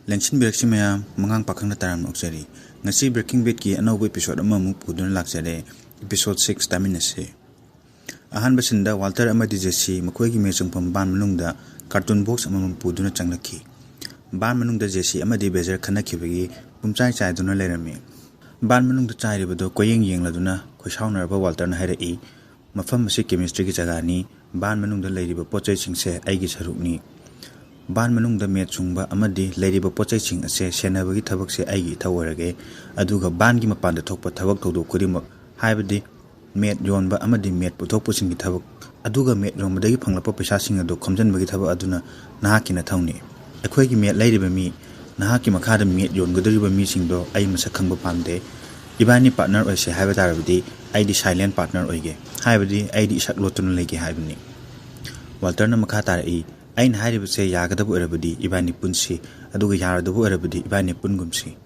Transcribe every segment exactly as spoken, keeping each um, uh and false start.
ꯂꯦꯡꯁꯤꯟꯕꯤꯔꯛꯁꯤ ꯃꯌꯥꯝ, ꯃꯉꯥꯡ ꯄꯥꯈꯪꯅ ꯇꯔꯥꯝꯅ ꯑꯣꯛꯆꯔꯤ꯫ ꯉꯁꯤ Breaking Badꯀꯤ ꯑꯅꯧꯕ episode ꯑꯃꯃꯨꯛ ꯄꯨꯗꯨꯅ ꯂꯥꯛꯆꯔꯦ꯫ Episode six ꯇꯥꯃꯤꯟꯅꯁꯤ꯫ ꯑꯍꯥꯟꯕ sceneꯗ Walter ꯑꯃꯗꯤ Jesse ꯃꯈꯣꯏꯒꯤ ꯃꯦꯠ ꯆꯪꯐꯝ ꯕꯥꯟ ꯃꯅꯨꯡꯗ carton box ꯑꯃꯃꯝ ꯄꯨꯗꯨꯅ ꯆꯪꯂꯛꯈꯤ꯫ ꯕꯥꯟ ꯃꯅꯨꯡꯗ Jesse ꯑꯃꯗꯤ Bajir ꯈꯠꯅꯈꯤꯕꯒꯤ ꯄꯨꯝꯆꯥꯏ ꯆꯥꯏꯗꯨꯅ ꯂꯩꯔꯝꯃꯤ꯫ ꯕꯥꯟ ꯃꯅꯨꯡꯗ ꯆꯥꯏꯔꯤꯕꯗꯨ ꯀꯣꯏꯌꯦꯡ ꯌꯦꯡꯂꯗꯨꯅ ꯈꯣꯏꯁꯥꯎꯅꯔꯕ Walterꯅ ꯍꯥꯏꯔꯛꯏ, "ꯃꯐꯝ ꯑꯁꯤ chemistryꯒꯤ ꯖꯒꯥꯅꯤ꯫ ꯕꯥꯟ ꯃꯅꯨꯡꯗ ꯂꯩꯔꯤꯕ ꯄꯣꯠ ꯆꯩꯁꯤꯡꯁꯦ ꯑꯩꯒꯤ ꯁꯔꯨꯛꯅꯤ꯫ ꯕꯥꯟ ꯃꯅꯨꯡꯗ ꯃꯦꯠ ꯁꯨꯡꯕ ꯑꯃꯗꯤ ꯂꯩꯔꯤꯕ ꯄꯣꯠ ꯆꯩꯁꯤꯡ ꯑꯁꯦ ꯁꯦꯟꯅꯕꯒꯤ ꯊꯕꯛꯁꯦ ꯑꯩꯒꯤ ꯏꯊꯧ ꯑꯣꯏꯔꯒꯦ꯫ ꯑꯗꯨꯒ ꯕꯥꯟꯒꯤ ꯃꯄꯥꯟꯗ ꯊꯣꯛꯄ ꯊꯕꯛ ꯊꯧꯗꯣꯛ ꯈꯨꯗꯤꯡꯃꯛ, ꯍꯥꯏꯕꯗꯤ ꯃꯦꯠ ꯌꯣꯟꯕ ꯑꯃꯗꯤ ꯃꯦꯠ ꯄꯨꯊꯣꯛꯄꯁꯤꯡꯒꯤ ꯊꯕꯛ, ꯑꯗꯨꯒ ꯃꯦꯠ ꯌꯣꯟꯕꯗꯒꯤ ꯐꯪꯂꯛꯄ ꯄꯩꯁꯥꯁꯤꯡ ꯑꯗꯨ ꯈꯣꯝꯖꯤꯟꯕꯒꯤ ꯊꯕꯛ ꯑꯗꯨꯅ ꯅꯍꯥꯛꯀꯤ ꯅꯊꯧꯅꯤ꯫ ꯑꯩꯈꯣꯏꯒꯤ ꯃꯦꯠ ꯂꯩꯔꯤꯕ ꯃꯤ, ꯅꯍꯥꯛꯀꯤ ꯃꯈꯥꯗ ꯃꯦꯠ ꯌꯣꯟꯒꯗꯧꯔꯤꯕ ꯃꯤꯁꯤꯡꯗꯣ ꯑꯩ ꯃꯁꯛ ꯈꯪꯕ ꯄꯥꯝꯗꯦ꯫ ꯏꯕꯥꯅꯤ partner ꯑꯣꯏꯁꯦ ꯍꯥꯏꯕ ꯇꯥꯔꯕꯗꯤ ꯑꯩꯗꯤ silent partner ꯑꯣꯏꯒꯦ, ꯍꯥꯏꯕꯗꯤ ꯑꯩꯗꯤ ꯏꯁꯛ ꯂꯣꯠꯇꯨꯅ ꯂꯩꯒꯦ ꯍꯥꯏꯕꯅꯤ꯫" Walterꯅ ꯃꯈꯥ ꯇꯥꯔꯛꯏ, "ꯑꯩꯅ ꯍꯥꯏꯔꯤꯕꯁꯦ ꯌꯥꯒꯗꯕ ꯑꯣꯏꯔꯕꯗꯤ ꯏꯕꯥꯅꯤ ꯄꯨꯟꯁꯤ, ꯑꯗꯨꯒ ꯌꯥꯔꯣꯏꯗꯕ ꯑꯣꯏꯔꯕꯗꯤ ꯏꯕꯥꯅꯤ ꯄꯨꯟꯒꯨꯝꯁꯤ꯫"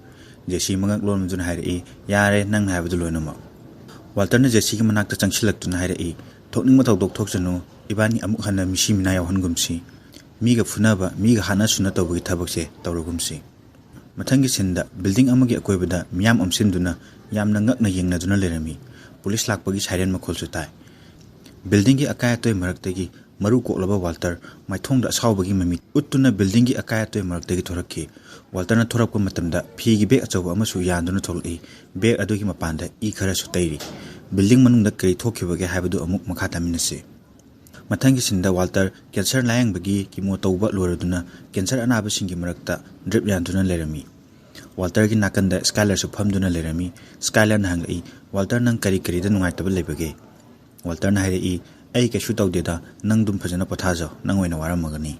Jesse ꯃꯉꯛ ꯂꯣꯟꯗꯨꯅ ꯍꯥꯏꯔꯛꯏ, "ꯌꯥꯔꯦ, ꯅꯪꯅ ꯍꯥꯏꯕꯗꯨ ꯂꯣꯏꯅꯃꯛ꯫" Walterꯅ Jesseꯒꯤ ꯃꯅꯥꯛꯇ ꯆꯪꯁꯤꯜꯂꯛꯇꯨꯅ ꯍꯥꯏꯔꯛꯏ, "ꯊꯣꯛꯅꯤꯡꯕ ꯊꯧꯗꯣꯛ ꯊꯣꯛꯁꯅꯨ, ꯏꯕꯥꯅꯤ ꯑꯃꯨꯛ ꯍꯟꯅ ꯃꯤꯁꯤ ꯃꯤꯅꯥ ꯌꯥꯎꯍꯟꯒꯨꯝꯁꯤ꯫ ꯃꯤꯒ ꯐꯨꯅꯕ, ꯃꯤꯒ ꯍꯥꯠꯅ ꯁꯨꯅ ꯇꯧꯕꯒꯤ ꯊꯕꯛꯁꯦ ꯇꯧꯔꯒꯨꯝꯁꯤ꯫" ꯃꯊꯪꯒꯤ sceneꯗ building ꯑꯃꯒꯤ ꯑꯀꯣꯏꯕꯗ ꯃꯤꯌꯥꯝ ꯑꯣꯝꯁꯤꯟꯗꯨꯅ ꯌꯥꯝꯅ ꯉꯛꯅ ꯌꯦꯡꯅꯗꯨꯅ ꯂꯩꯔꯝꯃꯤ꯫ Police ꯂꯥꯛꯄꯒꯤ siren ꯃꯈꯣꯜꯁꯨ ꯇꯥꯏ꯫ Buildingꯒꯤ ꯑꯀꯥꯏ ꯑꯇꯣꯏ ꯃꯔꯛꯇꯒꯤ ꯃꯔꯨ ꯀꯣꯛꯂꯕ Walter ꯃꯥꯏꯊꯣꯡꯗ ꯑꯁꯥꯎꯕꯒꯤ ꯃꯃꯤ ꯎꯠꯇꯨꯅ buildingꯒꯤ ꯑꯀꯥꯏ ꯑꯇꯣꯏ ꯃꯔꯛꯇꯒꯤ ꯊꯣꯔꯛꯈꯤ꯫ Walterꯅ ꯊꯣꯔꯛꯄ ꯃꯇꯝꯗ ꯐꯤꯒꯤ bag ꯑꯆꯧꯕ ꯑꯃꯁꯨ ꯌꯥꯟꯗꯨꯅ ꯊꯣꯛꯂꯛꯏ꯫ Bag ꯑꯗꯨꯒꯤ ꯃꯄꯥꯟꯗ ꯏ ꯈꯔꯁꯨ ꯇꯩꯔꯤ꯫ Building ꯃꯅꯨꯡꯗ ꯀꯔꯤ ꯊꯣꯛꯈꯤꯕꯒꯦ ꯍꯥꯏꯕꯗꯨ ꯑꯃꯨꯛ ꯃꯈꯥ ꯇꯥꯃꯤꯟꯅꯁꯤ꯫ ꯃꯊꯪꯒꯤ sceneꯗ Walter cancer ꯂꯥꯌꯦꯡꯕꯒꯤ chemo ꯇꯧꯕ ꯂꯣꯏꯔꯗꯨꯅ cancer ꯑꯅꯥꯕꯁꯤꯡꯒꯤ ꯃꯔꯛꯇ drip ꯌꯥꯟꯗꯨꯅ ꯂꯩꯔꯝꯃꯤ꯫ Walterꯒꯤ ꯅꯥꯀꯟꯗ Skylerꯁꯨ ꯐꯝꯗꯨꯅ ꯂꯩꯔꯝꯃꯤ꯫ Skylerꯅ ꯍꯪꯂꯛꯏ, "Walter, ꯅꯪ ꯀꯔꯤ ꯀꯔꯤꯗ ꯅꯨꯡꯉꯥꯏꯇꯕ ꯂꯩꯕꯒꯦ?" Walterꯅ ꯍꯥꯏꯔꯛꯏ, "ꯑꯩ ꯀꯩꯁꯨ ꯇꯧꯗꯦꯗ, ꯅꯪ ꯑꯗꯨꯝ ꯐꯖꯅ ꯄꯣꯊꯥꯖꯧ, ꯅꯪ ꯑꯣꯏꯅ ꯋꯥꯔꯝꯃꯒꯅꯤ꯫"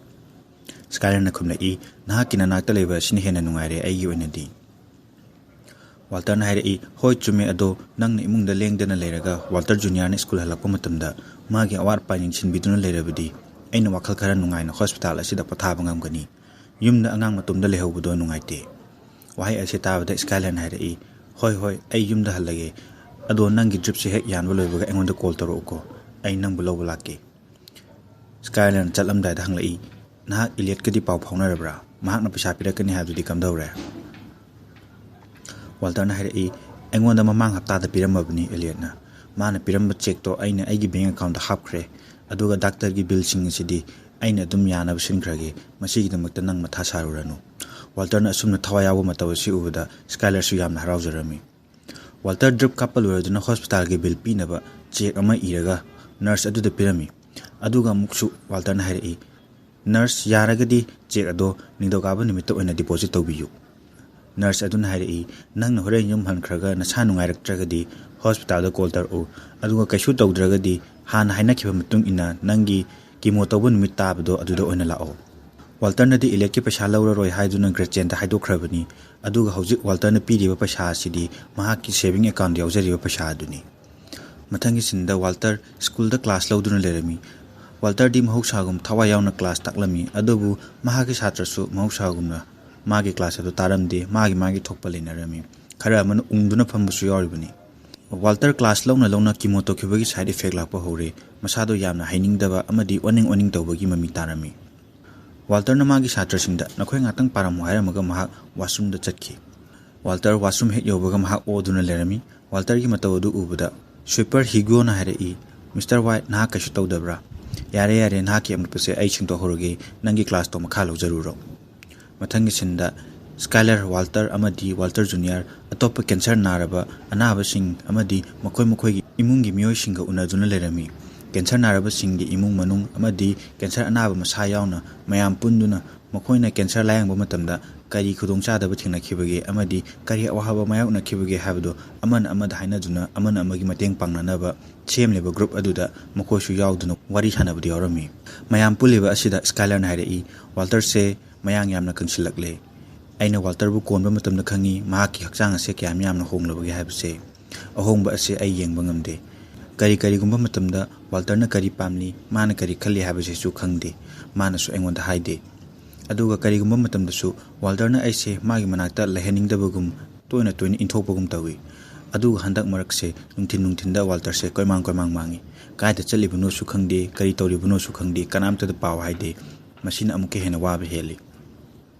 Skylerꯅ ꯈꯨꯝꯂꯛꯏ, "ꯅꯍꯥꯛꯀꯤ ꯅꯅꯥꯛꯇ ꯂꯩꯕ ꯑꯁꯤꯅ ꯍꯦꯟꯅ ꯅꯨꯡꯉꯥꯏꯔꯦ ꯑꯩꯒꯤ ꯑꯣꯏꯅꯗꯤ꯫" Walterꯅ ꯍꯥꯏꯔꯛꯏ, "ꯍꯣꯏ, ꯆꯨꯝꯃꯦ, ꯑꯗꯣ ꯅꯪꯅ ꯏꯃꯨꯡꯗ ꯂꯦꯡꯗꯅ ꯂꯩꯔꯒ Walter Juniorꯅ school ꯍꯜꯂꯛꯄ ꯃꯇꯝꯗ ꯃꯥꯒꯤ ꯑꯋꯥꯠ ꯑꯄꯥ ꯌꯦꯡꯁꯤꯟꯕꯤꯗꯨꯅ ꯂꯩꯔꯕꯗꯤ ꯑꯩꯅ ꯋꯥꯈꯜ ꯈꯔ ꯅꯨꯡꯉꯥꯏꯅ hospital ꯑꯁꯤꯗ ꯄꯣꯊꯥꯕ ꯉꯝꯒꯅꯤ꯫ ꯌꯨꯝꯗ ꯑꯉꯥꯡ ꯃꯇꯣꯝꯗ ꯂꯩꯍꯧꯕꯗꯣ ꯅꯨꯡꯉꯥꯏꯇꯦ꯫" ꯋꯥꯍꯩ ꯑꯁꯤ ꯇꯥꯕꯗ Skylerꯅ ꯍꯥꯏꯔꯛꯏ, "ꯍꯣꯏ, ꯍꯣꯏ, ꯑꯩ ꯌꯨꯝꯗ ꯍꯜꯂꯒꯦ꯫ ꯑꯗꯣ ꯅꯪꯒꯤ dripꯁꯦ ꯍꯦꯛ ꯌꯥꯟꯕ ꯂꯣꯏꯕꯒ ꯑꯩꯉꯣꯟꯗ call ꯇꯧꯔꯛꯎꯀꯣ꯫ ꯑꯩ ꯅꯪꯕꯨ ꯂꯧꯕ ꯂꯥꯛꯀꯦ꯫" Skylerꯅ ꯆꯠꯂꯝꯗꯥꯏꯗ ꯍꯪꯂꯛꯏ, "ꯅꯍꯥꯛ Elliotꯀꯗꯤ ꯄꯥꯎ ꯐꯥꯎꯅꯔꯕ꯭ꯔꯥ?" ꯃꯍꯥꯛꯅ ꯄꯩꯁꯥ ꯄꯤꯔꯛꯀꯅꯤ ꯍꯥꯏꯕꯗꯨꯗꯤ ꯀꯝꯗꯧꯔꯦ? ꯋꯥꯜꯇꯔꯅ ꯍꯥꯏꯔꯛꯏ, "ꯑꯩꯉꯣꯟꯗ ꯃꯃꯥꯡ ꯍꯞꯇꯥꯗ ꯄꯤꯔꯝꯃꯕꯅꯤ ꯑꯦꯂꯤꯌꯠꯅ꯫ ꯃꯥꯅ ꯄꯤꯔꯝꯕ ꯆꯦꯛꯇꯣ ꯑꯩꯅ ꯑꯩꯒꯤ ꯕꯦꯡ ꯑꯦꯀꯥꯎꯟꯗ ꯍꯥꯞꯈ꯭ꯔꯦ꯫ ꯑꯗꯨꯒ ꯗꯥꯛꯇꯔꯒꯤ ꯕꯤꯜꯁꯤꯡ ꯑꯁꯤꯗꯤ ꯑꯩꯅ ꯑꯗꯨꯝ ꯌꯥꯅꯕ ꯁꯤꯟꯈ꯭ꯔꯒꯦ꯫ ꯃꯁꯤꯒꯤꯗꯃꯛꯇ ꯅꯪ ꯃꯊꯥ ꯁꯥꯔꯨꯔꯅꯨ"꯫ ꯋꯥꯜꯇꯔꯅ ꯑꯁꯨꯝꯅ ꯊꯋꯥꯏ ꯌꯥꯎꯕ ꯃꯇꯧ ꯑꯁꯤ ꯎꯕꯗ ꯁ꯭ꯀꯥꯏꯂꯔꯁꯨ ꯌꯥꯝꯅ ꯍꯔꯥꯎꯖꯔꯝꯃꯤ꯫ ꯋꯥꯜꯇꯔ ꯗ꯭ꯔꯤꯞ ꯀꯥꯞꯄ ꯂꯣꯏꯔꯗꯨꯅ ꯍꯣꯁꯄꯤꯇꯥꯜꯒꯤ ꯕꯤꯜ ꯄꯤꯅꯕ ꯆꯦꯛ ꯑꯃ ꯏꯔꯒ ꯅꯔꯁ ꯑꯗꯨꯗ ꯄꯤꯔꯝꯃꯤ꯫ ꯑꯗꯨꯒ ꯑꯃꯨꯛꯁꯨ ꯋꯥꯜꯇꯔꯅ ꯍꯥꯏꯔꯛꯏ, "ꯅꯔꯁ, ꯌꯥꯔꯒꯗꯤ ꯆꯦꯛ ꯑꯗꯣ ꯅꯤꯡꯊꯧꯀꯥꯕ ꯅꯨꯃꯤꯠꯇ ꯑꯣꯏꯅ ꯗꯤꯄꯣꯖꯤꯠ ꯇꯧꯕꯤꯌꯨ"꯫ ꯅꯔꯁ ꯑꯗꯨꯅ ꯍꯥꯏꯔꯛꯏ, "ꯅꯪꯅ ꯍꯣꯔꯦꯟ ꯌꯨꯝ ꯍꯟꯈ꯭ꯔꯒ ꯅꯁꯥ ꯅꯨꯡꯉꯥꯏꯔꯛꯇ꯭ꯔꯒꯗꯤ ꯍꯣꯁꯄꯤꯇꯥꯜꯗ ꯀꯣꯜ ꯇꯧꯔꯛꯎ, ꯑꯗꯨꯒ ꯀꯩꯁꯨ ꯇꯧꯗ꯭ꯔꯒꯗꯤ ꯍꯥꯟꯅ ꯍꯥꯏꯅꯈꯤꯕ ꯃꯇꯨꯡ ꯏꯟꯅ ꯅꯪꯒꯤ ꯀꯤꯃꯣ ꯇꯧꯕ ꯅꯨꯃꯤꯠ ꯇꯥꯕꯗꯣ ꯑꯗꯨꯗ ꯑꯣꯏꯅ ꯂꯥꯛꯑꯣ"꯫ ꯋꯥꯜꯇꯔꯅꯗꯤ ꯏꯂꯦꯠꯀꯤ ꯄꯩꯁꯥ ꯂꯧꯔꯔꯣꯏ ꯍꯥꯏꯗꯨꯅ ꯒ꯭ꯔꯦꯆꯦꯟꯗ ꯍꯥꯏꯗꯣꯛꯈ꯭ꯔꯕꯅꯤ꯫ ꯑꯗꯨꯒ ꯍꯧꯖꯤꯛ ꯋꯥꯜꯇꯔꯅ ꯄꯤꯔꯤꯕ ꯄꯩꯁꯥ ꯑꯁꯤꯗꯤ ꯃꯍꯥꯛꯀꯤ ꯁꯦꯚꯤꯡ ꯑꯦꯀꯥꯎꯟꯗ ꯌꯥꯎꯖꯔꯤꯕ ꯄꯩꯁꯥ ꯑꯗꯨꯅꯤ꯫ ꯃꯊꯪꯒꯤ ꯁꯤꯟꯗ ꯋꯥꯜꯇꯔ ꯁ꯭ꯀꯨꯜꯗ ꯀ꯭ꯂꯥꯁ ꯂꯧꯗꯨꯅ ꯂꯩꯔꯝꯃꯤ꯫ ꯋꯥꯜꯇꯔꯗꯤ ꯃꯍꯧꯁꯥꯒꯨꯝ ꯊꯋꯥꯏ ꯌꯥꯎꯅ ꯀ꯭ꯂꯥꯁ ꯇꯥꯛꯂꯝꯃꯤ, ꯑꯗꯨꯕꯨ ꯃꯍꯥꯛꯀꯤ ꯁꯥꯇ꯭ꯔꯁꯨ ꯃꯍꯧꯁꯥꯒꯨꯝꯅ ꯃꯥꯒꯤ ꯀ꯭ꯂꯥꯁ ꯑꯗꯨ ꯇꯥꯔꯝꯗꯦ꯫ ꯃꯥꯒꯤ ꯃꯥꯒꯤ ꯊꯣꯛꯄ ꯂꯩꯅꯔꯝꯃꯤ꯫ ꯈꯔ ꯑꯃꯅ ꯎꯪꯗꯨꯅ ꯐꯝꯕꯁꯨ ꯌꯥꯎꯔꯤꯕꯅꯤ꯫ ꯋꯥꯜꯇꯔ ꯀ꯭ꯂꯥꯁ ꯂꯧꯅ ꯂꯧꯅ ꯀꯤꯃꯣ ꯇꯧꯈꯤꯕꯒꯤ ꯁꯥꯏꯠ ꯏꯐꯦꯛ ꯂꯥꯛꯄ ꯍꯧꯔꯦ꯫ ꯃꯁꯥꯗꯣ ꯌꯥꯝꯅ ꯍꯩꯅꯤꯡꯗꯕ ꯑꯃꯗꯤ ꯑꯣꯅꯤꯡ ꯑꯣꯅꯤꯡ ꯇꯧꯕꯒꯤ ꯃꯃꯤ ꯇꯥꯔꯝꯃꯤ꯫ ꯋꯥꯜꯇꯔꯅ ꯃꯥꯒꯤ ꯁꯥꯇ꯭ꯔꯁꯤꯡꯗ, "ꯅꯈꯣꯏ ꯉꯥꯛꯇꯪ ꯄꯥꯔꯝꯃꯨ" ꯍꯥꯏꯔꯝꯃꯒ ꯃꯍꯥꯛ ꯋꯥꯁꯔꯨꯝꯗ ꯆꯠꯈꯤ꯫ ꯋꯥꯜꯇꯔ ꯋꯥꯁꯔꯨꯝ ꯍꯦꯛ ꯌꯧꯕꯒ ꯃꯍꯥꯛ ꯑꯣꯗꯨꯅ ꯂꯩꯔꯝꯃꯤ꯫ ꯋꯥꯜꯇꯔꯒꯤ ꯃꯇꯧ ꯑꯗꯨ ꯎꯕꯗ ꯁ꯭ꯋꯤꯄꯔ ꯍꯤꯒꯣꯅ ꯍꯥꯏꯔꯛꯏ, "ꯃꯤꯁꯇꯔ ꯋꯥꯏꯠ, ꯅꯍꯥꯛ ꯀꯩꯁꯨ ꯇꯧꯗꯕ꯭ꯔꯥ? ꯌꯥꯔꯦ, ꯌꯥꯔꯦ, ꯅꯍꯥꯛꯀꯤ ꯑꯃꯣꯠꯄꯁꯦ ꯑꯩ ꯁꯦꯡꯗꯣꯛꯍꯧꯔꯒꯦ, ꯅꯪꯒꯤ ꯀ꯭ꯂꯥꯁꯇꯣ ꯃꯈꯥ ꯂꯧꯖꯔꯨꯔꯣ"꯫ ꯃꯊꯪꯒꯤ ꯁꯤꯟꯗ ꯁ꯭ꯀꯥꯏꯂꯔ, ꯋꯥꯜꯇꯔ ꯑꯃꯗꯤ ꯋꯥꯜꯇꯔ ꯖꯨꯅꯤꯌꯔ ꯑꯇꯣꯞꯄ ꯀꯦꯟꯁꯔ ꯅꯥꯔꯕ ꯑꯅꯥꯕꯁꯤꯡ ꯑꯃꯗꯤ ꯃꯈꯣꯏ ꯃꯈꯣꯏꯒꯤ ꯏꯃꯨꯡꯒꯤ ꯃꯤꯑꯣꯏꯁꯤꯡꯒ ꯎꯅꯗꯨꯅ ꯂꯩꯔꯝꯃꯤ꯫ ꯀꯦꯟꯁꯔ ꯅꯥꯔꯕꯁꯤꯡꯒꯤ ꯏꯃꯨꯡ ꯃꯅꯨꯡ ꯑꯃꯗꯤ ꯀꯦꯟꯁꯔ ꯑꯅꯥꯕ ꯃꯁꯥ ꯌꯥꯎꯅ ꯃꯌꯥꯝ ꯄꯨꯟꯗꯨꯅ ꯃꯈꯣꯏꯅ ꯀꯦꯟꯁꯔ ꯂꯥꯌꯦꯡꯕ ꯃꯇꯝꯗ ꯀꯔꯤ ꯈꯨꯗꯣꯡꯆꯥꯗꯕ ꯊꯦꯡꯅꯈꯤꯕꯒꯦ ꯑꯃꯗꯤ ꯀꯔꯤ ꯑꯋꯥꯕ ꯃꯥꯌꯣꯛꯅꯈꯤꯕꯒꯦ ꯍꯥꯏꯕꯗꯨ ꯑꯃꯅ ꯑꯃꯗ ꯍꯥꯏꯅꯗꯨꯅ ꯑꯃꯅ ꯑꯃꯒꯤ ꯃꯇꯦꯡ ꯄꯥꯡꯅꯅꯕ ꯁꯦꯝꯂꯤꯕ ꯒ꯭ꯔꯨꯞ ꯑꯗꯨꯗ ꯃꯈꯣꯏꯁꯨ ꯌꯥꯎꯗꯨꯅ ꯋꯥꯔꯤ ꯁꯥꯟꯅꯕꯗꯨ ꯌꯥꯎꯔꯝꯃꯤ꯫ ꯃꯌꯥꯝ ꯄꯨꯜꯂꯤꯕ ꯑꯁꯤꯗ ꯁ꯭ꯀꯥꯏꯂꯔꯅ ꯍꯥꯏꯔꯛꯏ, "ꯋꯥꯜꯇꯔꯁꯦ ꯃꯌꯥꯡ ꯌꯥꯝꯅ ꯀꯪꯁꯤꯜꯂꯛꯂꯦ꯫ ꯑꯩꯅ ꯋꯥꯜꯇꯔꯕꯨ ꯀꯣꯟꯕ ꯃꯇꯝꯗ ꯈꯪꯉꯤ ꯃꯍꯥꯛꯀꯤ ꯍꯛꯆꯥꯡ ꯑꯁꯦ ꯀꯌꯥꯝ ꯌꯥꯝꯅ ꯍꯣꯡꯂꯕꯒꯦ ꯍꯥꯏꯕꯁꯦ꯫ ꯑꯍꯣꯡꯕ ꯑꯁꯦ ꯑꯩ ꯌꯦꯡꯕ ꯉꯝꯗꯦ꯫ ꯀꯔꯤ ꯀꯔꯤꯒꯨꯝꯕ ꯃꯇꯝꯗ ꯋꯥꯜꯇꯔꯅ ꯀꯔꯤ ꯄꯥꯝꯂꯤ, ꯃꯥꯅ ꯀꯔꯤ ꯈꯜꯂꯤ ꯍꯥꯏꯕꯁꯤꯁꯨ ꯈꯪꯗꯦ꯫ ꯃꯥꯅꯁꯨ ꯑꯩꯉꯣꯟꯗ ꯍꯥꯏꯗꯦ꯫ ꯑꯗꯨꯒ ꯀꯔꯤꯒꯨꯝꯕ ꯃꯇꯝꯗꯁꯨ ꯋꯥꯜꯇꯔꯅ ꯑꯩꯁꯦ ꯃꯥꯒꯤ ꯃꯅꯥꯛꯇ ꯂꯩꯍꯟꯅꯤꯡꯗꯕꯒꯨꯝ ꯇꯣꯏꯅ ꯇꯣꯏꯅ ꯏꯟꯊꯣꯛꯄꯒꯨꯝ ꯇꯧꯏ꯫ ꯑꯗꯨꯒ ꯍꯟꯗꯛ ꯃꯔꯛꯁꯦ ꯅꯨꯡꯊꯤꯟ ꯅꯨꯡꯊꯤꯟꯗ ꯋꯥꯜꯇꯔꯁꯦ ꯀꯣꯏꯃꯥꯡ ꯀꯣꯏꯃꯥꯡ ꯃꯥꯡꯉꯤ꯫ ꯀꯥꯏꯗ ꯆꯠꯂꯤꯕꯅꯣꯁꯨ ꯈꯪꯗꯦ, ꯀꯔꯤ ꯇꯧꯔꯤꯕꯅꯣꯁꯨ ꯈꯪꯗꯦ, ꯀꯅꯥꯝꯇꯗ ꯄꯥꯎ ꯍꯥꯏꯗꯦ꯫ ꯃꯁꯤꯅ ꯑꯃꯨꯛꯀ ꯍꯦꯟꯅ ꯋꯥꯕ ꯍꯦꯜꯂꯤ"꯫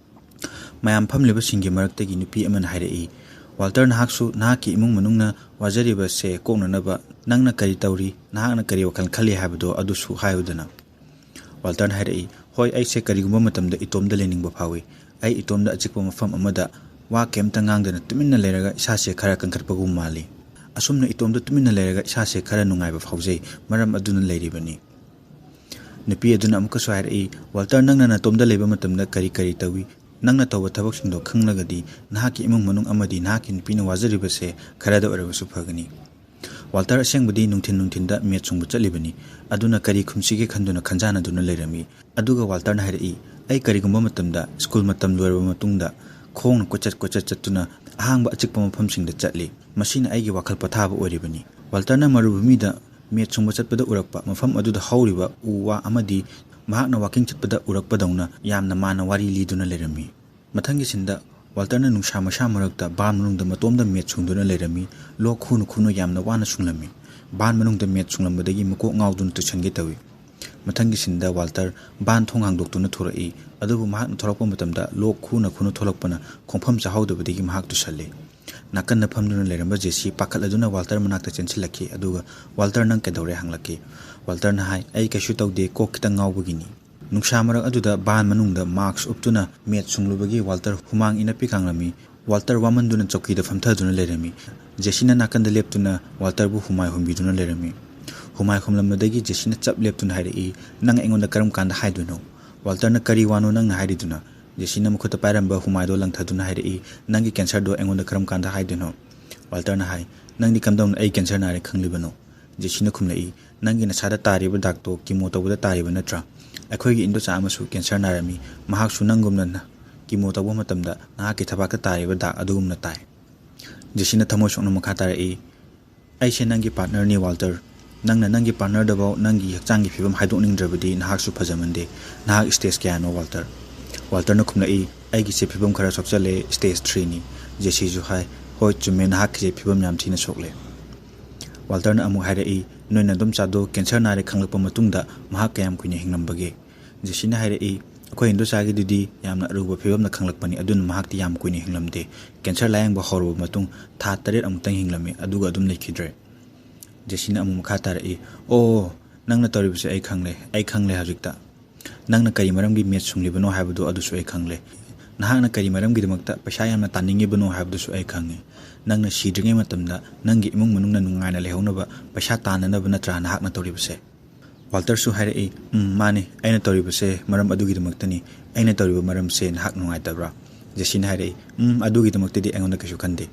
ꯃꯌꯥꯝ ꯐꯝꯂꯤꯕꯁꯤꯡꯒꯤ ꯃꯔꯛꯇꯒꯤ ꯅꯨꯄꯤ ꯑꯃꯅ ꯍꯥꯏꯔꯛꯏ, "ꯋꯥꯜꯇꯔ, ꯅꯍꯥꯛꯁꯨ ꯅꯍꯥꯛꯀꯤ ꯏꯃꯨꯡ ꯃꯅꯨꯡꯅ ꯋꯥꯖꯔꯤꯕꯁꯦ ꯀꯣꯛꯅꯅꯕ ꯅꯪꯅ ꯀꯔꯤ ꯇꯧꯔꯤ, ꯅꯍꯥꯛꯅ ꯀꯔꯤ ꯋꯥꯈꯜ ꯈꯜꯂꯤ ꯍꯥꯏꯕꯗꯣ ꯑꯗꯨꯁꯨ ꯍꯥꯏꯌꯨꯗꯅ?" ꯋꯥꯜꯇꯔꯅ ꯍꯥꯏꯔꯛꯏ, "ꯍꯣꯏ, ꯑꯩꯁꯦ ꯀꯔꯤꯒꯨꯝꯕ ꯃꯇꯝꯗ ꯏꯇꯣꯝꯗ ꯂꯩꯅꯤꯡꯕ ꯐꯥꯎꯏ꯫ ꯑꯩ ꯏꯇꯣꯝꯗ ꯑꯆꯤꯛꯄ ꯃꯐꯝ ꯑꯃꯗ ꯋꯥ ꯀꯩꯝꯇ ꯉꯥꯡꯗꯅ ꯇꯨꯃꯤꯟꯅ ꯂꯩꯔꯒ ꯏꯁꯥꯁꯦ ꯈꯔ ꯀꯟꯈꯠꯄꯒꯨꯝ ꯃꯥꯜꯂꯤ꯫ ꯑꯁꯨꯝꯅ ꯏꯇꯣꯝꯗ ꯇꯨꯃꯤꯟꯅ ꯂꯩꯔꯒ ꯏꯁꯥꯁꯦ ꯈꯔ ꯅꯨꯡꯉꯥꯏꯕ ꯐꯥꯎꯖꯩ, ꯃꯔꯝ ꯑꯗꯨꯅ ꯂꯩꯔꯤꯕꯅꯤ꯫" ꯅꯨꯄꯤ ꯑꯗꯨꯅ ꯑꯃꯨꯛꯀꯁꯨ ꯍꯥꯏꯔꯛꯏ, "ꯋꯥꯜꯇꯔ, ꯅꯪꯅ ꯅꯇꯣꯝꯗ ꯂꯩꯕ ꯃꯇꯝꯗ ꯀꯔꯤ ꯀꯔꯤ ꯇꯧꯏ? ꯅꯪꯅ ꯇꯧꯕ ꯊꯕꯛꯁꯤꯡꯗꯣ ꯈꯪꯂꯒꯗꯤ ꯅꯍꯥꯛꯀꯤ ꯏꯃꯨꯡ ꯃꯅꯨꯡ ꯑꯃꯗꯤ ꯅꯍꯥꯛꯀꯤ ꯅꯨꯄꯤꯅ ꯋꯥꯖꯔꯤꯕꯁꯦ ꯈꯔꯗ ꯑꯣꯏꯔꯕꯁꯨ ꯐꯒꯅꯤ꯫" ꯋꯥꯜꯇꯔ ꯑꯁꯦꯡꯕꯗꯤ ꯅꯨꯡꯊꯤꯟ ꯅꯨꯡꯊꯤꯟꯗ ꯃꯦꯠ ꯁꯨꯡꯕ ꯆꯠꯂꯤꯕꯅꯤ꯫ ꯑꯗꯨꯅ ꯀꯔꯤ ꯈꯨꯝꯁꯤꯒꯦ ꯈꯟꯗꯨꯅ ꯈꯟꯖꯥꯟꯅꯗꯨꯅ ꯂꯩꯔꯝꯃꯤ꯫ ꯑꯗꯨꯒ ꯋꯥꯜꯇꯔꯅ ꯍꯥꯏꯔꯛꯏ, "ꯑꯩ ꯀꯔꯤꯒꯨꯝꯕ ꯃꯇꯝꯗ ꯁ꯭ꯀꯨꯜ ꯃꯇꯝ ꯂꯣꯏꯔꯕ ꯃꯇꯨꯡꯗ ꯈꯣꯡꯅ ꯀꯣꯏꯆꯠ ꯀꯣꯏꯆꯠ ꯆꯠꯇꯨꯅ ꯑꯍꯥꯡꯕ ꯑꯆꯤꯛꯄ ꯃꯐꯝꯁꯤꯡꯗ ꯆꯠꯂꯤ꯫ ꯃꯁꯤꯅ ꯑꯩꯒꯤ ꯋꯥꯈꯜ ꯄꯣꯊꯥꯕ ꯑꯣꯏꯔꯤꯕꯅꯤ꯫" ꯋꯥꯜꯇꯔꯅ ꯃꯔꯨꯚꯨꯃꯤꯗ ꯃꯦꯠ ꯁꯨꯡꯕ ꯆꯠꯄꯗ ꯎꯔꯛꯄ ꯃꯐꯝ ꯑꯗꯨꯗ ꯍꯧꯔꯤꯕ ꯎ ꯋꯥ ꯑꯃꯗꯤ ꯃꯍꯥꯛꯅ ꯋꯥꯀꯤꯡ ꯆꯠꯄꯗ ꯎꯔꯛꯄꯗꯧꯅ ꯌꯥꯝꯅ ꯃꯥꯅ ꯋꯥꯔꯤ ꯂꯤꯗꯨꯅ ꯂꯩꯔꯝꯃꯤ꯫ ꯃꯊꯪꯒꯤ ꯁꯤꯟꯗ ꯋꯥꯜꯇꯔꯅ ꯅꯨꯡꯁꯥ ꯃꯩꯁꯥ ꯃꯔꯛꯇ ꯕꯥꯟ ꯃꯅꯨꯡꯗ ꯃꯇꯣꯝꯗ ꯃꯦꯠ ꯁꯨꯡꯗꯨꯅ ꯂꯩꯔꯝꯃꯤ꯫ ꯂꯣꯛ ꯈꯨꯅ ꯈꯨꯅ ꯌꯥꯝꯅ ꯋꯥꯅ ꯁꯨꯡꯂꯝꯃꯤ꯫ ꯕꯥꯟ ꯃꯅꯨꯡꯗ ꯃꯦꯠ ꯁꯨꯡꯂꯝꯕꯗꯒꯤ ꯃꯀꯣꯛ ꯉꯥꯎꯗꯨꯅ ꯇꯨꯁꯟꯒꯦ ꯇꯧꯏ꯫ ꯃꯊꯪꯒꯤ ꯁꯤꯟꯗ ꯋꯥꯜꯇꯔ ꯕꯥꯟ ꯊꯣꯡ ꯍꯥꯡꯗꯣꯛꯇꯨꯅ ꯊꯣꯔꯛꯏ꯫ ꯑꯗꯨꯕꯨ ꯃꯍꯥꯛꯅ ꯊꯣꯔꯛꯄ ꯃꯇꯝꯗ ꯂꯣꯛ ꯈꯨꯅ ꯈꯨꯅ ꯊꯣꯛꯂꯛꯄꯅ ꯈꯣꯡꯐꯝ ꯆꯥꯍꯧꯗꯕꯗꯒꯤ ꯃꯍꯥꯛ ꯇꯨꯁꯜꯂꯤ꯫ ꯅꯥꯀꯟꯗ ꯐꯝꯗꯨꯅ ꯂꯩꯔꯝꯕ ꯖꯦꯁꯤ ꯄꯥꯈꯠꯂꯗꯨꯅ ꯋꯥꯜꯇꯔ ꯃꯅꯥꯛꯇ ꯆꯦꯟꯁꯤꯜꯂꯛꯈꯤ, ꯑꯗꯨꯒ "ꯋꯥꯜꯇꯔ, ꯅꯪ ꯀꯩꯗꯧꯔꯦ?" ꯍꯪꯂꯛꯈꯤ꯫ ꯋꯥꯜꯇꯔꯅ ꯍꯥꯏ, "ꯑꯩ ꯀꯩꯁꯨ ꯇꯧꯗꯦ, ꯀꯣꯛ ꯈꯤꯇꯪ ꯉꯥꯎꯕꯒꯤꯅꯤ꯫" ꯅꯨꯡꯁꯥ ꯃꯔꯛ ꯑꯗꯨꯗ ꯕꯥꯟ ꯃꯅꯨꯡꯗ ꯃꯥꯛꯁ ꯎꯞꯇꯨꯅ ꯃꯦꯠ ꯁꯨꯡꯂꯨꯕꯒꯤ ꯋꯥꯜꯇꯔ ꯍꯨꯃꯥꯡ ꯏꯅꯞꯄꯤ ꯀꯥꯡꯂꯝꯃꯤ꯫ ꯋꯥꯜꯇꯔ ꯋꯥꯃꯟꯗꯨꯅ ꯆꯧꯀꯤꯗ ꯐꯝꯊꯗꯨꯅ ꯂꯩꯔꯝꯃꯤ꯫ ꯖꯦꯁꯤꯅ ꯅꯥꯀꯟꯗ ꯂꯦꯞꯇꯨꯅ ꯋꯥꯜꯇꯔꯕꯨ ꯍꯨꯃꯥꯏ ꯍꯨꯝꯕꯤꯗꯨꯅ ꯂꯩꯔꯝꯃꯤ꯫ ꯍꯨꯃꯥꯏ ꯍꯨꯝꯂꯝꯕꯗꯒꯤ ꯖꯦꯁꯤꯅ ꯆꯞ ꯂꯦꯞꯇꯨꯅ ꯍꯥꯏꯔꯛꯏ, "ꯅꯪ ꯑꯩꯉꯣꯟꯗ ꯀꯔꯝ ꯀꯥꯟꯗ ꯍꯥꯏꯗꯣꯏꯅꯣ?" ꯋꯥꯜꯇꯔꯅ, "ꯀꯔꯤ ꯋꯥꯅꯣ ꯅꯪꯅ ꯍꯥꯏꯔꯤꯗꯨꯅ?" ꯖꯦꯁꯤꯅ ꯃꯈꯨꯠꯇ ꯄꯥꯏꯔꯝꯕ ꯍꯨꯃꯥꯏꯗꯣ ꯂꯪꯊꯗꯨꯅ ꯍꯥꯏꯔꯛꯏ, "ꯅꯪꯒꯤ ꯀꯦꯟꯁꯔꯗꯣ ꯑꯩꯉꯣꯟꯗ ꯀꯔꯝ ꯀꯥꯟꯗ ꯍꯥꯏꯗꯣꯏꯅꯣ?" ꯋꯥꯜꯇꯔꯅ ꯍꯥꯏ, "ꯅꯪꯗꯤ ꯀꯝꯗꯧꯅ ꯑꯩ ꯀꯦꯟꯁꯔ ꯅꯥꯔꯦ ꯈꯪꯂꯤꯕꯅꯣ?" ꯖꯦꯁꯤꯅ ꯈꯨꯝꯂꯛꯏ, "ꯅꯪꯒꯤ ꯅꯁꯥꯗ ꯇꯥꯔꯤꯕ ꯗꯥꯛꯇꯣ ꯀꯤꯃꯣ ꯇꯧꯕꯗ ꯇꯥꯔꯤꯕ ꯅꯠꯇ꯭ꯔꯥ? ꯑꯩꯈꯣꯏꯒꯤ ꯏꯟꯗꯣꯆꯥ ꯑꯃꯁꯨ ꯀꯦꯟꯁꯔ ꯅꯥꯔꯝꯃꯤ꯫ ꯃꯍꯥꯛꯁꯨ ꯅꯪꯒꯨꯝꯅ ꯅ-, ꯀꯤꯃꯣ ꯇꯧꯕ ꯃꯇꯝꯗ ꯅꯍꯥꯛꯀꯤ ꯊꯕꯥꯛꯇ ꯇꯥꯔꯤꯕ ꯗꯥꯛ ꯑꯗꯨꯒꯨꯝꯅ ꯇꯥꯏ꯫" ꯖꯦꯁꯤꯅ ꯊꯃꯣꯏ ꯁꯣꯛꯅ ꯃꯈꯥ ꯇꯥꯔꯛꯏ, "ꯑꯩꯁꯦ ꯅꯪꯒꯤ ꯄꯥꯔꯠꯅꯔꯅꯤ, ꯋꯥꯜꯇꯔ꯫ ꯅꯪꯅ ꯅꯪꯒꯤ ꯄꯥꯔꯠꯅꯔꯗꯐꯥꯎ ꯅꯪꯒꯤ ꯍꯛꯆꯥꯡꯒꯤ ꯐꯤꯕꯝ ꯍꯥꯏꯗꯣꯛꯅꯤꯡꯗ꯭ꯔꯕꯗꯤ ꯅꯍꯥꯛꯁꯨ ꯐꯖꯃꯟꯗꯦ꯫ ꯅꯍꯥꯛ ꯁ꯭ꯇꯦꯖ ꯀꯌꯥꯅꯣ, ꯋꯥꯜꯇꯔ?" ꯋꯥꯜꯇꯔꯅ ꯈꯨꯝꯂꯛꯏ, "ꯑꯩꯒꯤꯁꯦ ꯐꯤꯕꯝ ꯈꯔ ꯁꯣꯛꯆꯜꯂꯦ, ꯁ꯭ꯇꯦꯖ ꯊ꯭ꯔꯤꯅꯤ꯫" ꯖꯦꯁꯤꯁꯨ ꯍꯥꯏ, "ꯍꯣꯏ, ꯆꯨꯝꯃꯦ, ꯅꯍꯥꯛꯀꯤꯁꯦ ꯐꯤꯕꯝ ꯌꯥꯝ ꯊꯤꯅ ꯁꯣꯛꯂꯦ꯫" ꯋꯥꯜꯇꯔꯅ ꯑꯃꯨꯛ ꯍꯥꯏꯔꯛꯏ, "ꯅꯣꯏ ꯅꯗꯣꯝꯆꯥꯗꯣ ꯀꯦꯟꯁꯔ ꯅꯥꯔꯦ ꯈꯪꯂꯛꯄ ꯃꯇꯨꯡꯗ ꯃꯍꯥꯛ ꯀꯌꯥꯝ ꯀꯨꯏꯅ ꯍꯤꯡꯂꯝꯕꯒꯦ?" ꯖꯦꯁꯤꯅ ꯍꯥꯏꯔꯛꯏ, ꯑꯩꯈꯣꯏ ꯏꯟꯗꯣꯆꯥꯒꯤꯗꯨꯗꯤ ꯌꯥꯝꯅ ꯑꯔꯨꯕ ꯐꯤꯕꯝꯗ ꯈꯪꯂꯛꯄꯅꯤ, ꯑꯗꯨꯅ ꯃꯍꯥꯛꯇꯤ ꯌꯥꯝ ꯀꯨꯏꯅ ꯍꯤꯡꯂꯝꯗꯦ꯫ ꯀꯦꯟꯁꯔ ꯂꯥꯌꯦꯡꯕ ꯍꯧꯔꯕ ꯃꯇꯨꯡ ꯊꯥ ꯇꯔꯦꯠ ꯑꯃꯨꯛꯇꯪ ꯍꯤꯡꯂꯝꯃꯤ, ꯑꯗꯨꯒ ꯑꯗꯨꯝ ꯂꯩꯈꯤꯗ꯭ꯔꯦ꯫ ꯖꯦꯁꯤꯅ ꯑꯃꯨꯛ ꯃꯈꯥ ꯇꯥꯔꯛꯏ, "ꯑꯣ, ꯅꯪꯅ ꯇꯧꯔꯤꯕꯁꯦ ꯑꯩ ꯈꯪꯂꯦ, ꯑꯩ ꯈꯪꯂꯦ ꯍꯧꯖꯤꯛꯇ꯫ ꯅꯪꯅ ꯀꯔꯤ ꯃꯔꯝꯒꯤ ꯃꯦꯠ ꯁꯨꯡꯂꯤꯕꯅꯣ ꯍꯥꯏꯕꯗꯨ ꯑꯗꯨꯁꯨ ꯑꯩ ꯈꯪꯂꯦ꯫ ꯅꯍꯥꯛꯅ ꯀꯔꯤ ꯃꯔꯝꯒꯤꯗꯃꯛꯇ ꯄꯩꯁꯥ ꯌꯥꯝꯅ ꯇꯥꯅꯤꯡꯉꯤꯕꯅꯣ ꯍꯥꯏꯕꯗꯨꯁꯨ ꯑꯩ ꯈꯪꯉꯤ꯫ ꯅꯪꯅ ꯁꯤꯗ꯭ꯔꯤꯉꯩ ꯃꯇꯝꯗ ꯅꯪꯒꯤ ꯏꯃꯨꯡ ꯃꯅꯨꯡꯅ ꯅꯨꯡꯉꯥꯏꯅ ꯂꯩꯍꯧꯅꯕ ꯄꯩꯁꯥ ꯇꯥꯟꯅꯅꯕ ꯅꯠꯇ꯭ꯔꯥ ꯅꯍꯥꯛꯅ ꯇꯧꯔꯤꯕꯁꯦ?" ꯋꯥꯜꯇꯔꯁꯨ ꯍꯥꯏꯔꯛꯏ, "ꯎꯝ, ꯃꯥꯅꯤ, ꯑꯩꯅ ꯇꯧꯔꯤꯕꯁꯦ ꯃꯔꯝ ꯑꯗꯨꯒꯤꯗꯃꯛꯇꯅꯤ꯫ ꯑꯩꯅ ꯇꯧꯔꯤꯕ ꯃꯔꯝꯁꯦ ꯅꯍꯥꯛ ꯅꯨꯡꯉꯥꯏꯇꯕ꯭ꯔꯥ?" ꯖꯦꯁꯤꯅ ꯍꯥꯏꯔꯛꯏ, "ꯎꯝ, ꯑꯗꯨꯒꯤꯗꯃꯛꯇꯗꯤ ꯑꯩꯉꯣꯟꯗ ꯀꯩꯁꯨ ꯈꯟꯗꯦ꯫"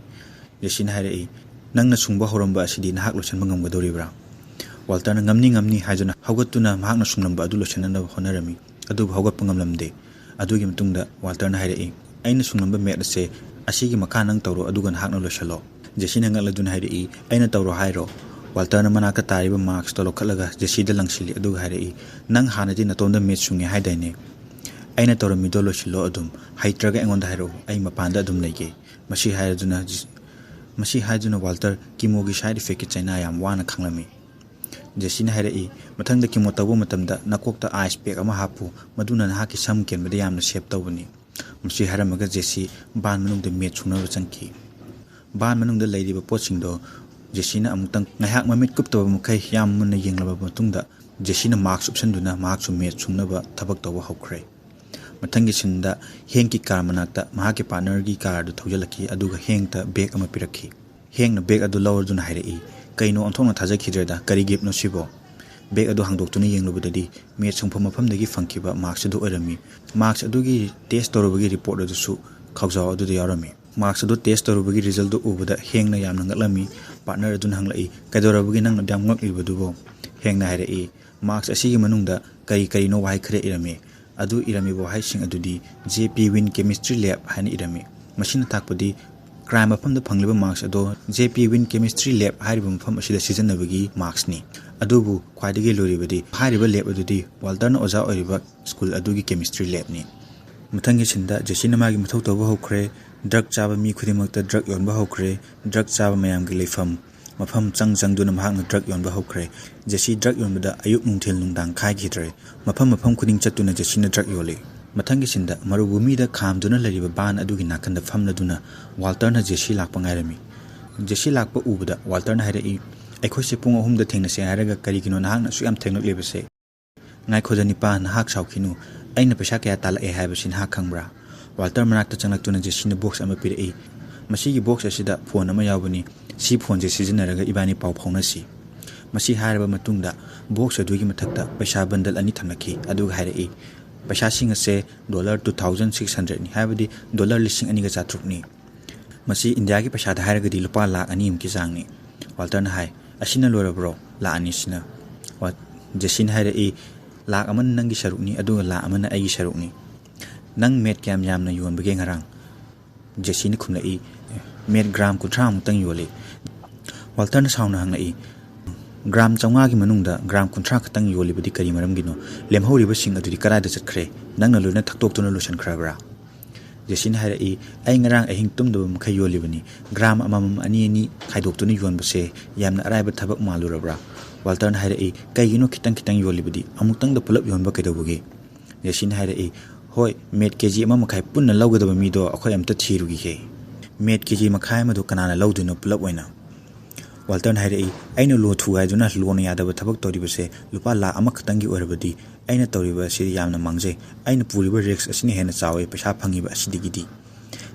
ꯖꯦꯁꯤꯅ ꯍꯥꯏꯔꯛꯏ, "ꯅꯪꯅ ꯁꯨꯡꯕ ꯍꯧꯔꯝꯕ ꯑꯁꯤꯗꯤ ꯅꯍꯥꯛ ꯂꯣꯏꯁꯤꯟꯕ ꯉꯝꯒꯗꯧꯔꯤꯕ꯭ꯔꯥ?" ꯋꯥꯜꯇꯔꯅ "ꯉꯝꯅꯤ, ꯉꯝꯅꯤ" ꯍꯥꯏꯗꯨꯅ ꯍꯧꯒꯠꯇꯨꯅ ꯃꯍꯥꯛꯅ ꯁꯨꯡꯂꯝꯕ ꯑꯗꯨ ꯂꯣꯏꯁꯤꯟꯅꯅꯕ ꯍꯣꯠꯅꯔꯝꯃꯤ, ꯑꯗꯨꯕꯨ ꯍꯧꯒꯠꯄ ꯉꯝꯂꯝꯗꯦ꯫ ꯑꯗꯨꯒꯤ ꯃꯇꯨꯡꯗ ꯋꯥꯜꯇꯔꯅ ꯍꯥꯏꯔꯛꯏ, "ꯑꯩꯅ ꯁꯨꯡꯂꯝꯕ ꯃꯦꯠ ꯑꯁꯦ ꯑꯁꯤꯒꯤ ꯃꯈꯥ ꯅꯪ ꯇꯧꯔꯣ, ꯑꯗꯨꯒ ꯅꯍꯥꯛꯅ ꯂꯣꯏꯁꯤꯜꯂꯣ꯫" ꯖꯦꯁꯤꯅ ꯉꯛꯂꯗꯨꯅ ꯍꯥꯏꯔꯛꯏ, "ꯑꯩꯅ ꯇꯧꯔꯣ ꯍꯥꯏꯔꯣ?" ꯋꯥꯜꯇꯔꯅ ꯃꯅꯥꯛꯇ ꯇꯥꯔꯤꯕ ꯃꯥꯛꯁꯇꯣ ꯂꯧꯈꯠꯂꯒ ꯖꯦꯁꯤꯗ ꯂꯪꯁꯤꯜꯂꯤ, ꯑꯗꯨꯒ ꯍꯥꯏꯔꯛꯏ, "ꯅꯪ ꯍꯥꯟꯅꯗꯤ ꯅꯇꯣꯝꯗ ꯃꯦꯠ ꯁꯨꯡꯉꯦ ꯍꯥꯏꯗꯥꯏꯅꯦ? ꯑꯩꯅ ꯇꯧꯔꯝꯃꯤꯗꯣ ꯂꯣꯏꯁꯤꯜꯂꯣ ꯑꯗꯨꯝ꯫ ꯍꯩꯇ꯭ꯔꯒ ꯑꯩꯉꯣꯟꯗ ꯍꯥꯏꯔꯛꯎ, ꯑꯩ ꯃꯄꯥꯟꯗ ꯑꯗꯨꯝ ꯂꯩꯒꯦ꯫" ꯃꯁꯤ ꯍꯥꯏꯔꯗꯨꯅ ꯖꯤ-, ꯃꯁꯤ ꯍꯥꯏꯗꯨꯅ ꯋꯥꯜꯇꯔ ꯀꯤꯃꯣꯒꯤ ꯁꯥꯏꯠ ꯏꯐꯦꯛꯀꯤ ꯆꯩꯅꯥ ꯌꯥꯝ ꯋꯥꯅ ꯈꯪꯂꯝꯃꯤ꯫ ꯖꯦꯁꯤꯅ ꯍꯥꯏꯔꯛꯏ, "ꯃꯊꯪꯗ ꯀꯤꯃꯣ ꯇꯧꯕ ꯃꯇꯝꯗ ꯅꯀꯣꯛꯇ ꯑꯥꯏꯁ ꯄꯦꯛ ꯑꯃ ꯍꯥꯞꯄꯨ, ꯃꯗꯨꯅ ꯅꯍꯥꯛꯀꯤ ꯁꯝ ꯀꯦꯟꯕꯗ ꯌꯥꯝꯅ ꯁꯦꯞ ꯇꯧꯕꯅꯤ꯫" ꯃꯁꯤ ꯍꯥꯏꯔꯝꯃꯒ ꯖꯦꯁꯤ ꯕꯥꯟ ꯃꯅꯨꯡꯗ ꯃꯦꯠ ꯁꯨꯡꯅꯕ ꯆꯪꯈꯤ꯫ ꯕꯥꯟ ꯃꯅꯨꯡꯗ ꯂꯩꯔꯤꯕ ꯄꯣꯠꯁꯤꯡꯗꯣ ꯖꯦꯁꯤꯅ ꯑꯃꯨꯛꯇꯪ ꯉꯥꯏꯍꯥꯛ ꯃꯃꯤꯠ ꯀꯨꯞꯇꯕ ꯃꯈꯩ ꯌꯥꯝ ꯃꯨꯟꯅ ꯌꯦꯡꯂꯕ ꯃꯇꯨꯡꯗ, ꯖꯦꯁꯤꯅ ꯃꯥꯛꯁ ꯎꯞꯁꯟꯗꯨꯅ ꯃꯍꯥꯛꯁꯨ ꯃꯦꯠ ꯁꯨꯡꯅꯕ ꯊꯕꯛ ꯇꯧꯕ ꯍꯧꯈ꯭ꯔꯦ꯫ ꯃꯊꯪꯒꯤ ꯁꯤꯟꯗ ꯍꯦꯡꯀꯤ ꯀꯥꯔ ꯃꯅꯥꯛꯇ ꯃꯍꯥꯛꯀꯤ ꯄꯥꯔꯠꯅꯔꯒꯤ ꯀꯥꯔ ꯑꯗꯨ ꯊꯧꯖꯤꯜꯂꯛꯈꯤ, ꯑꯗꯨꯒ ꯍꯦꯡꯇ ꯕꯦꯒ ꯑꯃ ꯄꯤꯔꯛꯈꯤ꯫ ꯍꯦꯡꯅ ꯕꯦꯒ ꯑꯗꯨ ꯂꯧꯔꯗꯨꯅ ꯍꯥꯏꯔꯛꯏ, "ꯀꯩꯅꯣ, ꯑꯣꯟꯊꯣꯛꯅ ꯊꯥꯖꯈꯤꯗ꯭ꯔꯦꯗ, ꯀꯔꯤ ꯒꯤꯐꯅꯣ ꯁꯤꯕꯣ?" ꯕꯦꯒ ꯑꯗꯨ ꯍꯥꯡꯗꯣꯛꯇꯨꯅ ꯌꯦꯡꯂꯨꯕꯗꯗꯤ ꯃꯦꯠ ꯁꯨꯡꯐꯝ ꯃꯐꯝꯗꯒꯤ ꯐꯪꯈꯤꯕ ꯃꯥꯛꯁ ꯑꯗꯨ ꯑꯣꯏꯔꯝꯃꯤ꯫ ꯃꯥꯛꯁ ꯑꯗꯨꯒꯤ ꯇꯦꯁ ꯇꯧꯔꯨꯕꯒꯤ ꯔꯤꯄꯣꯔꯠ ꯑꯗꯨꯁꯨ ꯈꯥꯎꯖꯥꯎ ꯑꯗꯨꯗ ꯌꯥꯎꯔꯝꯃꯤ꯫ ꯃꯥꯛꯁ ꯑꯗꯨ ꯇꯦꯁ ꯇꯧꯔꯨꯕꯒꯤ ꯔꯤꯖꯜꯗꯨ ꯎꯕꯗ ꯍꯦꯡꯅ ꯌꯥꯝꯅ ꯉꯛꯂꯝꯃꯤ꯫ ꯄꯥꯔꯠꯅꯔ ꯑꯗꯨꯅ ꯍꯪꯂꯛꯏ, "ꯀꯩꯗꯧꯔꯕꯒꯤ ꯅꯪꯅ ꯑꯗꯨꯌꯥꯝ ꯉꯛꯂꯤꯕꯗꯨꯕꯣ?" ꯍꯦꯡꯅ ꯍꯥꯏꯔꯛꯏ, "ꯃꯥꯛꯁ ꯑꯁꯤꯒꯤ ꯃꯅꯨꯡꯗ ꯀꯔꯤ ꯀꯔꯤꯅꯣ ꯋꯥꯍꯩ ꯈꯔ ꯏꯔꯝꯃꯤ꯫ ꯑꯗꯨ ꯏꯔꯝꯃꯤꯕ ꯋꯥꯍꯩꯁꯤꯡ ꯑꯗꯨꯗꯤ J P Win Chemistry Lab ꯍꯥꯏꯅ ꯏꯔꯝꯃꯤ꯫ ꯃꯁꯤꯅ ꯇꯥꯛꯄꯗꯤ ꯀ꯭ꯔꯥꯏꯝ ꯃꯐꯝꯗ ꯐꯪꯂꯤꯕ ꯃꯥꯛꯁ ꯑꯗꯣ J P Win Chemistry Lab ꯍꯥꯏꯔꯤꯕ ꯃꯐꯝ ꯑꯁꯤꯗ ꯁꯤꯖꯤꯟꯅꯕꯒꯤ ꯃꯥꯛꯁꯅꯤ꯫ ꯑꯗꯨꯕꯨ ꯈ꯭ꯋꯥꯏꯗꯒꯤ ꯂꯨꯔꯤꯕꯗꯤ ꯍꯥꯏꯔꯤꯕ ꯂꯦꯕ ꯑꯗꯨꯗꯤ ꯋꯥꯜꯇꯔꯅ ꯑꯣꯖꯥ ꯑꯣꯏꯔꯤꯕ ꯁ꯭ꯀꯨꯜ ꯑꯗꯨꯒꯤ ꯀꯦꯃꯤꯁꯇ꯭ꯔꯤ ꯂꯦꯕꯅꯤ꯫" ꯃꯊꯪꯒꯤ ꯁꯤꯟꯗ ꯖꯦꯁꯤꯅ ꯃꯥꯒꯤ ꯃꯊꯧ ꯇꯧꯕ ꯍꯧꯈ꯭ꯔꯦ꯫ ꯗ꯭ꯔꯒ ꯆꯥꯕ ꯃꯤ ꯈꯨꯗꯤꯡꯃꯛꯇ ꯗ꯭ꯔꯒ ꯌꯣꯟꯕ ꯍꯧꯈ꯭ꯔꯦ꯫ ꯗ꯭ꯔꯒ ꯆꯥꯕ ꯃꯌꯥꯝꯒꯤ ꯂꯩꯐꯝ ꯃꯐꯝ ꯆꯪ ꯆꯪꯗꯨꯅ ꯃꯍꯥꯛꯅ ꯗ꯭ꯔꯒ ꯌꯣꯟꯕ ꯍꯧꯈ꯭ꯔꯦ꯫ ꯖꯦꯁꯤ ꯗ꯭ꯔꯒ ꯌꯣꯟꯕꯗ ꯑꯌꯨꯛ ꯅꯨꯡꯊꯤꯜ ꯅꯨꯡꯗꯥꯡ ꯈꯥꯏꯈꯤꯗ꯭ꯔꯦ꯫ ꯃꯐꯝ ꯃꯐꯝ ꯈꯨꯗꯤꯡ ꯆꯠꯇꯨꯅ ꯖꯦꯁꯤꯅ ꯗ꯭ꯔꯒ ꯌꯣꯜꯂꯤ꯫ ꯃꯊꯪꯒꯤ ꯁꯤꯟꯗ ꯃꯔꯨꯚꯨꯃꯤꯗ ꯈꯥꯝꯗꯨꯅ ꯂꯩꯔꯤꯕ ꯚꯥꯟ ꯑꯗꯨꯒꯤ ꯅꯥꯀꯟꯗ ꯐꯝꯂꯗꯨꯅ ꯋꯥꯜꯇꯔꯅ ꯖꯦꯁꯤ ꯂꯥꯛꯄ ꯉꯥꯏꯔꯝꯃꯤ꯫ ꯖꯦꯁꯤ ꯂꯥꯛꯄ ꯎꯕꯗ ꯋꯥꯜꯇꯔꯅ ꯍꯥꯏꯔꯛꯏ, "ꯑꯩꯈꯣꯏꯁꯦ ꯄꯨꯡ ꯑꯍꯨꯝꯗ ꯊꯦꯡꯅꯁꯦ ꯍꯥꯏꯔꯒ ꯀꯔꯤꯒꯤꯅꯣ ꯅꯍꯥꯛꯅ ꯑꯁꯨꯛ ꯌꯥꯝ ꯊꯦꯡꯂꯛꯂꯤꯕꯁꯦ?" "ꯉꯥꯏꯈꯣꯗ ꯅꯤꯄꯥ, ꯅꯍꯥꯛ ꯁꯥꯎꯈꯤꯅꯨ꯫ ꯑꯩꯅ ꯄꯩꯁꯥ ꯀꯌꯥ ꯇꯥꯜꯂꯛꯑꯦ ꯍꯥꯏꯕꯁꯤ ꯅꯍꯥꯛ ꯈꯪꯕ꯭ꯔꯥ?" ꯋꯥꯜꯇꯔ ꯃꯅꯥꯛꯇ ꯆꯪꯂꯛꯇꯨꯅ ꯖꯦꯁꯤꯅ ꯕꯣꯛꯁ ꯑꯃ ꯄꯤꯔꯛꯏ꯫ "ꯃꯁꯤꯒꯤ ꯕꯣꯛꯁ ꯑꯁꯤꯗ ꯐꯣꯟ ꯑꯃ ꯌꯥꯎꯕꯅꯤ꯫ ꯁꯤ ꯐꯣꯟꯁꯦ ꯁꯤꯖꯤꯟꯅꯔꯒ ꯏꯕꯥꯅꯤ ꯄꯥꯎ ꯐꯥꯎꯅꯁꯤ꯫" ꯃꯁꯤ ꯍꯥꯏꯔꯕ ꯃꯇꯨꯡꯗ ꯕꯣꯛꯁ ꯑꯗꯨꯒꯤ ꯃꯊꯛꯇ ꯄꯩꯁꯥ ꯕꯟꯗꯜ ꯑꯅꯤ ꯊꯝꯂꯛꯈꯤ꯫ ꯑꯗꯨꯒ ꯍꯥꯏꯔꯛꯏ, "ꯄꯩꯁꯥꯁꯤꯡ ꯑꯁꯦ ꯗꯣꯂꯔ two thousand six hundredꯅꯤ, ꯍꯥꯏꯕꯗꯤ ꯗꯣꯂꯔ ꯂꯤꯁꯤꯡ ꯑꯅꯤꯒ ꯆꯥꯇ꯭ꯔꯨꯛꯅꯤ꯫ ꯃꯁꯤ ꯏꯟꯗꯤꯌꯥꯒꯤ ꯄꯩꯁꯥꯗ ꯍꯥꯏꯔꯒꯗꯤ ꯂꯨꯄꯥ ꯂꯥꯈ ꯑꯅꯤꯃꯨꯛꯀꯤ ꯆꯥꯡꯅꯤ꯫" ꯋꯥꯜꯇꯔꯅ ꯍꯥꯏ, "ꯑꯁꯤꯅ ꯂꯣꯏꯔꯕ꯭ꯔꯣ? ꯂꯥꯈ ꯑꯅꯤꯁꯤꯅ?" ꯋꯥ-, ꯖꯦꯁꯤꯅ ꯍꯥꯏꯔꯛꯏ, "ꯂꯥꯈ ꯑꯃꯅ ꯅꯪꯒꯤ ꯁꯔꯨꯛꯅꯤ, ꯑꯗꯨꯒ ꯂꯥꯈ ꯑꯃꯅ ꯑꯩꯒꯤ ꯁꯔꯨꯛꯅꯤ꯫ ꯅꯪ ꯃꯦꯠ ꯀꯌꯥꯝ ꯌꯥꯝꯅ ꯌꯣꯟꯕꯒꯦ ꯉꯔꯥꯡ?" ꯖꯦꯁꯤꯅ ꯈꯨꯝꯂꯛꯏ, "ꯃꯦꯠ ꯒ꯭ꯔꯥꯝ ꯀꯨꯟꯊ꯭ꯔꯥꯃꯨꯛꯇꯪ ꯌꯣꯜꯂꯤ꯫" ꯋꯥꯜꯇꯔꯅ ꯁꯥꯎꯅ ꯍꯪꯂꯛꯏ, "ꯒ꯭ꯔꯥꯝ ꯆꯥꯝꯃꯉꯥꯒꯤ ꯃꯅꯨꯡꯗ ꯒ꯭ꯔꯥꯝ ꯀꯨꯟꯊ꯭ꯔꯥ ꯈꯛꯇꯪ ꯌꯣꯜꯂꯤꯕꯗꯤ ꯀꯔꯤ ꯃꯔꯝꯒꯤꯅꯣ? ꯂꯦꯝꯍꯧꯔꯤꯕꯁꯤꯡ ꯑꯗꯨꯗꯤ ꯀꯗꯥꯏꯗ ꯆꯠꯈ꯭ꯔꯦ? ꯅꯪꯅ ꯂꯣꯏꯅ ꯊꯛꯇꯣꯛꯇꯨꯅ ꯂꯣꯏꯁꯤꯟꯈ꯭ꯔꯕ꯭ꯔꯥ?" ꯖꯦꯁꯤꯅ ꯍꯥꯏꯔꯛꯏ, "ꯑꯩ ꯉꯔꯥꯡ ꯑꯍꯤꯡ ꯇꯨꯝꯗꯕ ꯃꯈꯩ ꯌꯣꯜꯂꯤꯕꯅꯤ꯫ ꯒ꯭ꯔꯥꯝ ꯑꯃꯃꯝ ꯑꯅꯤ ꯑꯅꯤ ꯈꯥꯏꯗꯣꯛꯇꯨꯅ ꯌꯣꯟꯕꯁꯦ ꯌꯥꯝꯅ ꯑꯔꯥꯏꯕ ꯊꯕꯛ ꯃꯥꯜꯂꯨꯔꯕ꯭ꯔꯥ?" ꯋꯥꯜꯇꯔꯅ ꯍꯥꯏꯔꯛꯏ, "ꯀꯩꯒꯤꯅꯣ ꯈꯤꯇꯪ ꯈꯤꯇꯪ ꯌꯣꯜꯂꯤꯕꯗꯤ? ꯑꯃꯨꯛꯇꯪꯗ ꯄꯨꯂꯞ ꯌꯣꯟꯕ ꯀꯩꯗꯧꯕꯒꯦ?" ꯖꯦꯁꯤꯅ ꯍꯥꯏꯔꯛꯏ, "ꯍꯣꯏ, ꯃꯦꯠ ꯀꯦ ꯖꯤ ꯑꯃ ꯃꯈꯥꯏ ꯄꯨꯟꯅ ꯂꯧꯒꯗꯕ ꯃꯤꯗꯣ ꯑꯩꯈꯣꯏ ꯑꯝꯇ ꯊꯤꯔꯨꯈꯤꯒꯦ꯫" "ꯃꯦꯠ ꯀꯦ ꯖꯤ ꯃꯈꯥꯏ ꯑꯃꯗꯣ ꯀꯅꯥꯅ ꯂꯧꯗꯣꯏꯅꯣ ꯄꯨꯂꯞ ꯑꯣꯏꯅ?" ꯋꯥꯜꯇꯔꯅ ꯍꯥꯏꯔꯛꯏ, "ꯑꯩꯅ ꯂꯣ ꯊꯨꯒꯥꯏꯗꯨꯅ ꯂꯣꯅ ꯌꯥꯗꯕ ꯊꯕꯛ ꯇꯧꯔꯤꯕꯁꯦ ꯂꯨꯄꯥ ꯂꯥꯈ ꯑꯃꯈꯛꯇꯪꯒꯤ ꯑꯣꯏꯔꯕꯗꯤ ꯑꯩꯅ ꯇꯧꯔꯤꯕ ꯑꯁꯤꯗꯤ ꯌꯥꯝꯅ ꯃꯥꯡꯖꯩ꯫ ꯑꯩꯅ ꯄꯨꯔꯤꯕ ꯔꯤꯁꯛ ꯑꯁꯤꯅ ꯍꯦꯟꯅ ꯆꯥꯎꯋꯤ ꯄꯩꯁꯥ ꯐꯪꯉꯤꯕ ꯑꯁꯤꯗꯒꯤꯗꯤ꯫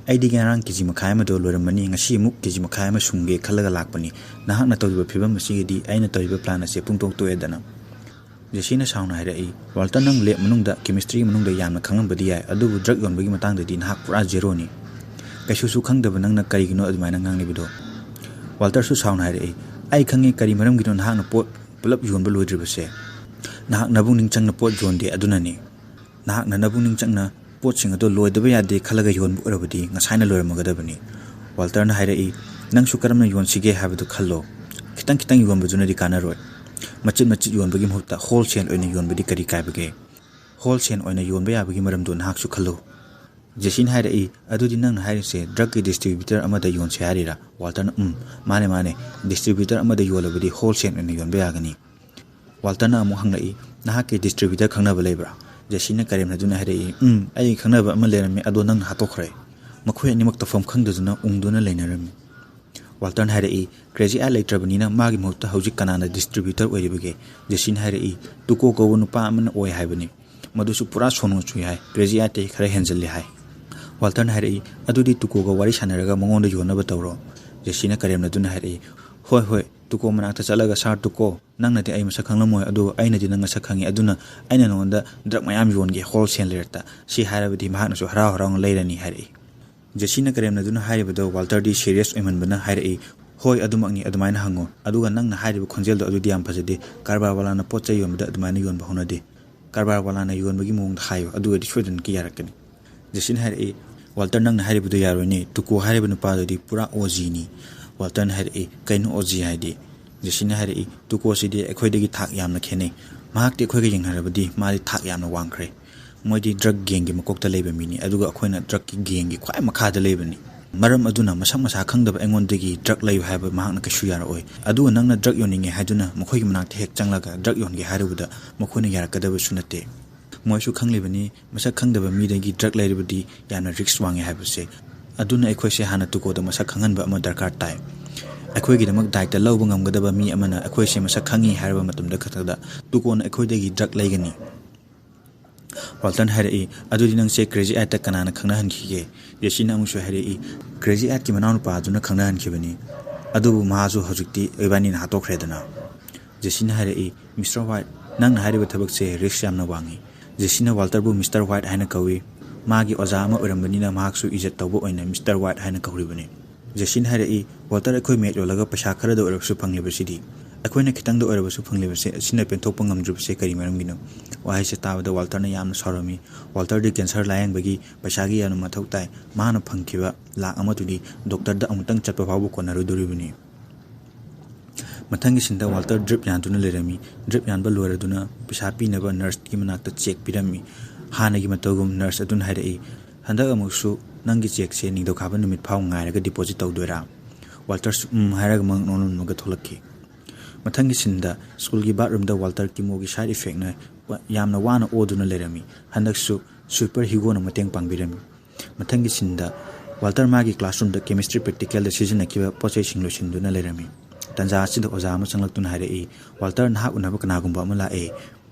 ꯑꯩꯗꯤ ꯉꯔꯥꯡ ꯀꯦ ꯖꯤ ꯃꯈꯥꯏ ꯑꯃꯗꯣ ꯂꯣꯏꯔꯝꯃꯅꯤ, ꯉꯁꯤ ꯑꯃꯨꯛ ꯀꯦ ꯖꯤ ꯃꯈꯥꯏ ꯑꯃ ꯁꯨꯡꯒꯦ ꯈꯜꯂꯒ ꯂꯥꯛꯄꯅꯤ꯫ ꯅꯍꯥꯛꯅ ꯇꯧꯔꯤꯕ ꯐꯤꯕꯝ ꯑꯁꯤꯒꯤꯗꯤ ꯑꯩꯅ ꯇꯧꯔꯤꯕ ꯄ꯭ꯂꯥꯟ ꯑꯁꯦ ꯄꯨꯡꯇꯣꯛ ꯇꯣꯛꯑꯦꯗꯅ꯫" ꯖꯦꯁꯤꯅ ꯁꯥꯎꯅ ꯍꯥꯏꯔꯛꯏ, "ꯋꯥꯜꯇꯔ, ꯅꯪ ꯂꯦꯕ ꯃꯅꯨꯡꯗ, ꯀꯦꯃꯤꯁꯇ꯭ꯔꯤ ꯃꯅꯨꯡꯗ ꯌꯥꯝꯅ ꯈꯪꯂꯝꯕꯗꯤ ꯌꯥꯏ, ꯑꯗꯨꯕꯨ ꯗ꯭ꯔꯒ ꯌꯣꯟꯕꯒꯤ ꯃꯇꯥꯡꯗꯗꯤ ꯅꯍꯥꯛ ꯄꯨꯔꯥ ꯖꯦꯔꯣꯅꯤ꯫ ꯀꯩꯁꯨꯁꯨ ꯈꯪꯗꯕ ꯅꯪꯅ ꯀꯔꯤꯒꯤꯅꯣ ꯑꯗꯨꯃꯥꯏꯅ ꯉꯥꯡꯂꯤꯕꯗꯣ?" ꯋꯥꯜꯇꯔꯁꯨ ꯁꯥꯎꯅ ꯍꯥꯏꯔꯛꯏ, "ꯑꯩ ꯈꯪꯉꯤ ꯀꯔꯤ ꯃꯔꯝꯒꯤꯅꯣ ꯅꯍꯥꯛꯅ ꯄꯣꯠ ꯄꯨꯂꯞ ꯌꯣꯟꯕ ꯂꯣꯏꯗ꯭ꯔꯤꯕꯁꯦ꯫ ꯅꯍꯥꯛ ꯅꯕꯨꯛꯅꯤꯡ ꯆꯪꯅ ꯄꯣꯠ ꯌꯣꯟꯗꯦ, ꯑꯗꯨꯅꯅꯤ꯫ ꯅꯍꯥꯛꯅ ꯅꯕꯨꯛꯅꯤꯡ ꯆꯪꯅ ꯄꯣꯠꯁꯤꯡ ꯑꯗꯨ ꯂꯣꯏꯗꯕ ꯌꯥꯗꯦ ꯈꯜꯂꯒ ꯌꯣꯟꯕ ꯑꯣꯏꯔꯕꯗꯤ ꯉꯁꯥꯏꯅ ꯂꯣꯏꯔꯝꯃꯒꯗꯕꯅꯤ꯫" ꯋꯥꯜꯇꯔꯅ ꯍꯥꯏꯔꯛꯏ, "ꯅꯪꯁꯨ ꯀꯔꯝꯅ ꯌꯣꯟꯁꯤꯒꯦ ꯍꯥꯏꯕꯗꯨ ꯈꯜꯂꯣ꯫ ꯈꯤꯇꯪ ꯈꯤꯇꯪ ꯌꯣꯟꯕꯗꯨꯅꯗꯤ ꯀꯥꯟꯅꯔꯣꯏ꯫ ꯃꯆꯤꯠ ꯃꯆꯤꯠ ꯌꯣꯟꯕꯒꯤ ꯃꯍꯨꯠꯇ ꯍꯣꯜꯁꯦꯜ ꯑꯣꯏꯅ ꯌꯣꯟꯕꯗꯤ ꯀꯔꯤ ꯀꯥꯏꯕꯒꯦ? ꯍꯣꯜꯁꯦꯜ ꯑꯣꯏꯅ ꯌꯣꯟꯕ ꯌꯥꯕꯒꯤ ꯃꯔꯝꯗꯨ ꯅꯍꯥꯛꯁꯨ ꯈꯜꯂꯨ꯫" ꯖꯦꯁꯤꯅ ꯍꯥꯏꯔꯛꯏ, "ꯑꯗꯨꯗꯤ ꯅꯪꯅ ꯍꯥꯏꯔꯤꯁꯦ ꯗ꯭ꯔꯛꯀꯤ ꯗꯤꯁꯇ꯭ꯔꯤꯕ꯭ꯌꯨꯇꯔ ꯑꯃꯗ ꯌꯣꯟꯁꯦ ꯍꯥꯏꯔꯤꯔꯥ?" ꯋꯥꯜꯇꯔꯅ, "ꯎꯝ, ꯃꯥꯅꯦ, ꯃꯥꯅꯦ, ꯗꯤꯁꯇ꯭ꯔꯤꯕ꯭ꯌꯨꯇꯔ ꯑꯃꯗ ꯌꯣꯜꯂꯕꯗꯤ ꯍꯣꯜꯁꯦꯜ ꯑꯣꯏꯅ ꯌꯣꯟꯕ ꯌꯥꯒꯅꯤ꯫" ꯋꯥꯜꯇꯔꯅ ꯑꯃꯨꯛ ꯍꯪꯂꯛꯏ, "ꯅꯍꯥꯛꯀꯤ ꯗꯤꯁꯇ꯭ꯔꯤꯕ꯭ꯌꯨꯇꯔ ꯈꯪꯅꯕ ꯂꯩꯕ꯭ꯔꯥ?" ꯖꯦꯁꯤꯅ ꯀꯔꯦꯝꯅꯗꯨꯅ ꯍꯥꯏꯔꯛꯏ, "ꯎꯝ, ꯑꯩꯒꯤ ꯈꯪꯅꯕ ꯑꯃ ꯂꯩꯔꯝꯃꯤ, ꯑꯗꯣ ꯅꯪꯅ ꯍꯥꯠꯇꯣꯛꯈ꯭ꯔꯦ꯫" ꯃꯈꯣꯏ ꯑꯅꯤꯃꯛ ꯇꯧꯐꯝ ꯈꯪꯗꯗꯨꯅ ꯎꯪꯗꯨꯅ ꯂꯩꯅꯔꯝꯃꯤ꯫ ꯋꯥꯜꯇꯔꯅ ꯍꯥꯏꯔꯛꯏ, "ꯀ꯭ꯔꯦꯖꯤ ꯑꯥꯏ ꯂꯩꯇ꯭ꯔꯕꯅꯤꯅ ꯃꯥꯒꯤ ꯃꯍꯨꯠꯇ ꯍꯧꯖꯤꯛ ꯀꯅꯥꯅ ꯗꯤꯁꯇ꯭ꯔꯤꯕ꯭ꯌꯨꯇꯔ ꯑꯣꯏꯔꯤꯕꯒꯦ?" ꯖꯦꯁꯤꯅ ꯍꯥꯏꯔꯛꯏ, "ꯇꯨꯀꯣ ꯀꯧꯕ ꯅꯨꯄꯥ ꯑꯃꯅ ꯑꯣꯏ ꯍꯥꯏꯕꯅꯤ꯫ ꯃꯗꯨꯁꯨ ꯄꯨꯔꯥ ꯁꯣꯅꯣ ꯆꯨꯏ ꯍꯥꯏ, ꯀ꯭ꯔꯦꯖꯤ ꯑꯥꯏꯇꯩ ꯈꯔ ꯍꯦꯟꯖꯜꯂꯤ ꯍꯥꯏ꯫" ꯋꯥꯜꯇꯔꯅ ꯍꯥꯏꯔꯛꯏ, "ꯑꯗꯨꯗꯤ ꯇꯨꯀꯣꯒ ꯋꯥꯔꯤ ꯁꯥꯟꯅꯔꯒ ꯃꯉꯣꯟꯗ ꯌꯣꯟꯅꯕ ꯇꯧꯔꯣ꯫" ꯖꯦꯁꯤꯅ ꯀꯔꯦꯝꯅꯗꯨꯅ ꯍꯥꯏꯔꯛꯏ, "ꯍꯣꯏ, ꯍꯣꯏ, ꯇꯨꯀꯣ ꯃꯅꯥꯛꯇ ꯆꯠꯂꯒ, 'ꯁꯥꯔ ꯇꯨꯀꯣ, ꯅꯪꯅꯗꯤ ꯑꯩ ꯃꯁꯛ ꯈꯪꯂꯝꯃꯣꯏ, ꯑꯗꯨꯕꯨ ꯑꯩꯅꯗꯤ ꯅꯪ ꯃꯁꯛ ꯈꯪꯉꯤ, ꯑꯗꯨꯅ ꯑꯩꯅ ꯅꯉꯣꯟꯗ ꯗ꯭ꯔꯛ ꯃꯌꯥꯝ ꯌꯣꯟꯒꯦ ꯍꯣꯜꯁꯦꯜ ꯔꯦꯠꯇ꯫ ꯁꯤ ꯍꯥꯏꯔꯕꯗꯤ ꯃꯍꯥꯛꯅꯁꯨ ꯍꯔꯥꯎ ꯍꯔꯥꯎꯅ ꯂꯩꯔꯅꯤ," ꯍꯥꯏꯔꯛꯏ꯫ ꯖꯦꯁꯤꯅ ꯀꯔꯦꯝꯅꯗꯨꯅ ꯍꯥꯏꯔꯤꯕꯗꯣ ꯋꯥꯜꯇꯔꯗꯤ ꯁꯤꯔꯤꯌꯁ ꯑꯣꯏꯃꯟꯕꯅ ꯍꯥꯏꯔꯛꯏ, "ꯍꯣꯏ, ꯑꯗꯨꯃꯛꯅꯤ, ꯑꯗꯨꯃꯥꯏꯅ ꯍꯪꯉꯣ꯫ ꯑꯗꯨꯒ ꯅꯪꯅ ꯍꯥꯏꯔꯤꯕ ꯈꯣꯟꯖꯦꯜꯗꯣ ꯑꯗꯨꯗꯤ ꯌꯥꯝ ꯐꯖꯗꯦ꯫ ꯀꯔꯕꯥꯔ ꯋꯥꯂꯥꯅ ꯄꯣꯠ ꯆꯩ ꯌꯣꯟꯕꯗ ꯑꯗꯨꯃꯥꯏꯅ ꯌꯣꯟꯕ ꯍꯧꯅꯗꯦ꯫ ꯀꯔꯕꯥꯔ ꯋꯥꯂꯥꯅ ꯌꯣꯟꯕꯒꯤ ꯃꯑꯣꯡꯗ ꯍꯥꯏꯌꯨ, ꯑꯗꯨ ꯑꯣꯏꯔꯗꯤ ꯁꯣꯏꯗꯅ ꯌꯥꯔꯛꯀꯅꯤ꯫" ꯖꯦꯁꯤꯅ ꯍꯥꯏꯔꯛꯏ, "ꯋꯥꯜꯇꯔ, ꯅꯪꯅ ꯍꯥꯏꯔꯤꯕꯗꯨ ꯌꯥꯔꯣꯏꯅꯦ, ꯇꯨꯀꯣ ꯍꯥꯏꯔꯤꯕ ꯅꯨꯄꯥꯗꯨꯗꯤ ꯄꯨꯔꯥ ꯑꯣ ꯖꯤꯅꯤ꯫" ꯋꯥꯜꯇꯔꯅ ꯍꯥꯏꯔꯛꯏ, "ꯀꯩꯅꯣ ꯑꯣ ꯖꯤ ꯍꯥꯏꯗꯤ?" ꯖꯦꯁꯤꯅ ꯍꯥꯏꯔꯛꯏ, "ꯇꯨꯀꯣꯁꯤꯗꯤ ꯑꯩꯈꯣꯏꯗꯒꯤ ꯊꯥꯛ ꯌꯥꯝꯅ ꯈꯦꯠꯅꯩ꯫ ꯃꯍꯥꯛꯇꯤ ꯑꯩꯈꯣꯏꯒ ꯌꯦꯡꯅꯔꯕꯗꯤ ꯃꯥꯗꯤ ꯊꯥꯛ ꯌꯥꯝꯅ ꯋꯥꯡꯈ꯭ꯔꯦ꯫ ꯃꯣꯏꯗꯤ ꯗ꯭ꯔꯒ ꯒꯦꯡꯒꯤ ꯃꯀꯣꯛꯇ ꯂꯩꯕ ꯃꯤꯅꯤ, ꯑꯗꯨꯒ ꯑꯩꯈꯣꯏꯅ ꯗ꯭ꯔꯒꯀꯤ ꯒꯦꯡꯒꯤ ꯈ꯭ꯋꯥꯏ ꯃꯈꯥꯗ ꯂꯩꯕꯅꯤ꯫ ꯃꯔꯝ ꯑꯗꯨꯅ ꯃꯁꯛ ꯃꯁꯥ ꯈꯪꯗꯕ ꯑꯩꯉꯣꯟꯗꯒꯤ ꯗ꯭ꯔꯒ ꯂꯩꯌꯨ ꯍꯥꯏꯕ ꯃꯍꯥꯛꯅ ꯀꯩꯁꯨ ꯌꯥꯔꯛꯑꯣꯏ꯫ ꯑꯗꯨꯒ ꯅꯪꯅ ꯗ꯭ꯔꯒ ꯌꯣꯟꯅꯤꯡꯉꯦ ꯍꯥꯏꯗꯨꯅ ꯃꯈꯣꯏꯒꯤ ꯃꯅꯥꯛꯇ ꯍꯦꯛ ꯆꯪꯂꯒ ꯗ꯭ꯔꯒ ꯌꯣꯟꯒꯦ ꯍꯥꯏꯔꯨꯕꯗ ꯃꯈꯣꯏꯅ ꯌꯥꯔꯛꯀꯗꯕꯁꯨ ꯅꯠꯇꯦ꯫ ꯃꯣꯏꯁꯨ ꯈꯪꯂꯤꯕꯅꯤ, ꯃꯁꯛ ꯈꯪꯗꯕ ꯃꯤꯗꯒꯤ ꯗ꯭ꯔꯒ ꯂꯩꯔꯕꯗꯤ ꯌꯥꯝꯅ ꯔꯤꯁ꯭ꯛ ꯋꯥꯡꯉꯤ ꯍꯥꯏꯕꯁꯦ꯫ ꯑꯗꯨꯅ ꯑꯩꯈꯣꯏꯁꯦ ꯍꯥꯟꯅ ꯇꯨꯀꯣꯗ ꯃꯁꯛ ꯈꯪꯍꯟꯕ ꯑꯃ ꯗꯔꯀꯥꯔ ꯇꯥꯏ꯫ ꯑꯩꯈꯣꯏꯒꯤꯗꯃꯛ ꯗꯥꯏꯇ ꯂꯧꯕ ꯉꯝꯒꯗꯕ ꯃꯤ ꯑꯃꯅ ꯑꯩꯈꯣꯏꯁꯦ ꯃꯁꯛ ꯈꯪꯉꯤ ꯍꯥꯏꯔꯕ ꯃꯇꯝꯗ ꯈꯛꯇꯗ ꯇꯨꯀꯣꯅ ꯑꯩꯈꯣꯏꯗꯒꯤ ꯗ꯭ꯔꯒ ꯂꯩꯒꯅꯤ꯫" ꯋꯥꯜꯇꯟ ꯍꯥꯏꯔꯛꯏ, "ꯑꯗꯨꯗꯤ ꯅꯪꯁꯦ ꯀ꯭ꯔꯦꯖꯤ ꯑꯥꯏꯠꯇ ꯀꯅꯥꯅ ꯈꯪꯅꯍꯟꯈꯤꯒꯦ?" ꯖꯦꯁꯤꯅ ꯑꯃꯨꯛꯁꯨ ꯍꯥꯏꯔꯛꯏ, "ꯀ꯭ꯔꯦꯖꯤ ꯑꯥꯏꯠꯀꯤ ꯃꯅꯥꯎꯅꯨꯄꯥ ꯑꯗꯨꯅ ꯈꯪꯅꯍꯟꯈꯤꯕꯅꯤ꯫ ꯑꯗꯨꯕꯨ ꯃꯍꯥꯛꯁꯨ ꯍꯧꯖꯤꯛꯇꯤ ꯏꯕꯥꯅꯤꯅ ꯍꯥꯠꯇꯣꯛꯈ꯭ꯔꯦꯗꯅ꯫" ꯖꯦꯁꯤꯅ ꯍꯥꯏꯔꯛꯏ, "ꯃꯤꯁꯇꯔ ꯋꯥꯏꯠ, ꯅꯪꯅ ꯍꯥꯏꯔꯤꯕ ꯊꯕꯛꯁꯦ ꯔꯤꯁ꯭ꯛ ꯌꯥꯝꯅ ꯋꯥꯡꯉꯤ꯫" ꯖꯦꯁꯤꯅ ꯋꯥꯜꯇꯔꯕꯨ ꯃꯤꯁꯇꯔ ꯋꯥꯏꯠ ꯍꯥꯏꯅ ꯀꯧꯏ꯫ ꯃꯥꯒꯤ ꯑꯣꯖꯥ ꯑꯃ ꯑꯣꯏꯔꯝꯕꯅꯤꯅ ꯃꯍꯥꯛꯁꯨ ꯏꯖꯠ ꯇꯧꯕ ꯑꯣꯏꯅ ꯃꯤꯁꯇꯔ ꯋꯥꯏꯠ ꯍꯥꯏꯅ ꯀꯧꯔꯤꯕꯅꯤ꯫ ꯖꯦꯁꯤꯅ ꯍꯥꯏꯔꯛꯏ, "ꯋꯥꯜꯇꯔ, ꯑꯩꯈꯣꯏ ꯃꯦꯠ ꯌꯣꯜꯂꯒ ꯄꯩꯁꯥ ꯈꯔꯗ ꯑꯣꯏꯔꯕꯁꯨ ꯐꯪꯂꯤꯕꯁꯤꯗꯤ꯫ ꯑꯩꯈꯣꯏꯅ ꯈꯤꯇꯪꯗ ꯑꯣꯏꯔꯕꯁꯨ ꯐꯪꯂꯤꯕꯁꯦ ꯑꯁꯤꯅ ꯄꯦꯟꯊꯣꯛꯄ ꯉꯝꯗ꯭ꯔꯤꯕꯁꯦ ꯀꯔꯤ ꯃꯔꯝꯒꯤꯅꯣ?" ꯋꯥꯍꯩꯁꯦ ꯇꯥꯕꯗ ꯋꯥꯜꯇꯔꯅ ꯌꯥꯝꯅ ꯁꯥꯎꯔꯝꯃꯤ꯫ ꯋꯥꯜꯇꯔꯗꯤ ꯀꯦꯟꯁꯔ ꯂꯥꯌꯦꯡꯕꯒꯤ ꯄꯩꯁꯥꯒꯤ ꯌꯥꯝꯅ ꯃꯊꯧ ꯇꯥꯏ꯫ ꯃꯥꯅ ꯐꯪꯈꯤꯕ ꯂꯥꯛ ꯑꯃꯗꯨꯗꯤ ꯗꯣꯛꯇꯔꯗ ꯑꯃꯨꯛꯇꯪ ꯆꯠꯄ ꯐꯥꯎꯕ ꯀꯣꯟꯅꯔꯣꯏꯗꯣꯔꯤꯕꯅꯤ꯫ ꯃꯊꯪꯒꯤ ꯁꯤꯟꯗ ꯋꯥꯜꯇꯔ ꯗ꯭ꯔꯤꯞ ꯌꯥꯟꯗꯨꯅ ꯂꯩꯔꯝꯃꯤ꯫ ꯗ꯭ꯔꯤꯞ ꯌꯥꯟꯕ ꯂꯣꯏꯔꯗꯨꯅ ꯄꯩꯁꯥ ꯄꯤꯅꯕ ꯅꯔꯁꯀꯤ ꯃꯅꯥꯛꯇ ꯆꯦꯛ ꯄꯤꯔꯝꯃꯤ꯫ ꯍꯥꯟꯅꯒꯤ ꯃꯇꯧꯒꯨꯝ ꯅꯔꯁ ꯑꯗꯨꯅ ꯍꯥꯏꯔꯛꯏ, "ꯍꯟꯗꯛ ꯑꯃꯨꯛꯁꯨ ꯅꯪꯒꯤ ꯆꯦꯛꯁꯦ ꯅꯤꯡꯊꯧꯀꯥꯕ ꯅꯨꯃꯤꯠ ꯐꯥꯎ ꯉꯥꯏꯔꯒ ꯗꯤꯄꯣꯖꯤꯠ ꯇꯧꯗꯣꯏꯔꯥ?" ꯋꯥꯜꯇꯔꯁꯨ "ꯎꯝ" ꯍꯥꯏꯔꯒ ꯃꯉꯛ ꯅꯣꯜꯂꯝꯃꯒ ꯊꯣꯛꯂꯛꯈꯤ꯫ ꯃꯊꯪꯒꯤ ꯁꯤꯟꯗ ꯁ꯭ꯀꯨꯜꯒꯤ ꯕꯥꯠꯔꯨꯝꯗ ꯋꯥꯜꯇꯔ ꯀꯤꯃꯣꯒꯤ ꯁꯥꯏꯠ ꯏꯐꯦꯛꯅ ꯌꯥꯝꯅ ꯋꯥꯅ ꯑꯣꯗꯨꯅ ꯂꯩꯔꯝꯃꯤ꯫ ꯍꯟꯗꯛꯁꯨ ꯁ꯭ꯋꯤꯄꯔ ꯍꯤꯒꯣꯅ ꯃꯇꯦꯡ ꯄꯥꯡꯕꯤꯔꯝꯃꯤ꯫ ꯃꯊꯪꯒꯤ ꯁꯤꯟꯗ ꯋꯥꯜꯇꯔ ꯃꯥꯒꯤ ꯀ꯭ꯂꯥꯁꯔꯨꯝꯗ ꯀꯦꯃꯤꯁꯇ꯭ꯔꯤ ꯄ꯭ꯔꯦꯛꯇꯤꯀꯦꯜꯗ ꯁꯤꯖꯤꯟꯅꯈꯤꯕ ꯄꯣꯠ ꯆꯩꯁꯤꯡ ꯂꯣꯏꯁꯤꯟꯗꯨꯅ ꯂꯩꯔꯝꯃꯤ꯫ ꯇꯟꯖꯥ ꯑꯁꯤꯗ ꯑꯣꯖꯥ ꯑꯃ ꯆꯪꯂꯛꯇꯨꯅ ꯍꯥꯏꯔꯛꯏ, "ꯋꯥꯜꯇꯔ, ꯅꯍꯥꯛ ꯎꯅꯕ ꯀꯅꯥꯒꯨꯝꯕ ꯑꯃ ꯂꯥꯛꯑꯦ꯫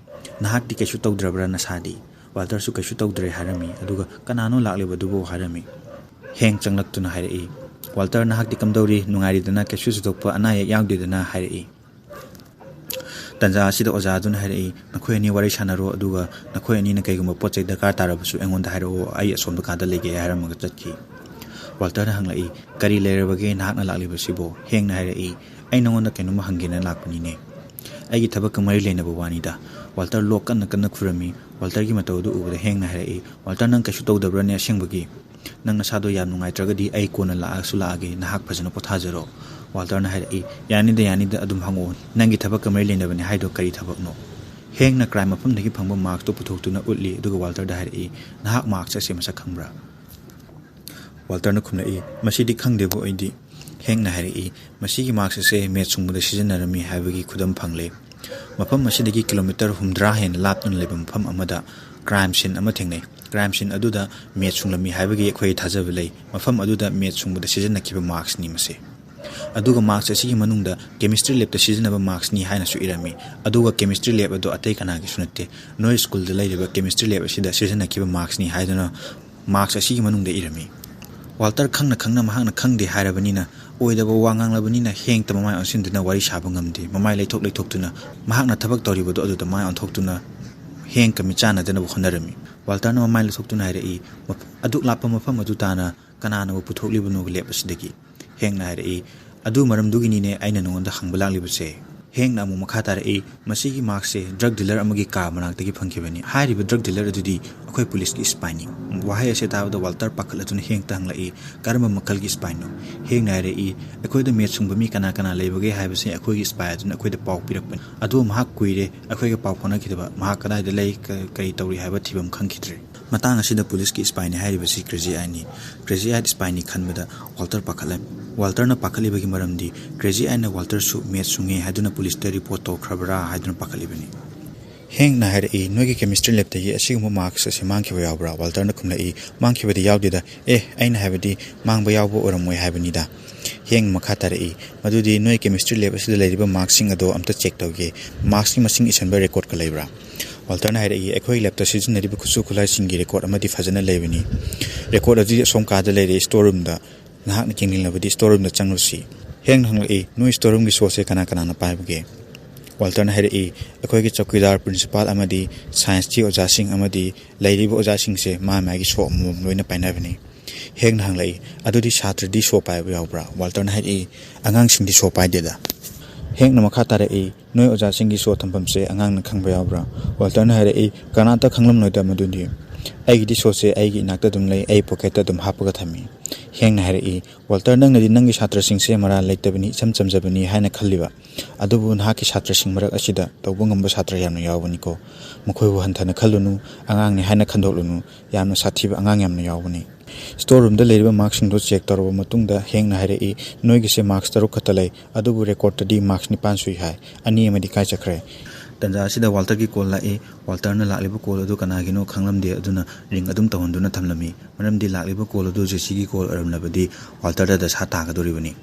ꯅꯍꯥꯛꯇꯤ ꯀꯩꯁꯨ ꯇꯧꯗ꯭ꯔꯕ꯭ꯔꯥ ꯅꯁꯥꯗꯤ?" ꯋꯥꯜꯇꯔꯁꯨ ꯀꯩꯁꯨ ꯇꯧꯗ꯭ꯔꯦ ꯍꯥꯏꯔꯝꯃꯤ꯫ ꯑꯗꯨꯒ "ꯀꯅꯥꯅꯣ ꯂꯥꯛꯂꯤꯕꯗꯨꯕꯨ?" ꯍꯥꯏꯔꯝꯃꯤ꯫ ꯍꯦꯡ ꯆꯪꯂꯛꯇꯨꯅ ꯍꯥꯏꯔꯛꯏ, "ꯋꯥꯜꯇꯔ, ꯅꯍꯥꯛꯇꯤ ꯀꯝꯗꯧꯔꯤ? ꯅꯨꯡꯉꯥꯏꯔꯤꯗꯅ? ꯀꯩꯁꯨ ꯊꯣꯏꯗꯣꯛꯄ ꯑꯅꯥ ꯑꯌꯦꯛ ꯌꯥꯎꯗꯦꯗꯅ?" ꯍꯥꯏꯔꯛꯏ꯫ ꯇꯟꯖꯥ ꯑꯁꯤꯗ ꯑꯣꯖꯥ ꯑꯗꯨꯅ ꯍꯥꯏꯔꯛꯏ, "ꯅꯈꯣꯏ ꯑꯅꯤ ꯋꯥꯔꯤ ꯁꯥꯟꯅꯔꯣ, ꯑꯗꯨꯒ ꯅꯈꯣꯏ ꯑꯅꯤꯅ ꯀꯩꯒꯨꯝꯕ ꯄꯣꯠ ꯆꯩ ꯗꯔꯀꯥꯔ ꯇꯥꯔꯕꯁꯨ ꯑꯩꯉꯣꯟꯗ ꯍꯥꯏꯔꯛꯑꯣ, ꯑꯩ ꯑꯁꯣꯝꯗ ꯀꯥꯗ ꯂꯩꯒꯦ" ꯍꯥꯏꯔꯝꯃꯒ ꯆꯠꯈꯤ꯫ ꯋꯥꯜꯇꯔꯅ ꯍꯪꯂꯛꯏ, "ꯀꯔꯤ ꯂꯩꯔꯕꯒꯦ ꯅꯍꯥꯛꯅ ꯂꯥꯛꯂꯤꯕꯁꯤꯕꯣ?" ꯍꯦꯡꯅ ꯍꯥꯏꯔꯛꯏ, "ꯑꯩ ꯅꯉꯣꯟꯗ ꯀꯩꯅꯣꯝꯃ ꯍꯪꯒꯦꯅ ꯂꯥꯛꯄꯅꯤꯅꯦ꯫ ꯑꯩꯒꯤ ꯊꯕꯛꯀ ꯃꯔꯤ ꯂꯩꯅꯕ ꯋꯥꯅꯤꯗ"꯫ ꯋꯥꯜꯇꯔ ꯂꯣꯛ ꯀꯟꯅ ꯀꯟꯅ ꯈꯨꯔꯝꯃꯤ꯫ ꯋꯥꯜꯇꯔꯒꯤ ꯃꯇꯧ ꯑꯗꯨ ꯎꯕꯗ ꯍꯦꯡꯅ ꯍꯥꯏꯔꯛꯏ, "ꯋꯥꯜꯇꯔ, ꯅꯪ ꯀꯩꯁꯨ ꯇꯧꯗꯕ꯭ꯔꯅꯦ ꯑꯁꯦꯡꯕꯒꯤ? ꯅꯪ ꯅꯁꯥꯗꯣ ꯌꯥꯝ ꯅꯨꯡꯉꯥꯏꯇ꯭ꯔꯒꯗꯤ ꯑꯩ ꯀꯣꯟꯅ ꯂꯥꯛꯑꯁꯨ ꯂꯥꯛꯑꯒꯦ, ꯅꯍꯥꯛ ꯐꯖꯅ ꯄꯣꯊꯥꯖꯔꯣ"꯫ ꯋꯥꯜꯇꯔꯅ ꯍꯥꯏꯔꯛꯏ, "ꯌꯥꯅꯤꯗ, ꯌꯥꯅꯤꯗ, ꯑꯗꯨꯝ ꯍꯪꯉꯛꯑꯣ꯫ ꯅꯪꯒꯤ ꯊꯕꯛꯀ ꯃꯔꯤ ꯂꯩꯅꯕꯅꯤ ꯍꯥꯏꯗꯣ ꯀꯔꯤ ꯊꯕꯛꯅꯣ?" ꯍꯦꯡꯅ ꯀ꯭ꯔꯥꯏꯝ ꯃꯐꯝꯗꯒꯤ ꯐꯪꯕ ꯃꯥꯛꯁꯇꯣ ꯄꯨꯊꯣꯛꯇꯨꯅ ꯎꯠꯂꯤ, ꯑꯗꯨꯒ ꯋꯥꯜꯇꯔꯗ ꯍꯥꯏꯔꯛꯏ, "ꯅꯍꯥꯛ ꯃꯥꯛꯁ ꯑꯁꯦ ꯃꯁꯛ ꯈꯪꯕ꯭ꯔꯥ?" ꯋꯥꯜꯇꯔꯅ ꯈꯨꯝꯂꯛꯏ, "ꯃꯁꯤꯗꯤ ꯈꯪꯗꯦꯕꯨ ꯑꯩꯗꯤ"꯫ ꯍꯦꯡꯅ ꯍꯥꯏꯔꯛꯏ, "ꯃꯁꯤꯒꯤ ꯃꯥꯛꯁ ꯑꯁꯦ ꯃꯦꯠ ꯁꯨꯡꯕꯗ ꯁꯤꯖꯤꯟꯅꯔꯝꯃꯤ ꯍꯥꯏꯕꯒꯤ ꯈꯨꯗꯝ ꯐꯪꯂꯦ꯫ ꯃꯐꯝ ꯑꯁꯤꯗꯒꯤ ꯀꯤꯂꯣꯃꯤꯇꯔ ꯍꯨꯝꯗ꯭ꯔꯥ ꯍꯦꯟꯅ ꯂꯥꯞꯇꯨꯅ ꯂꯩꯕ ꯃꯐꯝ ꯑꯃꯗ ꯀ꯭ꯔꯥꯏꯝ ꯁꯤꯟ ꯑꯃ ꯊꯦꯡꯅꯩ꯫ ꯀ꯭ꯔꯥꯏꯝ ꯁꯤꯟ ꯑꯗꯨꯗ ꯃꯦꯠ ꯁꯨꯡꯂꯝꯃꯤ ꯍꯥꯏꯕꯒꯤ ꯑꯩꯈꯣꯏ ꯊꯥꯖꯕ ꯂꯩ꯫ ꯃꯐꯝ ꯑꯗꯨꯗ ꯃꯦꯠ ꯁꯨꯡꯕꯗ ꯁꯤꯖꯤꯟꯅꯈꯤꯕ ꯃꯥꯛꯁꯅꯤ ꯃꯁꯤ꯫ ꯑꯗꯨꯒ ꯃꯥꯛꯁ ꯑꯁꯤꯒꯤ ꯃꯅꯨꯡꯗ ꯀꯦꯃꯤꯁꯇ꯭ꯔꯤ ꯂꯦꯕꯇ ꯁꯤꯖꯤꯟꯅꯕ ꯃꯥꯛꯁꯅꯤ ꯍꯥꯏꯅꯁꯨ ꯏꯔꯝꯃꯤ꯫ ꯑꯗꯨꯒ ꯀꯦꯃꯤꯁꯇ꯭ꯔꯤ ꯂꯦꯕ ꯑꯗꯨ ꯑꯇꯩ ꯀꯅꯥꯒꯤꯁꯨ ꯅꯠꯇꯦ, ꯅꯣꯏ ꯁ꯭ꯀꯨꯜꯗ ꯂꯩꯔꯤꯕ ꯀꯦꯃꯤꯁꯇ꯭ꯔꯤ ꯂꯦꯕ ꯑꯁꯤꯗ ꯁꯤꯖꯤꯟꯅꯈꯤꯕ ꯃꯥꯛꯁꯅꯤ ꯍꯥꯏꯗꯨꯅ ꯃꯥꯛꯁ ꯑꯁꯤꯒꯤ ꯃꯅꯨꯡꯗ ꯏꯔꯝꯃꯤ"꯫ ꯋꯥꯜꯇꯔ ꯈꯪꯅ ꯈꯪꯅ ꯃꯍꯥꯛꯅ ꯈꯪꯗꯦ ꯍꯥꯏꯔꯕꯅꯤꯅ, ꯑꯣꯏꯗꯕ ꯋꯥ ꯉꯥꯡꯂꯕꯅꯤꯅ ꯍꯦꯡꯇ ꯃꯃꯥꯏ ꯑꯣꯟꯁꯤꯟꯗꯨꯅ ꯋꯥꯔꯤ ꯁꯥꯕ ꯉꯝꯗꯦ꯫ ꯃꯃꯥꯏ ꯂꯩꯊꯣꯛ ꯂꯩꯊꯣꯛꯇꯨꯅ ꯃꯍꯥꯛꯅ ꯊꯕꯛ ꯇꯧꯔꯤꯕꯗꯨ ꯑꯗꯨꯗ ꯃꯥꯏ ꯑꯣꯟꯊꯣꯛꯇꯨꯅ ꯍꯦꯡꯀ ꯃꯤꯠꯆꯥꯟꯅꯗꯅꯕ ꯍꯣꯠꯅꯔꯝꯃꯤ꯫ ꯋꯥꯜꯇꯔꯅ ꯃꯃꯥꯏ ꯂꯩꯊꯣꯛꯇꯨꯅ ꯍꯥꯏꯔꯛꯏ, "ꯃꯐ-, ꯑꯗꯨꯛ ꯂꯥꯞꯄ ꯃꯐꯝ ꯑꯗꯨ ꯇꯥꯅ ꯀꯅꯥꯅꯕꯨ ꯄꯨꯊꯣꯛꯂꯤꯕꯅꯣ ꯂꯦꯞ ꯑꯁꯤꯗꯒꯤ?" ꯍꯦꯡꯅ ꯍꯥꯏꯔꯛꯏ, "ꯑꯗꯨ ꯃꯔꯝꯗꯨꯒꯤꯅꯤꯅꯦ ꯑꯩꯅ ꯅꯉꯣꯟꯗ ꯍꯪꯕ ꯂꯥꯛꯂꯤꯕꯁꯦ"꯫ ꯍꯦꯡꯅ ꯑꯃꯨꯛ ꯃꯈꯥ ꯇꯥꯔꯛꯏ, "ꯃꯁꯤꯒꯤ ꯃꯥꯛꯁꯦ ꯗ꯭ꯔꯒ ꯗꯤꯂꯔ ꯑꯃꯒꯤ ꯀꯥ ꯃꯅꯥꯛꯇꯒꯤ ꯐꯪꯈꯤꯕꯅꯤ꯫ ꯍꯥꯏꯔꯤꯕ ꯗ꯭ꯔꯒ ꯗꯤꯂꯔ ꯑꯗꯨꯗꯤ ꯑꯩꯈꯣꯏ ꯄꯨꯂꯤꯁꯀꯤ ꯏꯁꯄꯥꯏꯅꯤ"꯫ ꯋꯥꯍꯩ ꯑꯁꯤ ꯇꯥꯕꯗ ꯋꯥꯜꯇꯔ ꯄꯥꯈꯠꯂꯗꯨꯅ ꯍꯦꯡꯇ ꯍꯪꯂꯛꯏ, "ꯀꯔꯝꯕ ꯃꯈꯜꯒꯤ ꯏꯁꯄꯥꯏꯅꯣ?" ꯍꯦꯡꯅ ꯍꯥꯏꯔꯛꯏ, "ꯑꯩꯈꯣꯏꯗ ꯃꯦꯠ ꯁꯨꯡꯕ ꯃꯤ ꯀꯅꯥ ꯀꯅꯥ ꯂꯩꯕꯒꯦ ꯍꯥꯏꯕꯁꯤ ꯑꯩꯈꯣꯏꯒꯤ ꯏꯁꯄꯥꯏ ꯑꯗꯨꯅ ꯑꯩꯈꯣꯏꯗ ꯄꯥꯎ ꯄꯤꯔꯛꯄꯅꯤ꯫ ꯑꯗꯨꯕꯨ ꯃꯍꯥꯛ ꯀꯨꯏꯔꯦ ꯑꯩꯈꯣꯏꯒ ꯄꯥꯎ ꯐꯥꯎꯅꯈꯤꯗꯕ꯫ ꯃꯍꯥꯛ ꯀꯗꯥꯏꯗ ꯂꯩ, ꯀ-, ꯀꯔꯤ ꯇꯧꯔꯤ ꯍꯥꯏꯕ ꯊꯤꯐꯝ ꯈꯪꯈꯤꯗ꯭ꯔꯦ"꯫ ꯃꯇꯥꯡ ꯑꯁꯤꯗ ꯄꯨꯂꯤꯁꯀꯤ ꯏꯁꯄꯥꯏꯅꯤ ꯍꯥꯏꯔꯤꯕꯁꯤ ꯀ꯭ꯔꯦꯖꯤ ꯑꯥꯏꯅꯤ꯫ ꯀ꯭ꯔꯦꯖꯤ ꯑꯥꯏ ꯏꯁꯄꯥꯏꯅꯤ ꯈꯟꯕꯗ ꯋꯥꯜꯇꯔ ꯄꯥꯈꯠꯂꯦ꯫ ꯋꯥꯜꯇꯔꯅ ꯄꯥꯈꯠꯂꯤꯕꯒꯤ ꯃꯔꯝꯗꯤ ꯀ꯭ꯔꯦꯖꯤ ꯑꯥꯏꯅ ꯋꯥꯜꯇꯔꯁꯨ ꯃꯦꯠꯁ ꯁꯨꯡꯉꯦ ꯍꯥꯏꯗꯨꯅ ꯄꯨꯂꯤꯁꯇ ꯔꯤꯄꯣꯔꯠ ꯇꯧꯈ꯭ꯔꯕ꯭ꯔꯥ ꯍꯥꯏꯗꯨꯅ ꯄꯥꯈꯠꯂꯤꯕꯅꯤ꯫ ꯍꯦꯡꯅ ꯍꯥꯏꯔꯛꯏ, "ꯅꯣꯏꯒꯤ ꯀꯦꯃꯤꯁꯇ꯭ꯔꯤ ꯂꯦꯞꯇꯒꯤ ꯑꯁꯤꯒꯨꯝꯕ ꯃꯥꯔꯛꯁ ꯑꯁꯤ ꯃꯥꯡꯈꯤꯕ ꯌꯥꯎꯕ꯭ꯔꯥ?" ꯋꯥꯜꯇꯔꯅ ꯈꯨꯝꯂꯛꯏ, "ꯃꯥꯡꯈꯤꯕꯗꯤ ꯌꯥꯎꯗꯦꯗ꯫ ꯑꯦ, ꯑꯩꯅ ꯍꯥꯏꯕꯗꯤ ꯃꯥꯡꯕ ꯌꯥꯎꯕ ꯑꯣꯏꯔꯝꯃꯣꯏ ꯍꯥꯏꯕꯅꯤꯗ"꯫ ꯍꯦꯡ ꯃꯈꯥ ꯇꯥꯔꯛꯏ, "ꯃꯗꯨꯗꯤ ꯅꯣꯏ ꯀꯦꯃꯤꯁꯇ꯭ꯔꯤ ꯂꯦꯞ ꯑꯁꯤꯗ ꯂꯩꯔꯤꯕ ꯃꯥꯔꯛꯁꯤꯡ ꯑꯗꯣ ꯑꯝꯇ ꯆꯦꯛ ꯇꯧꯒꯦ꯫ ꯃꯥꯔꯛꯁꯀꯤ ꯃꯁꯤꯡ ꯏꯁꯟꯕ ꯔꯦꯀꯣꯔꯠꯀ ꯂꯩꯕ꯭ꯔꯥ?" ꯋꯥꯜꯇꯔꯅ ꯍꯥꯏꯔꯛꯏ, "ꯑꯩꯈꯣꯏꯒꯤ ꯂꯦꯞꯇ ꯁꯤꯖꯤꯟꯅꯔꯤꯕ ꯈꯨꯠꯁꯨ ꯈꯨꯠꯂꯥꯏꯁꯤꯡꯒꯤ ꯔꯦꯀꯣꯔꯠ ꯑꯃꯗꯤ ꯐꯖꯅ ꯂꯩꯕꯅꯤ꯫ ꯔꯦꯀꯣꯔꯠ ꯑꯗꯨꯗꯤ ꯑꯁꯣꯝ ꯀꯥꯗ ꯂꯩꯔꯦ, ꯁ꯭ꯇꯣꯔ ꯔꯨꯝꯗ꯫ ꯅꯍꯥꯛꯅ ꯌꯦꯡꯅꯤꯡꯂꯕꯗꯤ ꯁ꯭ꯇꯣꯔ ꯔꯨꯝꯗ ꯆꯪꯂꯨꯁꯤ"꯫ ꯍꯦꯡꯅ ꯍꯪꯂꯛꯏ, "ꯅꯣꯏ ꯁ꯭ꯇꯣꯔ ꯔꯨꯝꯒꯤ ꯁꯣꯁꯦ ꯀꯅꯥ ꯀꯅꯥꯅ ꯄꯥꯏꯕꯒꯦ?" ꯋꯥꯜꯇꯔꯅ ꯍꯥꯏꯔꯛꯏ, "ꯑꯩꯈꯣꯏꯒꯤ ꯆꯧꯀꯤꯗꯥꯔ, ꯄ꯭ꯔꯤꯟꯁꯤꯄꯥꯜ ꯑꯃꯗꯤ ꯁꯥꯏꯟꯁꯀꯤ ꯑꯣꯖꯥꯁꯤꯡ ꯑꯃꯗꯤ ꯂꯩꯔꯤꯕ ꯑꯣꯖꯥꯁꯤꯡꯁꯦ ꯃꯥ ꯃꯥꯒꯤ ꯁꯣ ꯑꯃꯃꯝ ꯂꯣꯏꯅ ꯄꯥꯏꯅꯕꯅꯤ"꯫ ꯍꯦꯡꯅ ꯍꯪꯂꯛꯏ, "ꯑꯗꯨꯗꯤ ꯁꯥꯇ꯭ꯔꯗꯤ ꯁꯣ ꯄꯥꯏꯕ ꯌꯥꯎꯕ꯭ꯔꯥ?" ꯋꯥꯜꯇꯔꯅ ꯍꯥꯏꯔꯛꯏ, "ꯑꯉꯥꯡꯁꯤꯡꯗꯤ ꯁꯣ ꯄꯥꯏꯗꯦꯗ"꯫ ꯍꯦꯡꯅ ꯃꯈꯥ ꯇꯥꯔꯛꯏ, "ꯅꯣꯏ ꯑꯣꯖꯥꯁꯤꯡꯒꯤ ꯁꯣ ꯊꯝꯐꯝꯁꯦ ꯑꯉꯥꯡꯅ ꯈꯪꯕ ꯌꯥꯎꯕ꯭ꯔꯥ?" ꯋꯥꯜꯇꯔꯅ ꯍꯥꯏꯔꯛꯏ, "ꯀꯅꯥꯇ ꯈꯪꯂꯝꯂꯣꯏꯗ ꯃꯗꯨꯗꯤ꯫ ꯑꯩꯒꯤꯗꯤ ꯁꯣꯁꯦ ꯑꯩꯒꯤ ꯏꯅꯥꯛꯇ ꯑꯗꯨꯝ ꯂꯩ, ꯑꯩ ꯄꯣꯀꯦꯠꯇ ꯑꯗꯨꯝ ꯍꯥꯞꯄꯒ ꯊꯝꯃꯤ"꯫ ꯍꯦꯡꯅ ꯍꯥꯏꯔꯛꯏ, "ꯋꯥꯜꯇꯔ, ꯅꯪꯅꯗꯤ ꯅꯪꯒꯤ ꯁꯥꯇ꯭ꯔꯁꯤꯡꯁꯦ ꯃꯔꯥꯜ ꯂꯩꯇꯕꯅꯤ, ꯏꯆꯝ ꯆꯝꯖꯕꯅꯤ ꯍꯥꯏꯅ ꯈꯜꯂꯤꯕ꯫ ꯑꯗꯨꯕꯨ ꯅꯍꯥꯛꯀꯤ ꯁꯥꯇ꯭ꯔꯁꯤꯡ ꯃꯔꯛ ꯑꯁꯤꯗ ꯇꯧꯕ ꯉꯝꯕ ꯁꯥꯇ꯭ꯔ ꯌꯥꯝꯅ ꯌꯥꯎꯕꯅꯤꯀꯣ꯫ ꯃꯈꯣꯏꯕꯨ ꯍꯟꯊꯅ ꯈꯜꯂꯨꯅꯨ, ꯑꯉꯥꯡꯅꯤ ꯍꯥꯏꯅ ꯈꯟꯗꯣꯛꯂꯨꯅꯨ, ꯌꯥꯝꯅ ꯁꯥꯊꯤꯕ ꯑꯉꯥꯡ ꯌꯥꯝꯅ ꯌꯥꯎꯕꯅꯤ"꯫ ꯁ꯭ꯇꯣꯔ ꯔꯨꯝꯗ ꯂꯩꯔꯤꯕ ꯃꯥꯔꯛꯁꯤꯡꯗꯨ ꯆꯦꯛ ꯇꯧꯔꯕ ꯃꯇꯨꯡꯗ ꯍꯦꯡꯅ ꯍꯥꯏꯔꯛꯏ, "ꯅꯣꯏꯒꯤꯁꯦ ꯃꯥꯔꯛꯁ ꯇꯔꯨꯛ ꯈꯛꯇ ꯂꯩ, ꯑꯗꯨꯕꯨ ꯔꯦꯀꯣꯔꯠꯇꯗꯤ ꯃꯥꯔꯛꯁ ꯅꯤꯄꯥꯟ ꯁꯨꯏ ꯍꯥꯏ꯫ ꯑꯅꯤ ꯑꯃꯗꯤ ꯀꯥꯏ ꯆꯠꯈ꯭ꯔꯦ?" ꯇꯟꯖꯥ ꯑꯁꯤꯗ ꯋꯥꯜꯇꯔꯒꯤ ꯀꯣꯜ ꯂꯥꯛꯏ꯫ ꯋꯥꯜꯇꯔꯅ ꯂꯥꯛꯂꯤꯕ ꯀꯣꯜ ꯑꯗꯨ ꯀꯅꯥꯒꯤꯅꯣ ꯈꯪꯂꯝꯗꯦ, ꯑꯗꯨꯅ ꯔꯤꯡ ꯑꯗꯨꯝ ꯇꯧꯍꯟꯗꯨꯅ ꯊꯝꯂꯝꯃꯤ꯫ ꯃꯔꯝꯗꯤ ꯂꯥꯛꯂꯤꯕ ꯀꯣꯜ ꯑꯗꯨ ꯖꯦꯁꯤꯒꯤ ꯀꯣꯜ ꯑꯣꯏꯔꯝꯂꯕꯗꯤ ꯋꯥꯜꯇꯔꯗ ꯗꯁꯥ ꯇꯥꯒꯗꯧꯔꯤꯕꯅꯤ꯫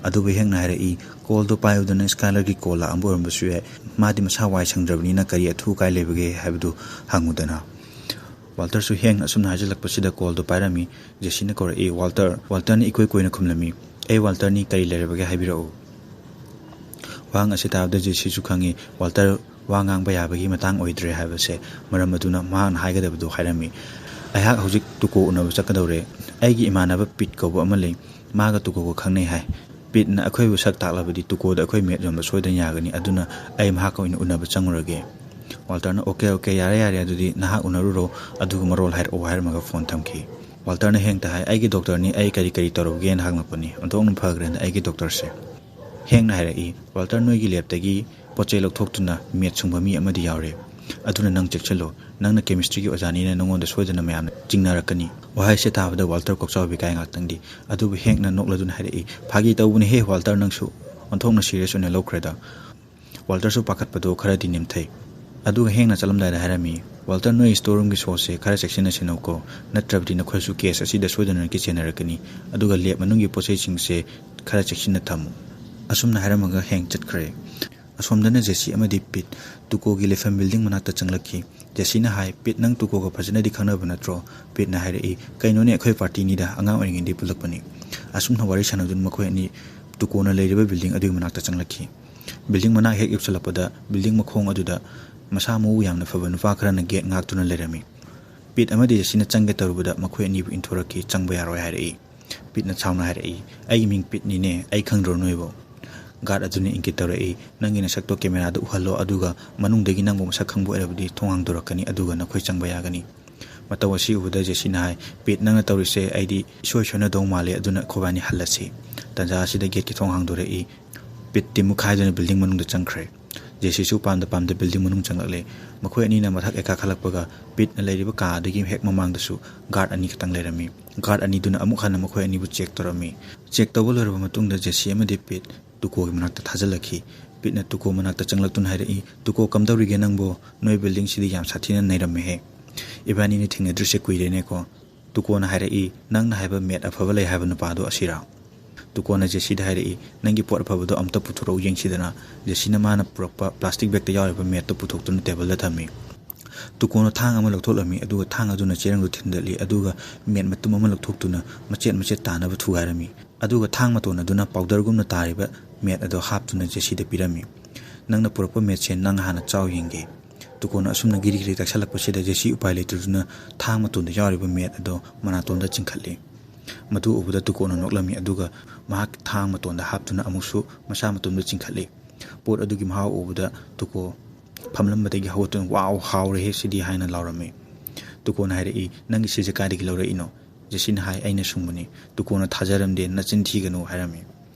ꯑꯗꯨꯕꯨ ꯍꯦꯡꯅ ꯍꯥꯏꯔꯛꯏ, "ꯀꯣꯜꯗꯨ ꯄꯥꯏꯌꯨꯗꯅ ꯁ꯭ꯀꯥꯏꯂꯔꯒꯤ ꯀꯣꯜ ꯂꯥꯛꯑꯝꯕ ꯑꯣꯏꯔꯝꯕꯁꯨ ꯌꯥꯏ꯫ ꯃꯥꯗꯤ ꯃꯁꯥ ꯋꯥꯏ ꯁꯪꯗ꯭ꯔꯕꯅꯤꯅ ꯀꯔꯤ ꯑꯊꯨ ꯑꯀꯥꯏ ꯂꯩꯕꯒꯦ ꯍꯥꯏꯕꯗꯨ ꯍꯪꯉꯨꯗꯅ"꯫ ꯋꯥꯜꯇꯔꯁꯨ ꯍꯦꯡꯅ ꯑꯁꯨꯝꯅ ꯍꯥꯏꯖꯤꯜꯂꯛꯄꯁꯤꯗ ꯀꯣꯜꯗꯨ ꯄꯥꯏꯔꯝꯃꯤ꯫ ꯖꯦꯁꯤꯅ ꯀꯧꯔꯛꯏ, "ꯋꯥꯜꯇꯔ!" ꯋꯥꯜꯇꯔꯅ ꯏꯀꯣꯏ ꯀꯣꯏꯅ ꯈꯨꯝꯂꯝꯃꯤ, "ꯑꯩ ꯋꯥꯜꯇꯔꯅꯤ, ꯀꯔꯤ ꯂꯩꯔꯕꯒꯦ ꯍꯥꯏꯕꯤꯔꯛꯎ"꯫ ꯋꯥꯍꯪ ꯑꯁꯤ ꯇꯥꯕꯗ ꯖꯦꯁꯤꯁꯨ ꯈꯪꯉꯤ ꯋꯥꯜꯇꯔ ꯋꯥ ꯉꯥꯡꯕ ꯌꯥꯕꯒꯤ ꯃꯇꯥꯡ ꯑꯣꯏꯗ꯭ꯔꯦ ꯍꯥꯏꯕꯁꯦ, ꯃꯔꯝ ꯑꯗꯨꯅ ꯃꯍꯥꯛꯅ ꯍꯥꯏꯒꯗꯕꯗꯨ ꯍꯥꯏꯔꯝꯃꯤ꯫ "ꯑꯩꯍꯥꯛ ꯍꯧꯖꯤꯛ ꯇꯨꯀꯣ ꯎꯅꯕ ꯆꯠꯀꯗꯧꯔꯦ꯫ ꯑꯩꯒꯤ ꯏꯃꯥꯟꯅꯕ ꯄꯤꯠ ꯀꯧꯕ ꯑꯃ ꯂꯩ, ꯃꯥꯒ ꯇꯨꯀꯣꯒ ꯈꯪꯅꯩ ꯍꯥꯏ꯫ ꯄꯤꯠꯅ ꯑꯩꯈꯣꯏꯕꯨ ꯁꯛ ꯇꯥꯛꯂꯕꯗꯤ ꯇꯨꯀꯣꯗ ꯑꯩꯈꯣꯏ ꯃꯦꯠ ꯌꯣꯟꯕ ꯁꯣꯏꯗꯅ ꯌꯥꯒꯅꯤ, ꯑꯗꯨꯅ ꯑꯩ ꯃꯍꯥꯛꯀ ꯑꯣꯏꯅ ꯎꯅꯕ ꯆꯪꯉꯨꯔꯒꯦ"꯫ ꯋꯥꯜꯇꯔꯅ, "ꯑꯣꯀꯦ, ꯑꯣꯀꯦ, ꯌꯥꯔꯦ, ꯌꯥꯔꯦ, ꯑꯗꯨꯗꯤ ꯅꯍꯥꯛ ꯎꯅꯔꯨꯔꯣ, ꯑꯗꯨꯒ ꯃꯔꯣꯜ ꯍꯥꯏꯔꯛꯑꯣ" ꯍꯥꯏꯔꯝꯃꯒ ꯐꯣꯟ ꯊꯝꯈꯤ꯫ ꯋꯥꯜꯇꯔꯅ ꯍꯦꯡꯇ ꯍꯥꯏ, "ꯑꯩꯒꯤ ꯗꯣꯛꯇꯔꯅꯤ, ꯑꯩ ꯀꯔꯤ ꯀꯔꯤ ꯇꯧꯔꯨꯒꯦꯅ ꯍꯪꯂꯛꯄꯅꯤ, ꯑꯣꯟꯊꯣꯛꯅ ꯐꯈ꯭ꯔꯦꯅ ꯑꯩꯒꯤ ꯗꯣꯛꯇꯔꯁꯦ"꯫ ꯍꯦꯡꯅ ꯍꯥꯏꯔꯛꯏ, "ꯋꯥꯜꯇꯔ, ꯅꯣꯏꯒꯤ ꯂꯦꯞꯇꯒꯤ ꯄꯣꯠ ꯆꯩ ꯂꯧꯊꯣꯛꯇꯨꯅ ꯃꯦꯠ ꯁꯨꯡꯕ ꯃꯤ ꯑꯃꯗꯤ ꯌꯥꯎꯔꯦ"꯫ ꯑꯗꯨꯅ ꯅꯪ ꯆꯦꯛꯁꯤꯜꯂꯨ꯫ ꯅꯪꯅ ꯀꯦꯃꯤꯁꯇ꯭ꯔꯤꯒꯤ ꯑꯣꯖꯥꯅꯤꯅ ꯅꯉꯣꯟꯗ ꯁꯣꯏꯗꯅ ꯃꯌꯥꯝꯅ ꯆꯤꯡꯅꯔꯛꯀꯅꯤ꯫ ꯋꯥꯍꯩꯁꯦ ꯇꯥꯕꯗ ꯋꯥꯜꯇꯔ ꯀꯣꯛꯆꯥꯎꯕꯤ ꯀꯥꯏ ꯉꯥꯛꯇꯪꯗꯤ꯫ ꯑꯗꯨꯕꯨ ꯍꯦꯡꯅ ꯅꯣꯛꯂꯗꯨꯅ ꯍꯥꯏꯔꯛꯏ, "ꯐꯥꯒꯤ ꯇꯧꯕꯅꯦꯍꯦ ꯋꯥꯜꯇꯔ, ꯅꯪꯁꯨ ꯑꯣꯟꯊꯣꯛꯅ ꯁꯤꯔꯤꯌꯁ ꯑꯣꯏꯅ ꯂꯧꯈ꯭ꯔꯦꯗ"꯫ ꯋꯥꯜꯇꯔꯁꯨ ꯄꯥꯈꯠꯄꯗꯣ ꯈꯔꯗꯤ ꯅꯦꯝꯊꯩ꯫ ꯑꯗꯨꯒ ꯍꯦꯡꯅ ꯆꯠꯂꯝꯗꯥꯏꯗ ꯍꯥꯏꯔꯝꯃꯤ, "ꯋꯥꯜꯇꯔ, ꯅꯣꯏ ꯁ꯭ꯇꯣꯔ ꯔꯨꯝꯒꯤ ꯁꯣꯁꯦ ꯈꯔ ꯆꯦꯛꯁꯤꯟꯅ ꯁꯤꯟꯅꯧꯀꯣ, ꯅꯠꯇ꯭ꯔꯕꯗꯤ ꯅꯈꯣꯏꯁꯨ ꯀꯦꯁ ꯑꯁꯤꯗ ꯁꯣꯏꯗꯅꯃꯛꯀꯤ ꯆꯦꯟꯅꯔꯛꯀꯅꯤ꯫ ꯑꯗꯨꯒ ꯂꯦꯕ ꯃꯅꯨꯡꯒꯤ ꯄꯣꯠꯆꯩꯁꯤꯡꯁꯦ ꯈꯔ ꯆꯦꯛꯁꯤꯟꯅ ꯊꯝꯃꯨ"꯫ ꯑꯁꯨꯝꯅ ꯍꯥꯏꯔꯝꯃꯒ ꯍꯦꯡ ꯆꯠꯈ꯭ꯔꯦ꯫ ꯑꯁꯣꯝꯗꯅ ꯖꯦꯁꯤ ꯑꯃꯗꯤ ꯄꯤꯠ ꯇꯨꯀꯣꯒꯤ ꯂꯩꯐꯝ ꯕꯤꯜꯗꯤꯡ ꯃꯅꯥꯛꯇ ꯆꯪꯂꯛꯈꯤ꯫ ꯖꯦꯁꯤꯅ ꯍꯥꯏ, "ꯄꯤꯠ, ꯅꯪ ꯇꯨꯀꯣꯒ ꯐꯖꯅꯗꯤ ꯈꯪꯅꯕ ꯅꯠꯇ꯭ꯔꯣ?" ꯄꯤꯠꯅ ꯍꯥꯏꯔꯛꯏ, "ꯀꯩꯅꯣꯅꯦ, ꯑꯩꯈꯣꯏ ꯄꯥꯔꯇꯤꯅꯤꯗ, ꯑꯉꯥꯡ ꯑꯣꯏꯔꯤꯉꯩꯗꯒꯤ ꯄꯨꯜꯂꯛꯄꯅꯤ"꯫ ꯑꯁꯨꯝꯅ ꯋꯥꯔꯤ ꯁꯥꯟꯅꯗꯨꯅ ꯃꯈꯣꯏ ꯑꯅꯤ ꯇꯨꯀꯣꯅ ꯂꯩꯔꯤꯕ ꯕꯤꯜꯗꯤꯡ ꯑꯗꯨꯒꯤ ꯃꯅꯥꯛꯇ ꯆꯪꯂꯛꯈꯤ꯫ ꯕꯤꯜꯗꯤꯡ ꯃꯅꯥꯛ ꯍꯦꯛ ꯌꯧꯁꯤꯜꯂꯛꯄꯗ ꯕꯤꯜꯗꯤꯡ ꯃꯈꯣꯡ ꯑꯗꯨꯗ ꯃꯁꯥ ꯃꯎ ꯌꯥꯝꯅ ꯐꯕ ꯅꯨꯄꯥ ꯈꯔꯅ ꯒꯦꯠ ꯉꯥꯛꯇꯨꯅ ꯂꯩꯔꯝꯃꯤ꯫ ꯄꯤꯠ ꯑꯃꯗꯤ ꯖꯦꯁꯤꯅ ꯆꯪꯒꯦ ꯇꯧꯔꯨꯕꯗ ꯃꯈꯣꯏ ꯑꯅꯤꯕꯨ ꯏꯟꯊꯣꯔꯛꯈꯤ, "ꯆꯪꯕ ꯌꯥꯔꯣꯏ" ꯍꯥꯏꯔꯛꯏ꯫ ꯄꯤꯠꯅ ꯁꯥꯎꯅ ꯍꯥꯏꯔꯛꯏ, "ꯑꯩꯒꯤ ꯃꯤꯡ ꯄꯤꯠꯅꯤꯅꯦ, ꯑꯩ ꯈꯪꯗ꯭ꯔꯣ ꯅꯣꯏꯕꯨ?" ꯒꯥꯔꯗ ꯑꯗꯨꯅ ꯏꯪꯒꯤꯠ ꯇꯧꯔꯛꯏ, "ꯅꯪꯒꯤ ꯅꯁꯛꯇꯣ ꯀꯦꯃꯦꯔꯥꯗ ꯎꯍꯜꯂꯣ, ꯑꯗꯨꯒ ꯃꯅꯨꯡꯗꯒꯤ ꯅꯪꯕꯨ ꯃꯁꯛ ꯈꯪꯕ ꯑꯣꯏꯔꯕꯗꯤ ꯊꯣꯡ ꯍꯥꯡꯗꯣꯔꯛꯀꯅꯤ, ꯑꯗꯨꯒ ꯅꯈꯣꯏ ꯆꯪꯕ ꯌꯥꯒꯅꯤ"꯫ ꯃꯇꯧ ꯑꯁꯤ ꯎꯕꯗ ꯖꯦꯁꯤꯅ ꯍꯥꯏ, "ꯄꯤꯠ, ꯅꯪꯅ ꯇꯧꯔꯤꯁꯦ ꯑꯩꯗꯤ ꯏꯁꯣꯏ ꯁꯣꯏꯅꯗꯧ ꯃꯥꯜꯂꯦ, ꯑꯗꯨꯅ ꯑꯩꯈꯣꯏꯕꯥꯅꯤ ꯍꯜꯂꯁꯤ"꯫ ꯇꯥꯟꯖꯥ ꯑꯁꯤꯗ ꯒꯦꯠꯀꯤ ꯊꯣꯡ ꯍꯥꯡꯗꯣꯔꯛꯏ꯫ ꯄꯤꯠꯇꯤ ꯃꯨꯛꯈꯥꯏꯗꯨꯅ ꯕꯤꯜꯗꯤꯡ ꯃꯅꯨꯡꯗ ꯆꯪꯈ꯭ꯔꯦ꯫ ꯖꯦꯁꯤꯁꯨ ꯄꯥꯝꯗ ꯄꯥꯝꯗ ꯕꯤꯜꯗꯤꯡ ꯃꯅꯨꯡ ꯆꯪꯂꯛꯂꯦ꯫ ꯃꯈꯣꯏ ꯑꯅꯤꯅ ꯃꯊꯛ ꯍꯦꯛ ꯀꯥꯈꯠꯂꯛꯄꯒ ꯄꯤꯠꯅ ꯂꯩꯔꯤꯕ ꯀꯥ ꯑꯗꯨꯒꯤ ꯍꯦꯛ ꯃꯃꯥꯡꯗꯁꯨ ꯒꯥꯔꯗ ꯑꯅꯤ ꯈꯛꯇꯪ ꯂꯩꯔꯝꯃꯤ꯫ ꯒꯥꯔꯗ ꯑꯅꯤꯗꯨꯅ ꯑꯃꯨꯛ ꯍꯟꯅ ꯃꯈꯣꯏ ꯑꯅꯤꯕꯨ ꯆꯦꯛ ꯇꯧꯔꯝꯃꯤ꯫ ꯆꯦꯛ ꯇꯧꯕ ꯂꯣꯏꯔꯕ ꯃꯇꯨꯡꯗ ꯖꯦꯁꯤ ꯑꯃꯗꯤ ꯄꯤꯠ ꯇꯨꯀꯣꯒꯤ ꯃꯅꯥꯛꯇ ꯊꯥꯖꯤꯜꯂꯛꯈꯤ꯫ ꯄꯤꯠꯅ ꯇꯨꯀꯣ ꯃꯅꯥꯛꯇ ꯆꯪꯂꯛꯇꯨꯅ ꯍꯥꯏꯔꯛꯏ, "ꯇꯨꯀꯣ, ꯀꯝꯗꯧꯔꯤꯒꯦ ꯅꯪꯕꯣ? ꯅꯣꯏ ꯕꯤꯜꯗꯤꯡꯁꯤꯗꯤ ꯌꯥꯝ ꯁꯥꯊꯤꯅ ꯅꯩꯔꯝꯃꯦꯍꯦ꯫ ꯏꯕꯥꯅꯤꯅ ꯊꯦꯡꯅꯗ꯭ꯔꯤꯁꯦ ꯀꯨꯏꯔꯦꯅꯦꯀꯣ"꯫ ꯇꯨꯀꯣꯅ ꯍꯥꯏꯔꯛꯏ, "ꯅꯪꯅ ꯍꯥꯏꯕ ꯃꯦꯠ ꯑꯐꯕ ꯂꯩ ꯍꯥꯏꯕ ꯅꯨꯄꯥꯗꯣ ꯑꯁꯤꯔꯥ?" ꯇꯨꯀꯣꯅ ꯖꯦꯁꯤꯗ ꯍꯥꯏꯔꯛꯏ, "ꯅꯪꯒꯤ ꯄꯣꯠ ꯑꯐꯕꯗꯣ ꯑꯝꯇ ꯄꯨꯊꯣꯔꯛꯎ ꯌꯦꯡꯁꯤꯗꯅ"꯫ ꯖꯦꯁꯤꯅ ꯃꯥꯅ ꯄꯨꯔꯛꯄ ꯄ꯭ꯂꯥꯁꯇꯤꯛ ꯕꯦꯒꯇ ꯌꯥꯎꯔꯤꯕ ꯃꯦꯠꯇꯣ ꯄꯨꯊꯣꯛꯇꯨꯅ ꯇꯦꯕꯜꯗ ꯊꯝꯃꯤ꯫ ꯇꯨꯀꯣꯅ ꯊꯥꯡ ꯑꯃ ꯂꯧꯊꯣꯛꯂꯝꯃꯤ, ꯑꯗꯨꯒ ꯊꯥꯡ ꯑꯗꯨꯅ ꯆꯦꯔꯪꯗꯨ ꯊꯤꯟꯗꯠꯂꯤ, ꯑꯗꯨꯒ ꯃꯦꯠ ꯃꯇꯨꯝ ꯑꯃ ꯂꯧꯊꯣꯛꯇꯨꯅ ꯃꯆꯦꯠ ꯃꯆꯦꯠ ꯇꯥꯅꯕ ꯊꯨꯒꯥꯏꯔꯝꯃꯤ꯫ ꯑꯗꯨꯒ ꯊꯥꯡ ꯃꯇꯣꯟ ꯑꯗꯨꯅ ꯄꯥꯎꯗꯔꯒꯨꯝꯅ ꯇꯥꯔꯤꯕ ꯃꯦꯠ ꯑꯗꯣ ꯍꯥꯞꯇꯨꯅ ꯖꯦꯁꯤꯗ ꯄꯤꯔꯝꯃꯤ꯫ "ꯅꯪꯅ ꯄꯨꯔꯛꯄ ꯃꯦꯠꯁꯦ ꯅꯪ ꯍꯥꯟꯅ ꯆꯥꯎ ꯌꯦꯡꯒꯦ"꯫ ꯇꯨꯀꯣꯅ ꯑꯁꯨꯝꯅ ꯒꯤꯔꯤ ꯒꯤꯔꯤ ꯇꯛꯁꯜꯂꯛꯄꯁꯤꯗ ꯖꯦꯁꯤ ꯎꯄꯥꯏ ꯂꯩꯇꯗꯨꯅ ꯊꯥꯡ ꯃꯇꯣꯟꯗ ꯌꯥꯎꯔꯤꯕ ꯃꯦꯠ ꯑꯗꯣ ꯃꯅꯥꯇꯣꯟꯗ ꯆꯤꯡꯈꯠꯂꯤ꯫ ꯃꯗꯨ ꯎꯕꯗ ꯇꯨꯀꯣꯅ ꯅꯣꯛꯂꯝꯃꯤ, ꯑꯗꯨꯒ ꯃꯍꯥꯛ ꯊꯥꯡ ꯃꯇꯣꯟꯗ ꯍꯥꯞꯇꯨꯅ ꯑꯃꯨꯛꯁꯨ ꯃꯁꯥ ꯃꯇꯣꯟꯗ ꯆꯤꯡꯈꯠꯂꯤ꯫ ꯄꯣꯠ ꯑꯗꯨꯒꯤ ꯃꯍꯥꯎ ꯎꯕꯗ ꯇꯨꯀꯣ ꯐꯝꯂꯝꯕꯗꯒꯤ ꯍꯧꯒꯠꯇꯨꯅ, "ꯋꯥꯎ, ꯍꯥꯎꯔꯦꯍꯦ ꯁꯤꯗꯤ" ꯍꯥꯏꯅ ꯂꯥꯎꯔꯝꯃꯤ꯫ ꯇꯨꯀꯣꯅ ꯍꯥꯏꯔꯛꯏ, "ꯅꯪꯒꯤ ꯁꯤꯁꯦ ꯀꯥꯏꯗꯒꯤ ꯂꯧꯔꯛꯏꯅꯣ?" ꯖꯦꯁꯤꯅ ꯍꯥꯏ, "ꯑꯩꯅ ꯁꯨꯡꯕꯅꯤ"꯫ ꯇꯨꯀꯣꯅ ꯊꯥꯖꯔꯝꯗꯦ, "ꯅꯆꯤꯟ ꯊꯤꯒꯅꯨ" ꯍꯥꯏꯔꯝꯃꯤ꯫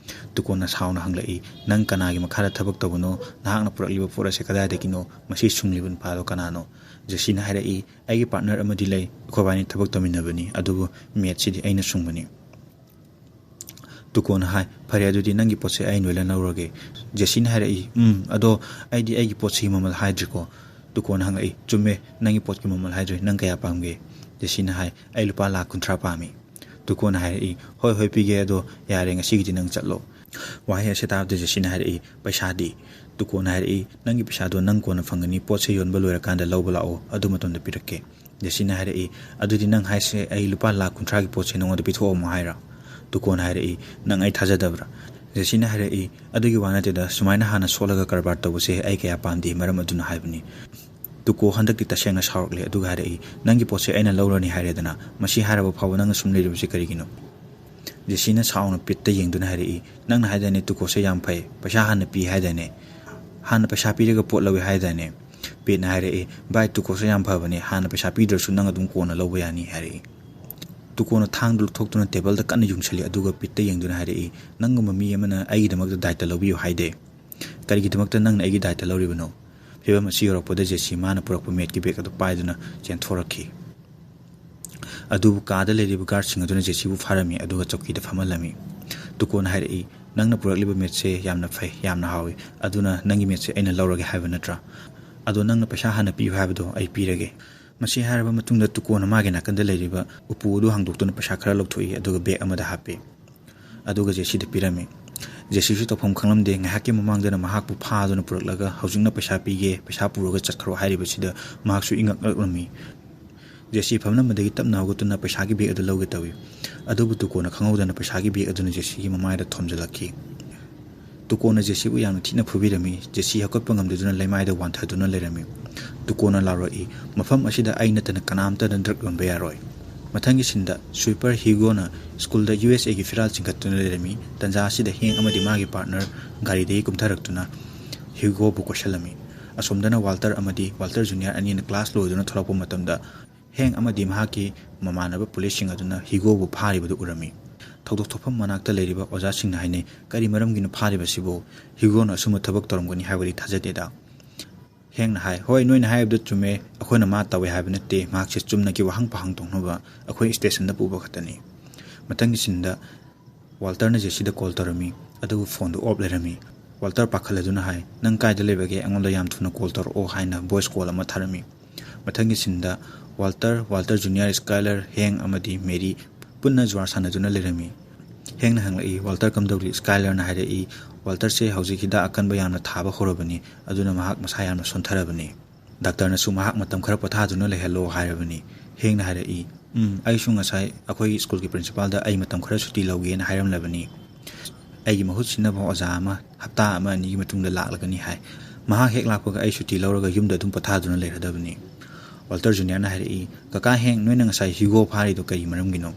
ꯇꯨꯀꯣꯅ ꯁꯥꯎꯅ ꯍꯪꯂꯛꯏ, "ꯅꯪ ꯀꯅꯥꯒꯤ ꯃꯈꯥꯗ ꯊꯕꯛ ꯇꯧꯕꯅꯣ? ꯅꯍꯥꯛꯅ ꯄꯨꯔꯛꯂꯤꯕ ꯄꯣꯠ ꯑꯁꯦ ꯀꯗꯥꯏꯗꯒꯤꯅꯣ? ꯃꯁꯤ ꯁꯨꯡꯂꯤꯕ ꯅꯨꯄꯥꯗꯣ ꯀꯅꯥꯅꯣ?" ꯖꯦꯁꯤꯅ ꯍꯥꯏꯔꯛꯏ, "ꯑꯩꯒꯤ ꯄꯥꯔꯠꯅꯔ ꯑꯃꯗꯤ ꯂꯩ, ꯑꯩꯈꯣꯏꯕꯥꯅꯤ ꯊꯕꯛ ꯇꯧꯃꯤꯟꯅꯕꯅꯤ, ꯑꯗꯨꯕꯨ ꯃꯦꯠꯁꯤꯗꯤ ꯑꯩꯅ ꯁꯨꯡꯕꯅꯤ꯫" ꯇꯨꯀꯣꯅ ꯍꯥꯏ, "ꯐꯔꯦ, ꯑꯗꯨꯗꯤ ꯅꯪꯒꯤ ꯄꯣꯠꯁꯦ ꯑꯩ ꯂꯣꯏꯅ ꯂꯧꯔꯒꯦ꯫" ꯖꯦꯁꯤꯅ ꯍꯥꯏꯔꯛꯏ, "ꯎꯝ, ꯑꯗꯣ ꯑꯩꯗꯤ ꯑꯩꯒꯤ ꯄꯣꯠꯁꯤꯒꯤ ꯃꯃꯜ ꯍꯥꯏꯗ꯭ꯔꯤꯀꯣ꯫" ꯇꯨꯀꯣꯅ ꯍꯪꯉꯛꯏ, "ꯆꯨꯝꯃꯦ, ꯅꯪꯒꯤ ꯄꯣꯠꯀꯤ ꯃꯃꯜ ꯍꯥꯏꯗ꯭ꯔꯤ, ꯅꯪ ꯀꯌꯥ ꯄꯥꯝꯒꯦ?" ꯖꯦꯁꯤꯅ ꯍꯥꯏ, "ꯑꯩ ꯂꯨꯄꯥ ꯂꯥꯈ ꯀꯨꯟꯊ꯭ꯔꯥ ꯄꯥꯝꯃꯤ꯫" ꯇꯨꯀꯣꯅ ꯍꯥꯏꯔꯛꯏ, "ꯍꯣꯏ, ꯍꯣꯏ, ꯄꯤꯒꯦ, ꯑꯗꯣ ꯌꯥꯔꯦ, ꯉꯁꯤꯒꯤꯗꯤ ꯅꯪ ꯆꯠꯂꯣ꯫" ꯋꯥꯍꯩ ꯑꯁꯤ ꯇꯥꯕꯗ ꯖꯦꯁꯤꯅ ꯍꯥꯏꯔꯛꯏ, "ꯄꯩꯁꯥꯗꯤ?" ꯇꯨꯀꯣꯅ ꯍꯥꯏꯔꯛꯏ, "ꯅꯪꯒꯤ ꯄꯩꯁꯥꯗꯣ ꯅꯪ ꯀꯣꯟꯅ ꯐꯪꯒꯅꯤ, ꯄꯣꯠꯁꯦ ꯌꯣꯟꯕ ꯂꯣꯏꯔꯀꯥꯟꯗ ꯂꯧꯕ ꯂꯥꯛꯑꯣ, ꯑꯗꯨ ꯃꯇꯝꯗ ꯄꯤꯔꯛꯀꯦ꯫" ꯖꯦꯁꯤꯅ ꯍꯥꯏꯔꯛꯏ, "ꯑꯗꯨꯗꯤ ꯅꯪ ꯍꯥꯏꯁꯦ ꯑꯩ ꯂꯨꯄꯥ ꯂꯥꯈ ꯀꯨꯟꯊ꯭ꯔꯥꯒꯤ ꯄꯣꯠꯁꯦ ꯅꯉꯣꯟꯗ ꯄꯤꯊꯣꯛꯑꯝꯃꯣ ꯍꯥꯏꯔꯣ?" ꯇꯨꯀꯣꯅ ꯍꯥꯏꯔꯛꯏ, "ꯅꯪ ꯑꯩ ꯊꯥꯖꯗꯕ꯭ꯔꯥ?" ꯖꯦꯁꯤꯅ ꯍꯥꯏꯔꯛꯏ, "ꯑꯗꯨꯒꯤ ꯋꯥ ꯅꯠꯇꯦꯗ, ꯁꯨꯃꯥꯏꯅ ꯍꯥꯟꯅ ꯁꯣꯠꯂꯒ ꯀꯔꯕꯥꯔ ꯇꯧꯕꯁꯦ ꯑꯩ ꯀꯌꯥ ꯄꯥꯝꯗꯦ, ꯃꯔꯝ ꯑꯗꯨꯅ ꯍꯥꯏꯕꯅꯤ꯫" ꯇꯨꯀꯣ ꯍꯟꯗꯛꯇꯤ ꯇꯁꯦꯡꯅ ꯁꯥꯎꯔꯛꯂꯦ, ꯑꯗꯨꯒ ꯍꯥꯏꯔꯛꯏ, "ꯅꯪꯒꯤ ꯄꯣꯠꯁꯦ ꯑꯩꯅ ꯂꯧꯔꯅꯤ ꯍꯥꯏꯔꯦꯗꯅ, ꯃꯁꯤ ꯍꯥꯏꯔꯕ ꯐꯥꯎꯕ ꯅꯪꯅ ꯁꯨꯝ ꯂꯩꯔꯤꯕꯁꯤ ꯀꯔꯤꯒꯤꯅꯣ?" ꯖꯦꯁꯤꯅ ꯁꯥꯎꯅ ꯄꯤꯠꯇ ꯌꯦꯡꯗꯨꯅ ꯍꯥꯏꯔꯛꯏ, "ꯅꯪꯅ ꯍꯥꯏꯗꯥꯏꯅꯦ ꯇꯨꯀꯣꯁꯦ ꯌꯥꯝ ꯐꯩ, ꯄꯩꯁꯥ ꯍꯥꯟꯅ ꯄꯤ ꯍꯥꯏꯗꯥꯏꯅꯦ? ꯍꯥꯟꯅ ꯄꯩꯁꯥ ꯄꯤꯔꯒ ꯄꯣꯠ ꯂꯧꯏ ꯍꯥꯏꯗꯥꯏꯅꯦ?" ꯄꯤꯠꯅ ꯍꯥꯏꯔꯛꯏ, "ꯚꯥꯏ, ꯇꯨꯀꯣꯁꯦ ꯌꯥꯝ ꯐꯕꯅꯦ, ꯍꯥꯟꯅ ꯄꯩꯁꯥ ꯄꯤꯗ꯭ꯔꯁꯨ ꯅꯪ ꯑꯗꯨꯝ ꯀꯣꯟꯅ ꯂꯧꯕ ꯌꯥꯅꯤ," ꯍꯥꯏꯔꯛꯏ꯫ ꯇꯨꯀꯣꯅ ꯊꯥꯡꯗꯨ ꯂꯧꯊꯣꯛꯇꯨꯅ ꯇꯦꯕꯜꯗ ꯀꯟꯅ ꯌꯨꯡꯁꯜꯂꯤ, ꯑꯗꯨꯒ ꯄꯤꯠꯇ ꯌꯦꯡꯗꯨꯅ ꯍꯥꯏꯔꯛꯏ, "ꯅꯪꯒꯨꯝꯕ ꯃꯤ ꯑꯃꯅ ꯑꯩꯒꯤꯗꯃꯛꯇ ꯗꯥꯏꯇ ꯂꯧꯕꯤꯌꯨ ꯍꯥꯏꯗꯦ꯫ ꯀꯔꯤꯒꯤꯗꯃꯛꯇ ꯅꯪꯅ ꯑꯩꯒꯤ ꯗꯥꯏꯇ ꯂꯧꯔꯤꯕꯅꯣ? ꯐꯤꯕꯝ ꯑꯁꯤ ꯌꯧꯔꯛꯄꯗ ꯖꯦꯁꯤ ꯃꯥꯅ ꯄꯨꯔꯛꯄ ꯃꯦꯠꯀꯤ ꯕꯦꯒ ꯑꯗꯨ ꯄꯥꯏꯗꯨꯅ ꯆꯦꯟꯊꯣꯔꯛꯈꯤ꯫ ꯑꯗꯨꯕꯨ ꯀꯥꯗ ꯂꯩꯔꯤꯕ ꯒꯥꯔꯗꯁꯤꯡ ꯑꯗꯨꯅ ꯖꯦꯁꯤꯕꯨ ꯐꯥꯔꯝꯃꯤ, ꯑꯗꯨꯒ ꯆꯧꯀꯤꯗ ꯐꯝꯍꯜꯂꯝꯃꯤ꯫ ꯇꯨꯀꯣꯅ ꯍꯥꯏꯔꯛꯏ, "ꯅꯪꯅ ꯄꯨꯔꯛꯂꯤꯕ ꯃꯦꯠꯁꯦ ꯌꯥꯝꯅ ꯐꯩ, ꯌꯥꯝꯅ ꯍꯥꯎꯏ, ꯑꯗꯨꯅ ꯅꯪꯒꯤ ꯃꯦꯠꯁꯦ ꯑꯩꯅ ꯂꯧꯔꯒꯦ ꯍꯥꯏꯕ ꯅꯠꯇ꯭ꯔꯥ? ꯑꯗꯣ ꯅꯪꯅ ꯄꯩꯁꯥ ꯍꯥꯟꯅ ꯄꯤꯌꯨ ꯍꯥꯏꯕꯗꯣ ꯑꯩ ꯄꯤꯔꯒꯦ꯫" ꯃꯁꯤ ꯍꯥꯏꯔꯕ ꯃꯇꯨꯡꯗ ꯇꯨꯀꯣꯅ ꯃꯥꯒꯤ ꯅꯥꯀꯟꯗ ꯂꯩꯔꯤꯕ ꯎꯄꯨ ꯑꯗꯨ ꯍꯥꯡꯗꯣꯛꯇꯨꯅ ꯄꯩꯁꯥ ꯈꯔ ꯂꯧꯊꯣꯛꯏ, ꯑꯗꯨꯒ ꯕꯦꯒ ꯑꯃꯗ ꯍꯥꯞꯄꯤ꯫ ꯑꯗꯨꯒ ꯖꯦꯁꯤꯗ ꯄꯤꯔꯝꯃꯤ꯫ ꯖꯦꯁꯤꯁꯨ ꯇꯧꯐꯝ ꯈꯪꯂꯝꯗꯦ, ꯉꯥꯏꯍꯥꯛꯀꯤ ꯃꯃꯥꯡꯗꯅ ꯃꯍꯥꯛꯄꯨ ꯐꯥꯗꯨꯅ ꯄꯨꯔꯛꯂꯒ ꯍꯧꯖꯤꯛꯅ ꯄꯩꯁꯥ ꯄꯤꯒꯦ, ꯄꯩꯁꯥ ꯄꯨꯔꯒ ꯆꯠꯈ꯭ꯔꯣ ꯍꯥꯏꯔꯤꯕꯁꯤꯗ ꯃꯍꯥꯛꯁꯨ ꯏꯉꯛ ꯉꯛꯂꯝꯃꯤ꯫ ꯖꯦꯁꯤ ꯐꯝꯂꯝꯕꯗꯒꯤ ꯇꯞꯅ ꯍꯧꯒꯠꯇꯨꯅ ꯄꯩꯁꯥꯒꯤ ꯕꯦꯒ ꯑꯗꯨ ꯂꯧꯒꯦ ꯇꯧꯏ꯫ ꯑꯗꯨꯕꯨ ꯇꯨꯀꯣꯅ ꯈꯪꯍꯧꯗꯅ ꯄꯩꯁꯥꯒꯤ ꯕꯦꯒ ꯑꯗꯨꯅ ꯖꯦꯁꯤꯒꯤ ꯃꯃꯥꯏꯗ ꯊꯣꯝꯖꯤꯜꯂꯛꯈꯤ꯫ ꯇꯨꯀꯣꯅ ꯖꯦꯁꯤꯕꯨ ꯌꯥꯝꯅ ꯊꯤꯅ ꯐꯨꯕꯤꯔꯝꯃꯤ꯫ ꯖꯦꯁꯤ ꯍꯧꯒꯠꯄ ꯉꯝꯗꯗꯨꯅ ꯂꯩꯃꯥꯏꯗ ꯋꯥꯟꯊꯗꯨꯅ ꯂꯩꯔꯝꯃꯤ꯫ ꯇꯨꯀꯣꯅ ꯂꯥꯎꯔꯛꯏ, "ꯃꯐꯝ ꯑꯁꯤꯗ ꯑꯩ ꯅꯠꯇꯅ ꯀꯅꯥꯝꯇꯅ ꯗ꯭ꯔꯒ ꯌꯣꯟꯕ ꯌꯥꯔꯣꯏ꯫" ꯃꯊꯪꯒꯤ ꯁꯤꯟꯗ ꯁ꯭ꯋꯤꯄꯔ ꯍ꯭ꯌꯨꯒꯣꯅ ꯁ꯭ꯀꯨꯜꯗ ꯌꯨ ꯑꯦꯁ ꯑꯦꯒꯤ ꯐꯤꯔꯥꯜ ꯆꯤꯡꯈꯠꯇꯨꯅ ꯂꯩꯔꯝꯃꯤ꯫ ꯇꯟꯖꯥ ꯑꯁꯤꯗ ꯍꯦꯡ ꯑꯃꯗꯤ ꯃꯥꯒꯤ ꯄꯥꯔꯠꯅꯔ ꯒꯥꯔꯤꯗꯒꯤ ꯀꯨꯝꯊꯔꯛꯇꯨꯅ ꯍ꯭ꯌꯨꯒꯣꯕꯨ ꯀꯣꯏꯁꯜꯂꯝꯃꯤ꯫ ꯑꯁꯣꯝꯗꯅ ꯋꯥꯜꯇꯔ ꯑꯃꯗꯤ ꯋꯥꯜꯇꯔ ꯖꯨꯅꯤꯌꯔ ꯑꯅꯤꯅ ꯀ꯭ꯂꯥꯁ ꯂꯣꯏꯗꯨꯅ ꯊꯣꯛꯂꯛꯄ ꯃꯇꯝꯗ ꯍꯦꯡ ꯑꯃꯗꯤ ꯃꯍꯥꯛꯀꯤ ꯃꯃꯥꯟꯅꯕ ꯄꯨꯂꯤꯁꯁꯤꯡ ꯑꯗꯨꯅ ꯍ꯭ꯌꯨꯒꯣꯕꯨ ꯐꯥꯔꯤꯕꯗꯨ ꯎꯔꯝꯃꯤ꯫ ꯊꯧꯗꯣꯛ ꯊꯣꯛꯐꯝ ꯃꯅꯥꯛꯇ ꯂꯩꯔꯤꯕ ꯑꯣꯖꯥꯁꯤꯡꯅ ꯍꯥꯏꯅꯩ, "ꯀꯔꯤ ꯃꯔꯝꯒꯤꯅꯣ ꯐꯥꯔꯤꯕꯁꯤꯕꯨ? ꯍ꯭ꯌꯨꯒꯣꯅ ꯑꯁꯨꯝꯕ ꯊꯕꯛ ꯇꯧꯔꯝꯒꯅꯤ ꯍꯥꯏꯕꯗꯤ ꯊꯥꯖꯗꯦꯗ"꯫ ꯍꯦꯡꯅ ꯍꯥꯏ, "ꯍꯣꯏ, ꯅꯣꯏꯅ ꯍꯥꯏꯕꯗꯨ ꯆꯨꯝꯃꯦ, ꯑꯩꯈꯣꯏꯅ ꯃꯥ ꯇꯧꯋꯦ ꯍꯥꯏꯕ ꯅꯠꯇꯦ, ꯃꯍꯥꯛꯁꯦ ꯆꯨꯝꯅꯒꯤ ꯋꯥꯍꯪ ꯄꯥꯍꯪ ꯇꯧꯅꯕ ꯑꯩꯈꯣꯏ ꯁ꯭ꯇꯦꯁꯟꯗ ꯄꯨꯕ ꯈꯛꯇꯅꯤ"꯫ ꯃꯊꯪꯒꯤ ꯁꯤꯟꯗ ꯋꯥꯜꯇꯔꯅ ꯖꯦꯁꯤꯗ ꯀꯣꯜ ꯇꯧꯔꯝꯃꯤ, ꯑꯗꯨꯕꯨ ꯐꯣꯟꯗꯨ ꯑꯣꯐ ꯂꯩꯔꯝꯃꯤ꯫ ꯋꯥꯜꯇꯔ ꯄꯥꯈꯠꯂꯗꯨꯅ ꯍꯥꯏ, "ꯅꯪ ꯀꯥꯏꯗ ꯂꯩꯕꯒꯦ? ꯑꯩꯉꯣꯟꯗ ꯌꯥꯝ ꯊꯨꯅ ꯀꯣꯜ ꯇꯧꯔꯛꯑꯣ" ꯍꯥꯏꯅ ꯚꯣꯏꯁ ꯀꯣꯜ ꯑꯃ ꯊꯥꯔꯝꯃꯤ꯫ ꯃꯊꯪꯒꯤ ꯁꯤꯟꯗ ꯋꯥꯜꯇꯔ, ꯋꯥꯜꯇꯔ ꯖꯨꯅꯤꯌꯔ, ꯁ꯭ꯀꯥꯏꯂꯔ, ꯍꯦꯡ ꯑꯃꯗꯤ ꯃꯦꯔꯤ ꯄꯨꯟꯅ ꯖꯨꯋꯥꯔ ꯁꯥꯟꯅꯗꯨꯅ ꯂꯩꯔꯝꯃꯤ꯫ ꯍꯦꯡꯅ ꯍꯪꯂꯛꯏ, "ꯋꯥꯜꯇꯔ ꯀꯝꯗꯧꯔꯤ?" ꯁ꯭ꯀꯥꯏꯂꯔꯅ ꯍꯥꯏꯔꯛꯏ, "ꯋꯥꯜꯇꯔꯁꯦ ꯍꯧꯖꯤꯛ ꯍꯤꯗꯥꯛ ꯑꯀꯟꯕ ꯌꯥꯝꯅ ꯊꯥꯕ ꯍꯧꯔꯕꯅꯤ, ꯑꯗꯨꯅ ꯃꯍꯥꯛ ꯃꯁꯥ ꯌꯥꯝꯅ ꯁꯣꯟꯊꯔꯕꯅꯤ꯫ ꯗꯥꯛꯇꯔꯅꯁꯨ ꯃꯍꯥꯛ ꯃꯇꯝ ꯈꯔ ꯄꯣꯊꯥꯗꯨꯅ ꯂꯩꯍꯜꯂꯣ ꯍꯥꯏꯔꯕꯅꯤ"꯫ ꯍꯦꯡꯅ ꯍꯥꯏꯔꯛꯏ, "ꯎꯝ, ꯑꯩꯁꯨ ꯉꯁꯥꯏ ꯑꯩꯈꯣꯏꯒꯤ ꯁ꯭ꯀꯨꯜꯒꯤ ꯄ꯭ꯔꯤꯟꯁꯤꯄꯥꯜꯗ ꯑꯩ ꯃꯇꯝ ꯈꯔ ꯁꯨꯇꯤ ꯂꯧꯒꯦꯅ ꯍꯥꯏꯔꯝꯂꯕꯅꯤ꯫ ꯑꯩꯒꯤ ꯃꯍꯨꯠ ꯁꯤꯟꯅꯕ ꯑꯣꯖꯥ ꯑꯃ ꯍꯞꯇꯥ ꯑꯃ ꯑꯅꯤꯒꯤ ꯃꯇꯨꯡꯗ ꯂꯥꯛꯂꯒꯅꯤ ꯍꯥꯏ꯫ ꯃꯍꯥꯛ ꯍꯦꯛ ꯂꯥꯛꯄꯒ ꯑꯩ ꯁꯨꯇꯤ ꯂꯧꯔꯒ ꯌꯨꯝꯗ ꯑꯗꯨꯝ ꯄꯣꯊꯥꯗꯨꯅ ꯂꯩꯔꯗꯕꯅꯤ"꯫ ꯋꯥꯜꯇꯔ ꯖꯨꯅꯤꯌꯔꯅ ꯍꯥꯏꯔꯛꯏ, "ꯀꯀꯥ ꯍꯦꯡ, ꯅꯣꯏꯅ ꯉꯁꯥꯏ ꯍ꯭ꯌꯨꯒꯣ ꯐꯥꯔꯤꯗꯣ ꯀꯔꯤ ꯃꯔꯝꯒꯤꯅꯣ?"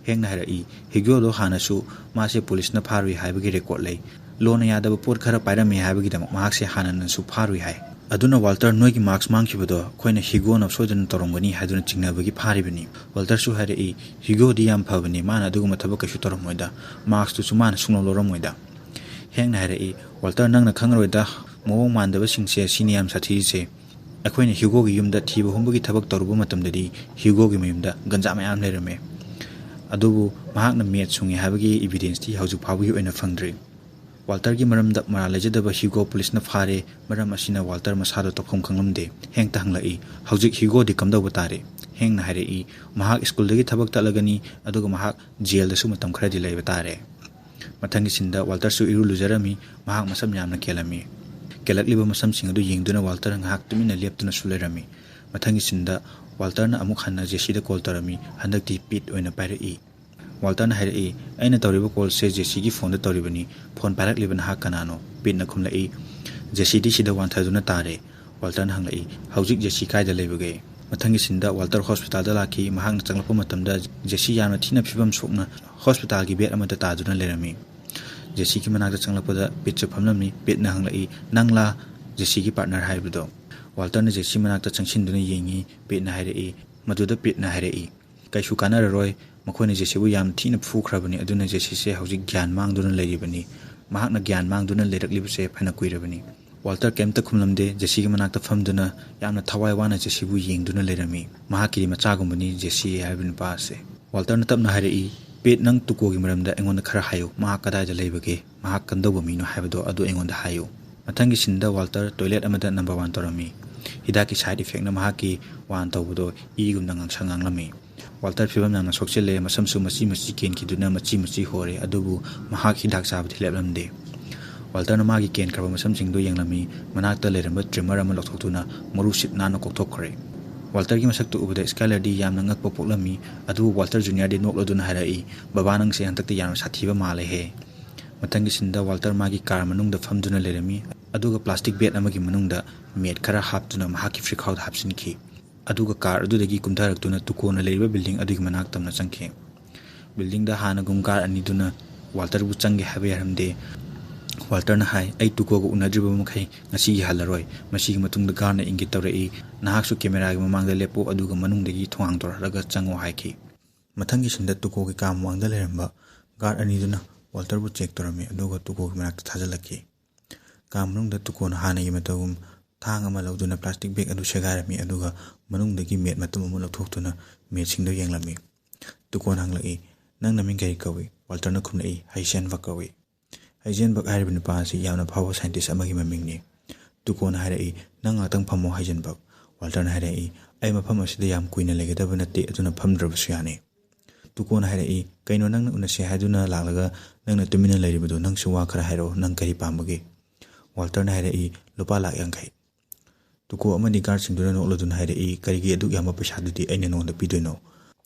ꯍꯦꯡꯅ ꯍꯥꯏꯔꯛꯏ, "ꯍ꯭ꯌꯨꯒꯣꯗꯣ ꯍꯥꯟꯅꯁꯨ ꯃꯥꯁꯦ ꯄꯨꯂꯤꯁꯅ ꯐꯥꯔꯨꯏ ꯍꯥꯏꯕꯒꯤ ꯔꯦꯀꯣꯔꯗ ꯂꯩ꯫ ꯂꯣꯅ ꯌꯥꯗꯕ ꯄꯣꯠ ꯈꯔ ꯄꯥꯏꯔꯝꯃꯤ ꯍꯥꯏꯕꯒꯤꯗꯃꯛ ꯃꯍꯥꯛꯁꯦ ꯍꯥꯟꯅꯅꯁꯨ ꯐꯥꯔꯨꯏ ꯍꯥꯏ꯫ ꯑꯗꯨꯅ ꯋꯥꯜꯇꯔ, ꯅꯣꯏꯒꯤ ꯃꯥꯛꯁ ꯃꯥꯡꯈꯤꯕꯗꯣ ꯑꯩꯈꯣꯏꯅ ꯍ꯭ꯌꯨꯒꯣꯅ ꯁꯣꯏꯗꯅ ꯇꯧꯔꯝꯒꯅꯤ ꯍꯥꯏꯗꯨꯅ ꯆꯤꯡꯅꯕꯒꯤ ꯐꯥꯔꯤꯕꯅꯤ"꯫ ꯋꯥꯜꯇꯔꯁꯨ ꯍꯥꯏꯔꯛꯏ, "ꯍ꯭ꯌꯨꯒꯣꯗꯤ ꯌꯥꯝ ꯐꯕꯅꯤ, ꯃꯥꯅ ꯑꯗꯨꯒꯨꯝꯕ ꯊꯕꯛ ꯀꯩꯁꯨ ꯇꯧꯔꯝꯃꯣꯏꯗ, ꯃꯥꯛꯁꯇꯨꯁꯨ ꯃꯥꯅ ꯁꯨꯡꯂꯧ ꯂꯧꯔꯝꯃꯣꯏꯗ"꯫ ꯍꯦꯡꯅ ꯍꯥꯏꯔꯛꯏ, "ꯋꯥꯜꯇꯔ, ꯅꯪꯅ ꯈꯪꯉꯔꯣꯏꯗ, ꯃꯑꯣꯡ ꯃꯥꯟꯗꯕꯁꯤꯡꯁꯦ ꯁꯤꯅꯤ ꯌꯥꯝ ꯁꯥꯊꯤꯔꯤꯁꯦ꯫ ꯑꯩꯈꯣꯏꯅ ꯍ꯭ꯌꯨꯒꯣꯒꯤ ꯌꯨꯝꯗ ꯊꯤꯕ ꯍꯨꯝꯕꯒꯤ ꯊꯕꯛ ꯇꯧꯔꯨꯕ ꯃꯇꯝꯗꯗꯤ ꯍ꯭ꯌꯨꯒꯣꯒꯤ ꯃꯌꯨꯝꯗ ꯒꯟꯖꯥ ꯃꯌꯥꯝ ꯂꯩꯔꯝꯃꯦ꯫ ꯑꯗꯨꯕꯨ ꯃꯍꯥꯛꯅ ꯃꯦꯠ ꯁꯨꯡꯉꯦ ꯍꯥꯏꯕꯒꯤ ꯏꯕꯤꯗꯦꯟꯁꯇꯤ ꯍꯧꯖꯤꯛ ꯐꯥꯎꯕꯒꯤ ꯑꯣꯏꯅ ꯐꯪꯗ꯭ꯔꯤ"꯫ ꯋꯥꯜꯇꯔꯒꯤ ꯃꯔꯝꯗ ꯃꯔꯥꯜ ꯂꯩꯖꯗꯕ ꯍ꯭ꯌꯨꯒꯣ ꯄꯨꯂꯤꯁꯅ ꯐꯥꯔꯦ, ꯃꯔꯝ ꯑꯁꯤꯅ ꯋꯥꯜꯇꯔ ꯃꯁꯥꯗꯣ ꯇꯧꯐꯝ ꯈꯪꯂꯝꯗꯦ꯫ ꯍꯦꯡꯇ ꯍꯪꯂꯛꯏ, "ꯍꯧꯖꯤꯛ ꯍ꯭ꯌꯨꯒꯣꯗꯤ ꯀꯝꯗꯧꯕ ꯇꯥꯔꯦ?" ꯍꯦꯡꯅ ꯍꯥꯏꯔꯛꯏ, "ꯃꯍꯥꯛ ꯁ꯭ꯀꯨꯜꯗꯒꯤ ꯊꯕꯛ ꯇꯠꯂꯒꯅꯤ, ꯑꯗꯨꯒ ꯃꯍꯥꯛ ꯖꯦꯜꯗꯁꯨ ꯃꯇꯝ ꯈꯔꯗꯤ ꯂꯩꯕ ꯇꯥꯔꯦ"꯫ ꯃꯊꯪꯒꯤ ꯁꯤꯟꯗ ꯋꯥꯜꯇꯔꯁꯨ ꯏꯔꯨ ꯂꯨꯖꯔꯝꯃꯤ, ꯃꯍꯥꯛ ꯃꯁꯝ ꯌꯥꯝꯅ ꯀꯦꯜꯂꯝꯃꯤ꯫ ꯀꯦꯜꯂꯛꯂꯤꯕ ꯃꯁꯝꯁꯤꯡ ꯑꯗꯨ ꯌꯦꯡꯗꯨꯅ ꯋꯥꯜꯇꯔ ꯉꯥꯏꯍꯥꯛ ꯇꯨꯃꯤꯟꯅ ꯂꯦꯞꯇꯨꯅꯁꯨ ꯂꯩꯔꯝꯃꯤ꯫ ꯃꯊꯪꯒꯤ ꯁꯤꯟꯗ ꯋꯥꯜꯇꯔꯅ ꯑꯃꯨꯛ ꯍꯟꯅ ꯖꯦꯁꯤꯗ ꯀꯣꯜ ꯇꯧꯔꯝꯃꯤ, ꯍꯟꯗꯛꯇꯤ ꯄꯤꯠ ꯑꯣꯏꯅ ꯄꯥꯏꯔꯛꯏ꯫ ꯋꯥꯜꯇꯔꯅ ꯍꯥꯏꯔꯛꯏ, "ꯑꯩꯅ ꯇꯧꯔꯤꯕ ꯀꯣꯜꯁꯦ ꯖꯦꯁꯤꯒꯤ ꯐꯣꯟꯗ ꯇꯧꯔꯤꯕꯅꯤ, ꯐꯣꯟ ꯄꯥꯏꯔꯛꯂꯤꯕ ꯅꯍꯥꯛ ꯀꯅꯥꯅꯣ?" ꯄꯤꯠꯅ ꯈꯨꯝꯂꯛꯏ, "ꯖꯦꯁꯤꯗꯤ ꯁꯤꯗ ꯋꯥꯟꯊꯗꯨꯅ ꯇꯥꯔꯦ"꯫ ꯋꯥꯜꯇꯔꯅ ꯍꯪꯂꯛꯏ, "ꯍꯧꯖꯤꯛ ꯖꯦꯁꯤ ꯀꯥꯏꯗ ꯂꯩꯕꯒꯦ?" ꯃꯊꯪꯒꯤ ꯁꯤꯟꯗ ꯋꯥꯜꯇꯔ ꯍꯣꯁꯄꯤꯇꯥꯜꯗ ꯂꯥꯛꯈꯤ꯫ ꯃꯍꯥꯛꯅ ꯆꯪꯂꯛꯄ ꯃꯇꯝꯗ ꯖꯦꯁꯤ ꯌꯥꯝꯅ ꯊꯤꯅ ꯐꯤꯕꯝ ꯁꯣꯛꯅ ꯍꯣꯁꯄꯤꯇꯥꯜꯒꯤ ꯕꯦꯗ ꯑꯃꯗ ꯇꯥꯗꯨꯅ ꯂꯩꯔꯝꯃꯤ꯫ ꯖꯦꯁꯤꯒꯤ ꯃꯅꯥꯛꯇ ꯆꯪꯂꯛꯄꯗ ꯄꯤꯠꯁꯨ ꯐꯝꯂꯝꯃꯤ꯫ ꯄꯤꯠꯅ ꯍꯪꯂꯛꯏ, "ꯅꯪꯂꯥ ꯖꯦꯁꯤꯒꯤ ꯄꯥꯔꯠꯅꯔ ꯍꯥꯏꯕꯗꯣ?" ꯋꯥꯜꯇꯔꯅ ꯖꯦꯁꯤ ꯃꯅꯥꯛꯇ ꯆꯪꯁꯤꯟꯗꯨꯅ ꯌꯦꯡꯉꯤ꯫ ꯄꯤꯠꯅ ꯍꯥꯏꯔꯛꯏ, ꯃꯗꯨꯗ ꯄꯤꯠꯅ ꯍꯥꯏꯔꯛꯏ, "ꯀꯩꯁꯨ ꯀꯥꯟꯅꯔꯔꯣꯏ, ꯃꯈꯣꯏꯅ ꯖꯦꯁꯤꯕꯨ ꯌꯥꯝ ꯊꯤꯅ ꯐꯨꯈ꯭ꯔꯕꯅꯤ꯫ ꯑꯗꯨꯅ ꯖꯦꯁꯤꯁꯦ ꯍꯧꯖꯤꯛ ꯒ꯭ꯌꯥꯟ ꯃꯥꯡꯗꯨꯅ ꯂꯩꯔꯤꯕꯅꯤ꯫ ꯃꯍꯥꯛꯅ ꯒ꯭ꯌꯥꯟ ꯃꯥꯡꯗꯨꯅ ꯂꯩꯔꯛꯂꯤꯕꯁꯦ ꯐꯅ ꯀꯨꯏꯔꯕꯅꯤ꯫ ꯋꯥꯜꯇꯔ ꯀꯩꯝꯇ ꯈꯨꯝꯂꯝꯗꯦ꯫ ꯖꯦꯁꯤꯒꯤ ꯃꯅꯥꯛꯇ ꯐꯝꯗꯨꯅ ꯌꯥꯝꯅ ꯊꯋꯥꯏ ꯋꯥꯅ ꯖꯦꯁꯤꯕꯨ ꯌꯦꯡꯗꯨꯅ ꯂꯩꯔꯝꯃꯤ꯫ ꯃꯍꯥꯛꯀꯤꯗꯤ ꯃꯆꯥꯒꯨꯝꯕꯅꯤ ꯖꯦꯁꯤ ꯍꯥꯏꯕ ꯅꯨꯄꯥ ꯑꯁꯦ꯫ ꯋꯥꯜꯇꯔꯅ ꯇꯞꯅ ꯍꯥꯏꯔꯛꯏ, "ꯄꯦꯠ, ꯅꯪ ꯇꯨꯀꯣꯒꯤ ꯃꯔꯝꯗ ꯑꯩꯉꯣꯟꯗ ꯈꯔ ꯍꯥꯏꯌꯨ꯫ ꯃꯍꯥꯛ ꯀꯗꯥꯏꯗ ꯂꯩꯕꯒꯦ? ꯃꯍꯥꯛ ꯀꯝꯗꯧꯕ ꯃꯤꯅꯣ ꯍꯥꯏꯕꯗꯣ ꯑꯗꯨ ꯑꯩꯉꯣꯟꯗ ꯍꯥꯏꯌꯨ"꯫ ꯃꯊꯪꯒꯤ ꯁꯤꯟꯗ ꯋꯥꯜꯇꯔ ꯇꯣꯏꯂꯦꯠ ꯑꯃꯗ ꯅꯝꯕꯔ ꯋꯥꯟ ꯇꯧꯔꯝꯃꯤ꯫ ꯍꯤꯗꯥꯛꯀꯤ ꯁꯥꯏꯠ ꯏꯐꯦꯛꯅ ꯃꯍꯥꯛꯀꯤ ꯋꯥꯟ ꯇꯧꯕꯗꯣ ꯏꯒꯨꯝꯅ ꯉꯥꯡꯁꯪ ꯉꯥꯡꯂꯝꯃꯤ꯫ ꯋꯥꯜꯇꯔ ꯐꯤꯕꯝ ꯌꯥꯝꯅ ꯁꯣꯛꯆꯤꯜꯂꯦ꯫ ꯃꯁꯝꯁꯨ ꯃꯆꯤ ꯃꯆꯤ ꯀꯦꯟꯈꯤꯗꯨꯅ ꯃꯆꯤ ꯃꯆꯤ ꯍꯣꯔꯦ, ꯑꯗꯨꯕꯨ ꯃꯍꯥꯛ ꯍꯤꯗꯥꯛ ꯆꯥꯕꯗꯤ ꯂꯦꯞꯂꯝꯗꯦ꯫ ꯋꯥꯜꯇꯔꯅ ꯃꯥꯒꯤ ꯀꯦꯟꯈ꯭ꯔꯕ ꯃꯁꯝꯁꯤꯡꯗꯨ ꯌꯦꯡꯂꯝꯃꯤ꯫ ꯃꯅꯥꯛꯇ ꯂꯩꯔꯝꯕ ꯇ꯭ꯔꯤꯃꯔ ꯑꯃ ꯂꯧꯊꯣꯛꯇꯨꯅ ꯃꯔꯨꯁꯤꯠ ꯅꯥꯟꯅ ꯀꯣꯛꯊꯣꯛꯈ꯭ꯔꯦ꯫ ꯋꯥꯜꯇꯔꯒꯤ ꯃꯁꯛꯇꯨ ꯎꯕꯗ ꯁ꯭ꯀꯥꯏꯂꯔꯗꯤ ꯌꯥꯝꯅ ꯉꯛꯄ ꯄꯣꯛꯂꯝꯃꯤ꯫ ꯑꯗꯨꯕꯨ ꯋꯥꯜꯇꯔ ꯖꯨꯅꯤꯌꯔꯗꯤ ꯅꯣꯛꯂꯗꯨꯅ ꯍꯥꯏꯔꯛꯏ, "ꯕꯕꯥ, ꯅꯪꯁꯦ ꯍꯟꯗꯛꯇꯤ ꯌꯥꯝꯅ ꯁꯥꯊꯤꯕ ꯃꯥꯜꯂꯦꯍꯦ"꯫ ꯃꯊꯪꯒꯤ ꯁꯤꯟꯗ ꯋꯥꯜꯇꯔ ꯃꯥꯒꯤ ꯀꯥꯔ ꯃꯅꯨꯡꯗ ꯐꯝꯗꯨꯅ ꯂꯩꯔꯝꯃꯤ, ꯑꯗꯨꯒ ꯄ꯭ꯂꯥꯁꯇꯤꯛ ꯕꯦꯒ ꯑꯃꯒꯤ ꯃꯅꯨꯡꯗ ꯃꯦꯠ ꯈꯔ ꯍꯥꯞꯇꯨꯅ ꯃꯍꯥꯛꯀꯤ ꯐ꯭ꯔꯤꯈꯥꯎꯗ ꯍꯥꯞꯆꯤꯟꯈꯤ꯫ ꯑꯗꯨꯒ ꯀꯥꯔ ꯑꯗꯨꯗꯒꯤ ꯀꯨꯝꯊꯔꯛꯇꯨꯅ ꯇꯨꯀꯣꯅ ꯂꯩꯔꯤꯕ ꯕꯤꯜꯗꯤꯡ ꯑꯗꯨꯒꯤ ꯃꯅꯥꯛ ꯇꯝꯅ ꯆꯪꯈꯤ꯫ ꯕꯤꯜꯗꯤꯡꯗ ꯍꯥꯟꯅꯒꯨꯝ ꯒꯥꯔꯗ ꯑꯅꯤꯗꯨꯅ ꯋꯥꯜꯇꯔꯕꯨ ꯆꯪꯒꯦ ꯍꯥꯏꯕ ꯌꯥꯔꯝꯗꯦ꯫ ꯋꯥꯜꯇꯔꯅ ꯍꯥꯏ, "ꯑꯩ ꯇꯨꯀꯣꯒ ꯎꯅꯗ꯭ꯔꯤꯕ ꯃꯈꯩ ꯉꯁꯤꯒꯤ ꯍꯜꯂꯔꯣꯏ"꯫ ꯃꯁꯤꯒꯤ ꯃꯇꯨꯡꯗ ꯒꯥꯔꯗꯅ ꯏꯪꯒꯤꯠ ꯇꯧꯔꯛꯏ, "ꯅꯍꯥꯛꯁꯨ ꯀꯦꯃꯦꯔꯥꯒꯤ ꯃꯃꯥꯡꯗ ꯂꯦꯞꯄꯨ, ꯑꯗꯨꯒ ꯃꯅꯨꯡꯗꯒꯤ ꯊꯣꯡ ꯍꯥꯡꯗꯣꯔꯛꯂꯒ ꯆꯪꯉꯨ" ꯍꯥꯏꯈꯤ꯫ ꯃꯊꯪꯒꯤ ꯁꯤꯟꯗ ꯇꯨꯀꯣꯒꯤ ꯀꯥ ꯃꯃꯥꯡꯗ ꯂꯩꯔꯝꯕ ꯒꯥꯔꯗ ꯑꯅꯤꯗꯨꯅ ꯋꯥꯜꯇꯔꯕꯨ ꯆꯦꯛ ꯇꯧꯔꯝꯃꯤ, ꯑꯗꯨꯒ ꯇꯨꯀꯣꯒꯤ ꯃꯅꯥꯛꯇ ꯊꯥꯖꯤꯜꯂꯛꯈꯤ꯫ ꯀꯥ ꯃꯅꯨꯡꯗ ꯇꯨꯀꯣꯅ ꯍꯥꯟꯅꯒꯤ ꯃꯇꯧꯒꯨꯝ ꯊꯥꯡ ꯑꯃ ꯂꯧꯗꯨꯅ ꯄ꯭ꯂꯥꯁꯇꯤꯛ ꯕꯦꯒ ꯑꯗꯨ ꯁꯦꯒꯥꯏꯔꯝꯃꯤ, ꯑꯗꯨꯒ ꯃꯅꯨꯡꯗꯒꯤ ꯃꯦꯠ ꯃꯇꯨꯝ ꯑꯃ ꯂꯧꯊꯣꯛꯇꯨꯅ ꯃꯦꯠꯁꯤꯡꯗꯨ ꯌꯦꯡꯂꯝꯃꯤ꯫ ꯇꯨꯀꯣꯅ ꯍꯪꯂꯛꯏ, "ꯅꯪ ꯅꯃꯤꯡ ꯀꯔꯤ ꯀꯧꯏ?" ꯋꯥꯜꯇꯔꯅ ꯈꯨꯝꯂꯛꯏ, "ꯍꯩꯖꯦꯟꯕꯛ ꯀꯧꯏ"꯫ ꯍꯩꯖꯦꯟꯕꯛ ꯍꯥꯏꯔꯤꯕ ꯅꯨꯄꯥ ꯑꯁꯤ ꯌꯥꯝꯅ ꯐꯥꯎꯕ ꯁꯥꯏꯟꯇꯤꯁ ꯑꯃꯒꯤ ꯃꯃꯤꯡꯅꯤ꯫ ꯇꯨꯀꯣꯅ ꯍꯥꯏꯔꯛꯏ, "ꯅꯪ ꯉꯥꯛꯇꯪ ꯐꯝꯃꯣ ꯍꯩꯖꯦꯟꯕꯛ"꯫ ꯋꯥꯜꯇꯔꯅ ꯍꯥꯏꯔꯛꯏ, "ꯑꯩ ꯃꯐꯝ ꯑꯁꯤꯗ ꯌꯥꯝ ꯀꯨꯏꯅ ꯂꯩꯒꯗꯕ ꯅꯠꯇꯦ, ꯑꯗꯨꯅ ꯐꯝꯗ꯭ꯔꯕꯁꯨ ꯌꯥꯅꯤ"꯫ ꯇꯨꯀꯣꯅ ꯍꯥꯏꯔꯛꯏ, "ꯀꯩꯅꯣ, ꯅꯪꯅ ꯎꯅꯁꯦ ꯍꯥꯏꯗꯨꯅ ꯂꯥꯛꯂꯒ ꯅꯪꯅ ꯇꯨꯃꯤꯟꯅ ꯂꯩꯔꯤꯕꯗꯨ? ꯅꯪꯁꯨ ꯋꯥ ꯈꯔ ꯍꯥꯏꯔꯛꯑꯣ, ꯅꯪ ꯀꯔꯤ ꯄꯥꯝꯕꯒꯦ?" ꯋꯥꯜꯇꯔꯅ ꯍꯥꯏꯔꯛꯏ, "ꯂꯨꯄꯥ ꯂꯥꯛ ꯌꯥꯡꯈꯩ"꯫ ꯇꯨꯀꯣ ꯑꯃꯗꯤ ꯒꯥꯔꯗꯁꯤꯡꯗꯨꯅ ꯅꯣꯛꯂꯗꯨꯅ ꯍꯥꯏꯔꯛꯏ, "ꯀꯔꯤꯒꯤ ꯑꯗꯨꯛ ꯌꯥꯝꯕ ꯄꯩꯁꯥꯗꯨꯗꯤ ꯑꯩꯅ ꯅꯉꯣꯟꯗ ꯄꯤꯗꯣꯏꯅꯣ?"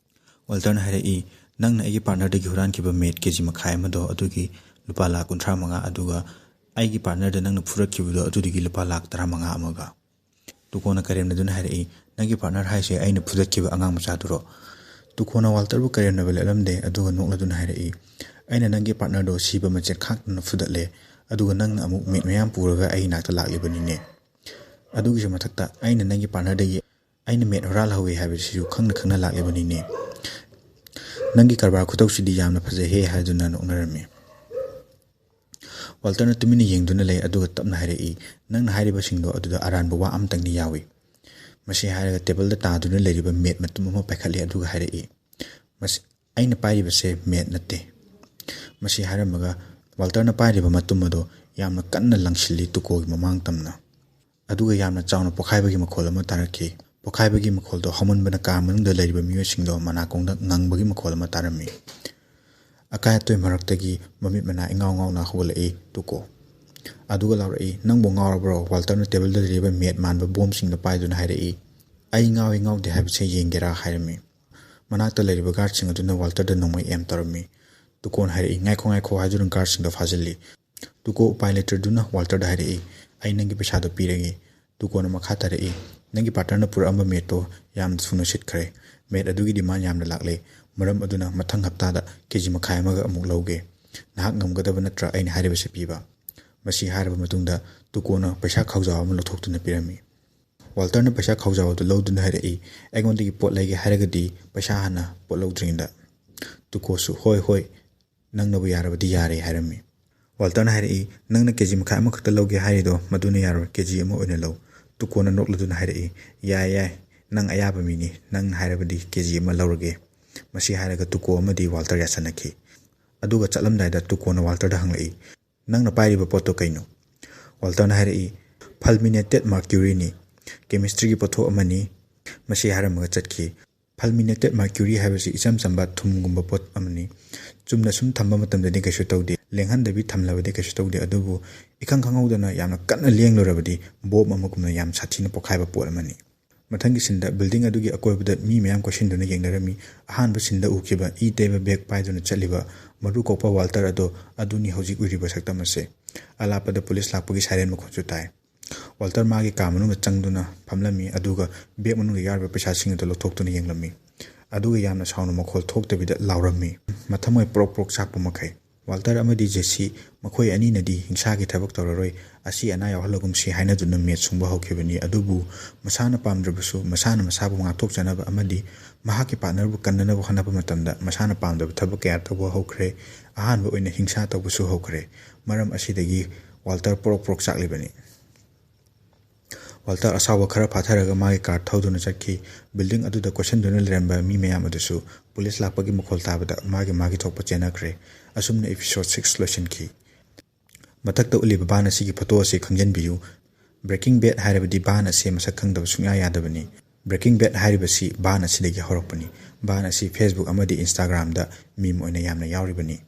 ꯋꯥꯜꯇꯔꯅ ꯍꯥꯏꯔꯛꯏ, "ꯅꯪꯅ ꯑꯩꯒꯤ ꯄꯥꯔꯠꯅꯔꯗꯒꯤ ꯍꯨꯔꯥꯟꯈꯤꯕ ꯃꯦꯠ ꯀꯦ ꯖꯤ ꯃꯈꯥꯏ ꯑꯃꯗꯣ, ꯑꯗꯨꯒꯤ ꯂꯨꯄꯥ ꯂꯥꯛ ꯀꯨꯟꯊ꯭ꯔꯥ ꯃꯉꯥ, ꯑꯗꯨꯒ ꯑꯩꯒꯤ ꯄꯥꯔꯠꯅꯔꯗ ꯅꯪꯅ ꯐꯨꯔꯛꯈꯤꯕꯗꯣ, ꯑꯗꯨꯗꯒꯤ ꯂꯨꯄꯥ ꯂꯥꯛ ꯇꯔꯥ ꯃꯉꯥ ꯑꯃꯒ"꯫ ꯇꯨꯀꯣꯅ ꯀꯔꯦꯝꯅꯗꯨꯅ ꯍꯥꯏꯔꯛꯏ, "ꯅꯪꯒꯤ ꯄꯥꯔꯠꯅꯔ ꯍꯥꯏꯁꯦ ꯑꯩꯅ ꯐꯨꯗꯠꯈꯤꯕ ꯑꯉꯥꯡ ꯃꯆꯥꯗꯨꯔꯣ?" ꯇꯨꯀꯣꯅ ꯋꯥꯜꯇꯔꯕꯨ ꯀꯔꯦꯝꯅꯕ ꯂꯦꯞꯂꯝꯗꯦ, ꯑꯗꯨꯒ ꯅꯣꯛꯂꯗꯨꯅ ꯍꯥꯏꯔꯛꯏ, "ꯑꯩꯅ ꯅꯪꯒꯤ ꯄꯥꯔꯠꯅꯔꯗꯣ ꯁꯤꯕ ꯃꯆꯦꯠ ꯈꯥꯛꯇꯅ ꯐꯨꯗꯠꯂꯦ, ꯑꯗꯨꯒ ꯅꯪꯅ ꯑꯃꯨꯛ ꯃꯦꯠ ꯃꯌꯥꯝ ꯄꯨꯔꯒ ꯑꯩ ꯅꯥꯛꯇ ꯂꯥꯛꯂꯤꯕꯅꯤꯅꯦ꯫ ꯑꯗꯨꯒꯤꯁꯨ ꯃꯊꯛꯇ ꯑꯩꯅ ꯅꯪꯒꯤ ꯄꯥꯔꯠꯅꯔꯗꯒꯤ ꯑꯩꯅ ꯃꯦꯠ ꯍꯨꯔꯥꯜꯍꯧꯋꯤ ꯍꯥꯏꯕꯁꯤꯁꯨ ꯈꯪꯅ ꯈꯪꯅ ꯂꯥꯛꯂꯤꯕꯅꯤꯅꯦ"꯫ "ꯅꯪꯒꯤ ꯀꯔꯕꯥꯔ ꯈꯨꯇꯧꯁꯤꯗꯤ ꯌꯥꯝꯅ ꯐꯖꯩꯍꯦ" ꯍꯥꯏꯗꯨꯅ ꯅꯣꯛꯅꯔꯝꯃꯤ꯫ ꯋꯥꯜꯇꯔꯅ ꯇꯨꯃꯤꯟꯅ ꯌꯦꯡꯗꯨꯅ ꯂꯩ, ꯑꯗꯨꯒ ꯇꯞꯅ ꯍꯥꯏꯔꯛꯏ, "ꯅꯪꯅ ꯍꯥꯏꯔꯤꯕꯁꯤꯡꯗꯣ ꯑꯗꯨꯗ ꯑꯔꯥꯟꯕ ꯋꯥ ꯑꯃꯇꯪꯗꯤ ꯌꯥꯎꯏ꯫" ꯃꯁꯤ ꯍꯥꯏꯔꯒ ꯇꯦꯕꯜꯗ ꯇꯥꯗꯨꯅ ꯂꯩꯔꯤꯕ ꯃꯦꯠ ꯃꯇꯨꯝ ꯑꯃ ꯄꯥꯏꯈꯠꯂꯤ, ꯑꯗꯨꯒ ꯍꯥꯏꯔꯛꯏ, "ꯃꯁꯤ, ꯑꯩꯅ ꯄꯥꯏꯔꯤꯕꯁꯦ ꯃꯦꯠ ꯅꯠꯇꯦ꯫" ꯃꯁꯤ ꯍꯥꯏꯔꯝꯃꯒ ꯋꯥꯜꯇꯔꯅ ꯄꯥꯏꯔꯤꯕ ꯃꯇꯨꯝ ꯑꯗꯨ ꯌꯥꯝꯅ ꯀꯟꯅ ꯂꯪꯁꯤꯜꯂꯤ ꯇꯨꯀꯣꯒꯤ ꯃꯃꯥꯡ ꯇꯝꯅ꯫ ꯑꯗꯨꯒ ꯌꯥꯝꯅ ꯆꯥꯎꯅ ꯄꯣꯈꯥꯏꯕꯒꯤ ꯃꯈꯣꯜ ꯑꯃ ꯇꯥꯔꯛꯈꯤ꯫ ꯄꯣꯈꯥꯏꯕꯒꯤ ꯃꯈꯣꯜꯗꯣ ꯍꯧꯃꯟꯕꯅ ꯀꯥ ꯃꯅꯨꯡꯗ ꯂꯩꯔꯤꯕ ꯃꯤꯑꯣꯏꯁꯤꯡꯗꯣ ꯃꯅꯥꯀꯣꯡꯗ ꯉꯪꯕꯒꯤ ꯃꯈꯣꯜ ꯑꯃ ꯇꯥꯔꯝꯃꯤ꯫ ꯑꯀꯥꯏ ꯑꯇꯣꯏ ꯃꯔꯛꯇꯒꯤ ꯃꯃꯤꯠ ꯃꯅꯥ ꯏꯉꯥꯎ ꯉꯥꯎꯅ ꯍꯧꯒꯠꯂꯛꯏ ꯇꯨꯀꯣ꯫ ꯑꯗꯨꯒ ꯂꯥꯎꯔꯛꯏ, "ꯅꯪꯕꯨ ꯉꯥꯎꯔꯕ꯭ꯔꯣ?" ꯋꯥꯜꯇꯔꯅ ꯇꯦꯕꯜꯗ ꯂꯩꯔꯤꯕ ꯃꯦꯠ ꯃꯥꯟꯕ ꯕꯣꯝꯁꯤꯡꯗ ꯄꯥꯏꯗꯨꯅ ꯍꯥꯏꯔꯛꯏ꯫ "ꯑꯩ ꯉꯥꯎꯏ ꯉꯥꯎꯗꯦ ꯍꯥꯏꯕꯁꯦ ꯌꯦꯡꯒꯦꯔꯥ?" ꯍꯥꯏꯔꯝꯃꯤ꯫ ꯃꯅꯥꯛꯇ ꯂꯩꯔꯤꯕ ꯒꯥꯔꯗꯁꯤꯡ ꯑꯗꯨꯅ ꯋꯥꯜꯇꯔꯗ ꯅꯣꯡꯃꯩ ꯑꯦꯝ ꯇꯧꯔꯝꯃꯤ꯫ ꯇꯨꯀꯣꯅ ꯍꯥꯏꯔꯛꯏ, "ꯉꯥꯏꯈꯣ, ꯉꯥꯏꯈꯣ" ꯍꯥꯏꯗꯨꯅ ꯒꯥꯔꯗꯁꯤꯡꯗꯣ ꯐꯥꯖꯤꯜꯂꯤ꯫ ꯇꯨꯀꯣ ꯎꯄꯥꯏ ꯂꯩꯇ꯭ꯔꯗꯨꯅ ꯋꯥꯜꯇꯔꯗ ꯍꯥꯏꯔꯛꯏ, "ꯑꯩ ꯅꯪꯒꯤ ꯄꯩꯁꯥꯗꯣ ꯄꯤꯔꯒꯦ꯫" ꯇꯨꯀꯣꯅ ꯃꯈꯥ ꯇꯥꯔꯛꯏ, "ꯅꯪꯒꯤ ꯄꯥꯔꯠꯅꯔꯅ ꯄꯨꯔꯛꯑꯝꯕ ꯃꯦꯠꯇꯣ ꯌꯥꯝꯅ ꯊꯨꯅ ꯁꯤꯠꯈ꯭ꯔꯦ꯫ ꯃꯦꯠ ꯑꯗꯨꯒꯤ ꯗꯤꯃꯥꯟ ꯌꯥꯝꯅ ꯂꯥꯛꯂꯦ꯫ ꯃꯔꯝ ꯑꯗꯨꯅ ꯃꯊꯪ ꯍꯞꯇꯥꯗ ꯀꯦ ꯖꯤ ꯃꯈꯥꯏ ꯑꯃꯒ ꯑꯃꯨꯛ ꯂꯧꯒꯦ꯫ ꯅꯍꯥꯛ ꯉꯝꯒꯗꯕ ꯅꯠꯇ꯭ꯔꯥ ꯑꯩꯅ ꯍꯥꯏꯔꯤꯕꯁꯦ ꯄꯤꯕ?" ꯃꯁꯤ ꯍꯥꯏꯔꯕ ꯃꯇꯨꯡꯗ ꯇꯨꯀꯣꯅ ꯄꯩꯁꯥ ꯈꯥꯎꯖꯥꯎ ꯑꯃ ꯂꯧꯊꯣꯛꯇꯨꯅ ꯄꯤꯔꯝꯃꯤ꯫ ꯋꯥꯜꯇꯔꯅ ꯄꯩꯁꯥ ꯈꯥꯎꯖꯥꯎ ꯑꯗꯨ ꯂꯧꯗꯨꯅ ꯍꯥꯏꯔꯛꯏ, "ꯑꯩꯉꯣꯟꯗꯒꯤ ꯄꯣꯠ ꯂꯩꯒꯦ ꯍꯥꯏꯔꯒꯗꯤ ꯄꯩꯁꯥ ꯍꯥꯟꯅ ꯄꯣꯠ ꯂꯧꯗ꯭ꯔꯤꯉꯩꯗ꯫" ꯇꯨꯀꯣꯁꯨ, "ꯍꯣꯏ, ꯍꯣꯏ, ꯅꯪꯅꯕꯨ ꯌꯥꯔꯕꯗꯤ ꯌꯥꯔꯦ" ꯍꯥꯏꯔꯝꯃꯤ꯫ ꯋꯥꯜꯇꯔꯅ ꯍꯥꯏꯔꯛꯏ, "ꯅꯪꯅ ꯀꯦ ꯖꯤ ꯃꯈꯥꯏ ꯑꯃꯈꯛꯇ ꯂꯧꯒꯦ ꯍꯥꯏꯔꯤꯗꯣ ꯃꯗꯨꯅ ꯌꯥꯔꯣꯏ, ꯀꯦ ꯖꯤ ꯑꯃ ꯑꯣꯏꯅ ꯂꯧ꯫" ꯇꯨꯀꯣꯅ ꯅꯣꯛꯂꯗꯨꯅ ꯍꯥꯏꯔꯛꯏ, "ꯌꯥꯏ, ꯌꯥꯏ, ꯅꯪ ꯑꯌꯥꯕ ꯃꯤꯅꯤ, ꯅꯪ ꯍꯥꯏꯔꯕꯗꯤ ꯀꯦ ꯖꯤ ꯑꯃ ꯂꯧꯔꯒꯦ꯫" ꯃꯁꯤ ꯍꯥꯏꯔꯒ ꯇꯨꯀꯣ ꯑꯃꯗꯤ ꯋꯥꯜꯇꯔ ꯌꯥꯁꯟꯅꯈꯤ꯫ ꯑꯗꯨꯒ ꯆꯠꯂꯝꯗꯥꯏꯗ ꯇꯨꯀꯣꯅ ꯋꯥꯜꯇꯔꯗ ꯍꯪꯂꯛꯏ, "ꯅꯪꯅ ꯄꯥꯏꯔꯤꯕ ꯄꯣꯠꯇꯣ ꯀꯩꯅꯣ?" ꯋꯥꯜꯇꯔꯅ ꯍꯥꯏꯔꯛꯏ, "ꯐꯜꯃꯤꯅꯦꯇꯦꯠ ꯃꯥꯔꯀ꯭ꯌꯨꯔꯤꯅꯤ, ꯀꯦꯃꯤꯁꯇ꯭ꯔꯤꯒꯤ ꯄꯣꯠꯊꯣꯛ ꯑꯃꯅꯤ꯫" ꯃꯁꯤ ꯍꯥꯏꯔꯝꯃꯒ ꯆꯠꯈꯤ꯫ ꯐꯜꯃꯤꯅꯦꯇꯦꯠ ꯃꯥꯔꯀ꯭ꯌꯨꯔꯤ ꯍꯥꯏꯕꯁꯤ ꯏꯆꯝ ꯆꯝꯕ ꯊꯨꯝꯒꯨꯝꯕ ꯄꯣꯠ ꯑꯃꯅꯤ꯫ ꯆꯨꯝꯅ ꯁꯨꯝ ꯊꯝꯕ ꯃꯇꯝꯗꯗꯤ ꯀꯩꯁꯨ ꯇꯧꯗꯦ, ꯂꯦꯡꯍꯟꯗꯕꯤ ꯊꯝꯂꯕꯗꯤ ꯀꯩꯁꯨ ꯇꯧꯗꯦ, ꯑꯗꯨꯕꯨ ꯏꯈꯪ ꯈꯪꯍꯧꯗꯅ ꯌꯥꯝꯅ ꯀꯟꯅ ꯂꯦꯡꯂꯨꯔꯕꯗꯤ ꯕꯣꯝ ꯑꯃꯒꯨꯝꯅ ꯌꯥꯝ ꯁꯥꯊꯤꯅ ꯄꯣꯈꯥꯏꯕ ꯄꯣꯠ ꯑꯃꯅꯤ꯫ ꯃꯊꯪꯒꯤ ꯁꯤꯟꯗ ꯕꯤꯜꯗꯤꯡ ꯑꯗꯨꯒꯤ ꯑꯀꯣꯏꯕꯗ ꯃꯤ ꯃꯌꯥꯝ ꯀꯣꯏꯁꯤꯟꯗꯨꯅ ꯌꯦꯡꯅꯔꯝꯃꯤ꯫ ꯑꯍꯥꯟꯕ ꯁꯤꯟꯗ ꯎꯈꯤꯕ ꯏ ꯇꯩꯕ ꯕꯦꯒ ꯄꯥꯏꯗꯨꯅ ꯆꯠꯂꯤꯕ ꯃꯔꯨ ꯀꯣꯛꯄ ꯋꯥꯜꯇꯔ ꯑꯗꯣ ꯑꯗꯨꯅꯤ ꯍꯧꯖꯤꯛ ꯎꯔꯤꯕ ꯁꯛꯇꯝ ꯑꯁꯦ꯫ ꯑꯂꯥꯞꯄꯗ ꯄꯨꯂꯤꯁ ꯂꯥꯛꯄꯒꯤ ꯁꯥꯏꯔꯦꯟ ꯃꯈꯣꯟꯁꯨ ꯇꯥꯏ꯫ ꯋꯥꯜꯇꯔ ꯃꯥꯒꯤ ꯀꯥ ꯃꯅꯨꯡꯗ ꯆꯪꯗꯨꯅ ꯐꯝꯂꯝꯃꯤ, ꯑꯗꯨꯒ ꯕꯦꯒ ꯃꯅꯨꯡꯗ ꯌꯥꯎꯔꯤꯕ ꯄꯩꯁꯥꯁꯤꯡ ꯑꯗꯨ ꯂꯧꯊꯣꯛꯇꯨꯅ ꯌꯦꯡꯂꯝꯃꯤ꯫ ꯑꯗꯨꯒ ꯌꯥꯝꯅ ꯁꯥꯎꯅ ꯃꯈꯣꯜ ꯊꯣꯛꯇꯕꯤꯗ ꯂꯥꯎꯔꯝꯃꯤ, ꯃꯊꯃꯣꯏ ꯄ꯭ꯔꯣꯛ ꯄ꯭ꯔꯣꯛ ꯆꯥꯛꯄ ꯃꯈꯩ꯫ ꯋꯥꯜꯇꯔ ꯑꯃꯗꯤ ꯖꯦꯁꯤ ꯃꯈꯣꯏ ꯑꯅꯤꯅꯗꯤ ꯍꯤꯡꯁꯥꯒꯤ ꯊꯕꯛ ꯇꯧꯔꯔꯣꯏ, ꯑꯁꯤ ꯑꯅꯥ ꯌꯥꯎꯍꯜꯂꯒꯨꯝꯁꯤ ꯍꯥꯏꯅꯗꯨꯅ ꯃꯦꯠ ꯁꯨꯡꯕ ꯍꯧꯈꯤꯕꯅꯤ꯫ ꯑꯗꯨꯕꯨ ꯃꯁꯥꯅ ꯄꯥꯝꯗ꯭ꯔꯕꯁꯨ ꯃꯁꯥꯅ ꯃꯁꯥꯕꯨ ꯉꯥꯛꯊꯣꯛꯆꯅꯕ ꯑꯃꯗꯤ ꯃꯍꯥꯛꯀꯤ ꯄꯥꯔꯠꯅꯔꯕꯨ ꯀꯟꯅꯅꯕ ꯍꯣꯠꯅꯕ ꯃꯇꯝꯗ ꯃꯁꯥꯅ ꯄꯥꯝꯗꯕ ꯊꯕꯛ ꯀꯌꯥ ꯇꯧꯕ ꯍꯧꯈ꯭ꯔꯦ꯫ ꯑꯍꯥꯟꯕ ꯑꯣꯏꯅ ꯍꯤꯡꯁꯥ ꯇꯧꯕꯁꯨ ꯍꯧꯈ꯭ꯔꯦ꯫ ꯃꯔꯝ ꯑꯁꯤꯗꯒꯤ ꯋꯥꯜꯇꯔ ꯄ꯭ꯔꯣꯛ ꯄ꯭ꯔꯣꯛ ꯆꯥꯛꯂꯤꯕꯅꯤ꯫ ꯋꯥꯜꯇꯔ ꯑꯁꯥꯎꯕ ꯈꯔ ꯐꯥꯊꯔꯒ ꯃꯥꯒꯤ ꯀꯥꯔ ꯊꯧꯗꯨꯅ ꯆꯠꯈꯤ꯫ ꯕꯤꯜꯗꯤꯡ ꯑꯗꯨꯗ ꯀꯣꯏꯁꯟꯗꯨꯅ ꯂꯩꯔꯝꯕ ꯃꯤ ꯃꯌꯥꯝ ꯑꯗꯨꯁꯨ ꯄꯨꯂꯤꯁ ꯂꯥꯛꯄꯒꯤ ꯃꯈꯣꯜ ꯇꯥꯕꯗ ꯃꯥꯒꯤ ꯃꯥꯒꯤ ꯊꯣꯛꯄ ꯆꯦꯟꯅꯈ꯭ꯔꯦ꯫ ꯑꯁꯨꯝꯅ episode six ꯂꯣꯏꯁꯤꯟꯈꯤ꯫ ꯃꯊꯛꯇ ꯎꯠꯂꯤꯕ ꯕꯥꯟ ꯑꯁꯤꯒꯤ ꯐꯣꯇꯣ ꯑꯁꯤ ꯈꯪꯖꯤꯟꯕꯤꯌꯨ꯫ Breaking Bad ꯍꯥꯏꯔꯕꯗꯤ ꯕꯥꯟ ꯑꯁꯤ ꯃꯁꯛ ꯈꯪꯗꯕ ꯁꯨꯡꯌꯥ ꯌꯥꯗꯕꯅꯤ꯫ Breaking Bad ꯍꯥꯏꯔꯤꯕꯁꯤ ꯕꯥꯟ ꯑꯁꯤꯗꯒꯤ ꯍꯧꯔꯛꯄꯅꯤ꯫ ꯕꯥꯟ ꯑꯁꯤ Facebook ꯑꯃꯗꯤ Instagramꯗ meme ꯑꯣꯏꯅ ꯌꯥꯝꯅ ꯌꯥꯎꯔꯤꯕꯅꯤ꯫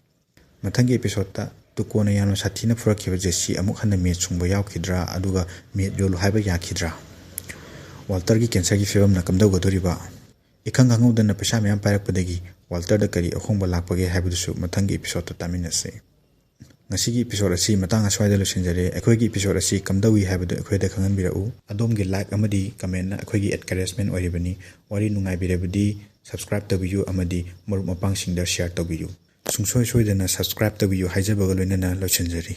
ꯃꯊꯪꯒꯤ episodeꯇ ꯇꯨꯀꯣꯅ ꯌꯥꯝꯅ ꯁꯥꯊꯤꯅ ꯐꯨꯔꯛꯈꯤꯕ ꯖꯦꯁꯤ ꯑꯃꯨꯛ ꯍꯟꯅ ꯃꯦꯠ ꯁꯨꯡꯕ ꯌꯥꯎꯈꯤꯗ꯭ꯔꯥ, ꯑꯗꯨꯒ ꯃꯦꯠ ꯌꯣꯜꯂꯨ ꯍꯥꯏꯕ ꯌꯥꯈꯤꯗ꯭ꯔꯥ? ꯋꯥꯜꯇꯔꯒꯤ ꯀꯦꯟꯁꯔꯒꯤ ꯐꯤꯕꯝꯅ ꯀꯝꯗꯧꯒꯗꯣꯔꯤꯕ? ꯏꯈꯪ ꯈꯪꯍꯧꯗꯅ ꯄꯩꯁꯥ ꯃꯌꯥꯝ ꯄꯥꯏꯔꯛꯄꯗꯒꯤ ꯋꯥꯜꯇꯔꯗ ꯀꯔꯤ ꯑꯍꯣꯡꯕ ꯂꯥꯛꯄꯒꯦ ꯍꯥꯏꯕꯗꯨꯁꯨ ꯃꯊꯪꯒꯤ episodeꯇ ꯇꯥꯃꯤꯟꯅꯁꯤ꯫ ꯉꯁꯤꯒꯤ episode ꯑꯁꯤ ꯃꯇꯥꯡ ꯑꯁ꯭ꯋꯥꯏꯗ ꯂꯣꯏꯁꯤꯟꯖꯔꯦ꯫ ꯑꯩꯈꯣꯏꯒꯤ episode ꯑꯁꯤ ꯀꯝꯗꯧꯏ ꯍꯥꯏꯕꯗꯨ ꯑꯩꯈꯣꯏꯗ ꯈꯪꯍꯟꯕꯤꯔꯛꯎ꯫ ꯑꯗꯣꯝꯒꯤ like ꯑꯃꯗꯤ commentꯅ ꯑꯩꯈꯣꯏꯒꯤ encouragement ꯑꯣꯏꯔꯤꯕꯅꯤ꯫ ꯋꯥꯔꯤ ꯅꯨꯡꯉꯥꯏꯕꯤꯔꯕꯗꯤ subscribe ꯇꯧꯕꯤꯌꯨ ꯑꯃꯗꯤ ꯃꯔꯨꯞ ꯃꯄꯥꯡꯁꯤꯡꯗ share ꯇꯧꯕꯤꯌꯨ꯫ ꯁꯨꯡꯁꯣꯏ ꯁꯣꯏꯗꯅ subscribe ꯇꯧꯕꯤꯌꯨ ꯍꯥꯏꯖꯕꯒ ꯂꯣꯏꯅꯅ ꯂꯣꯏꯁꯤꯟꯖꯔꯤ꯫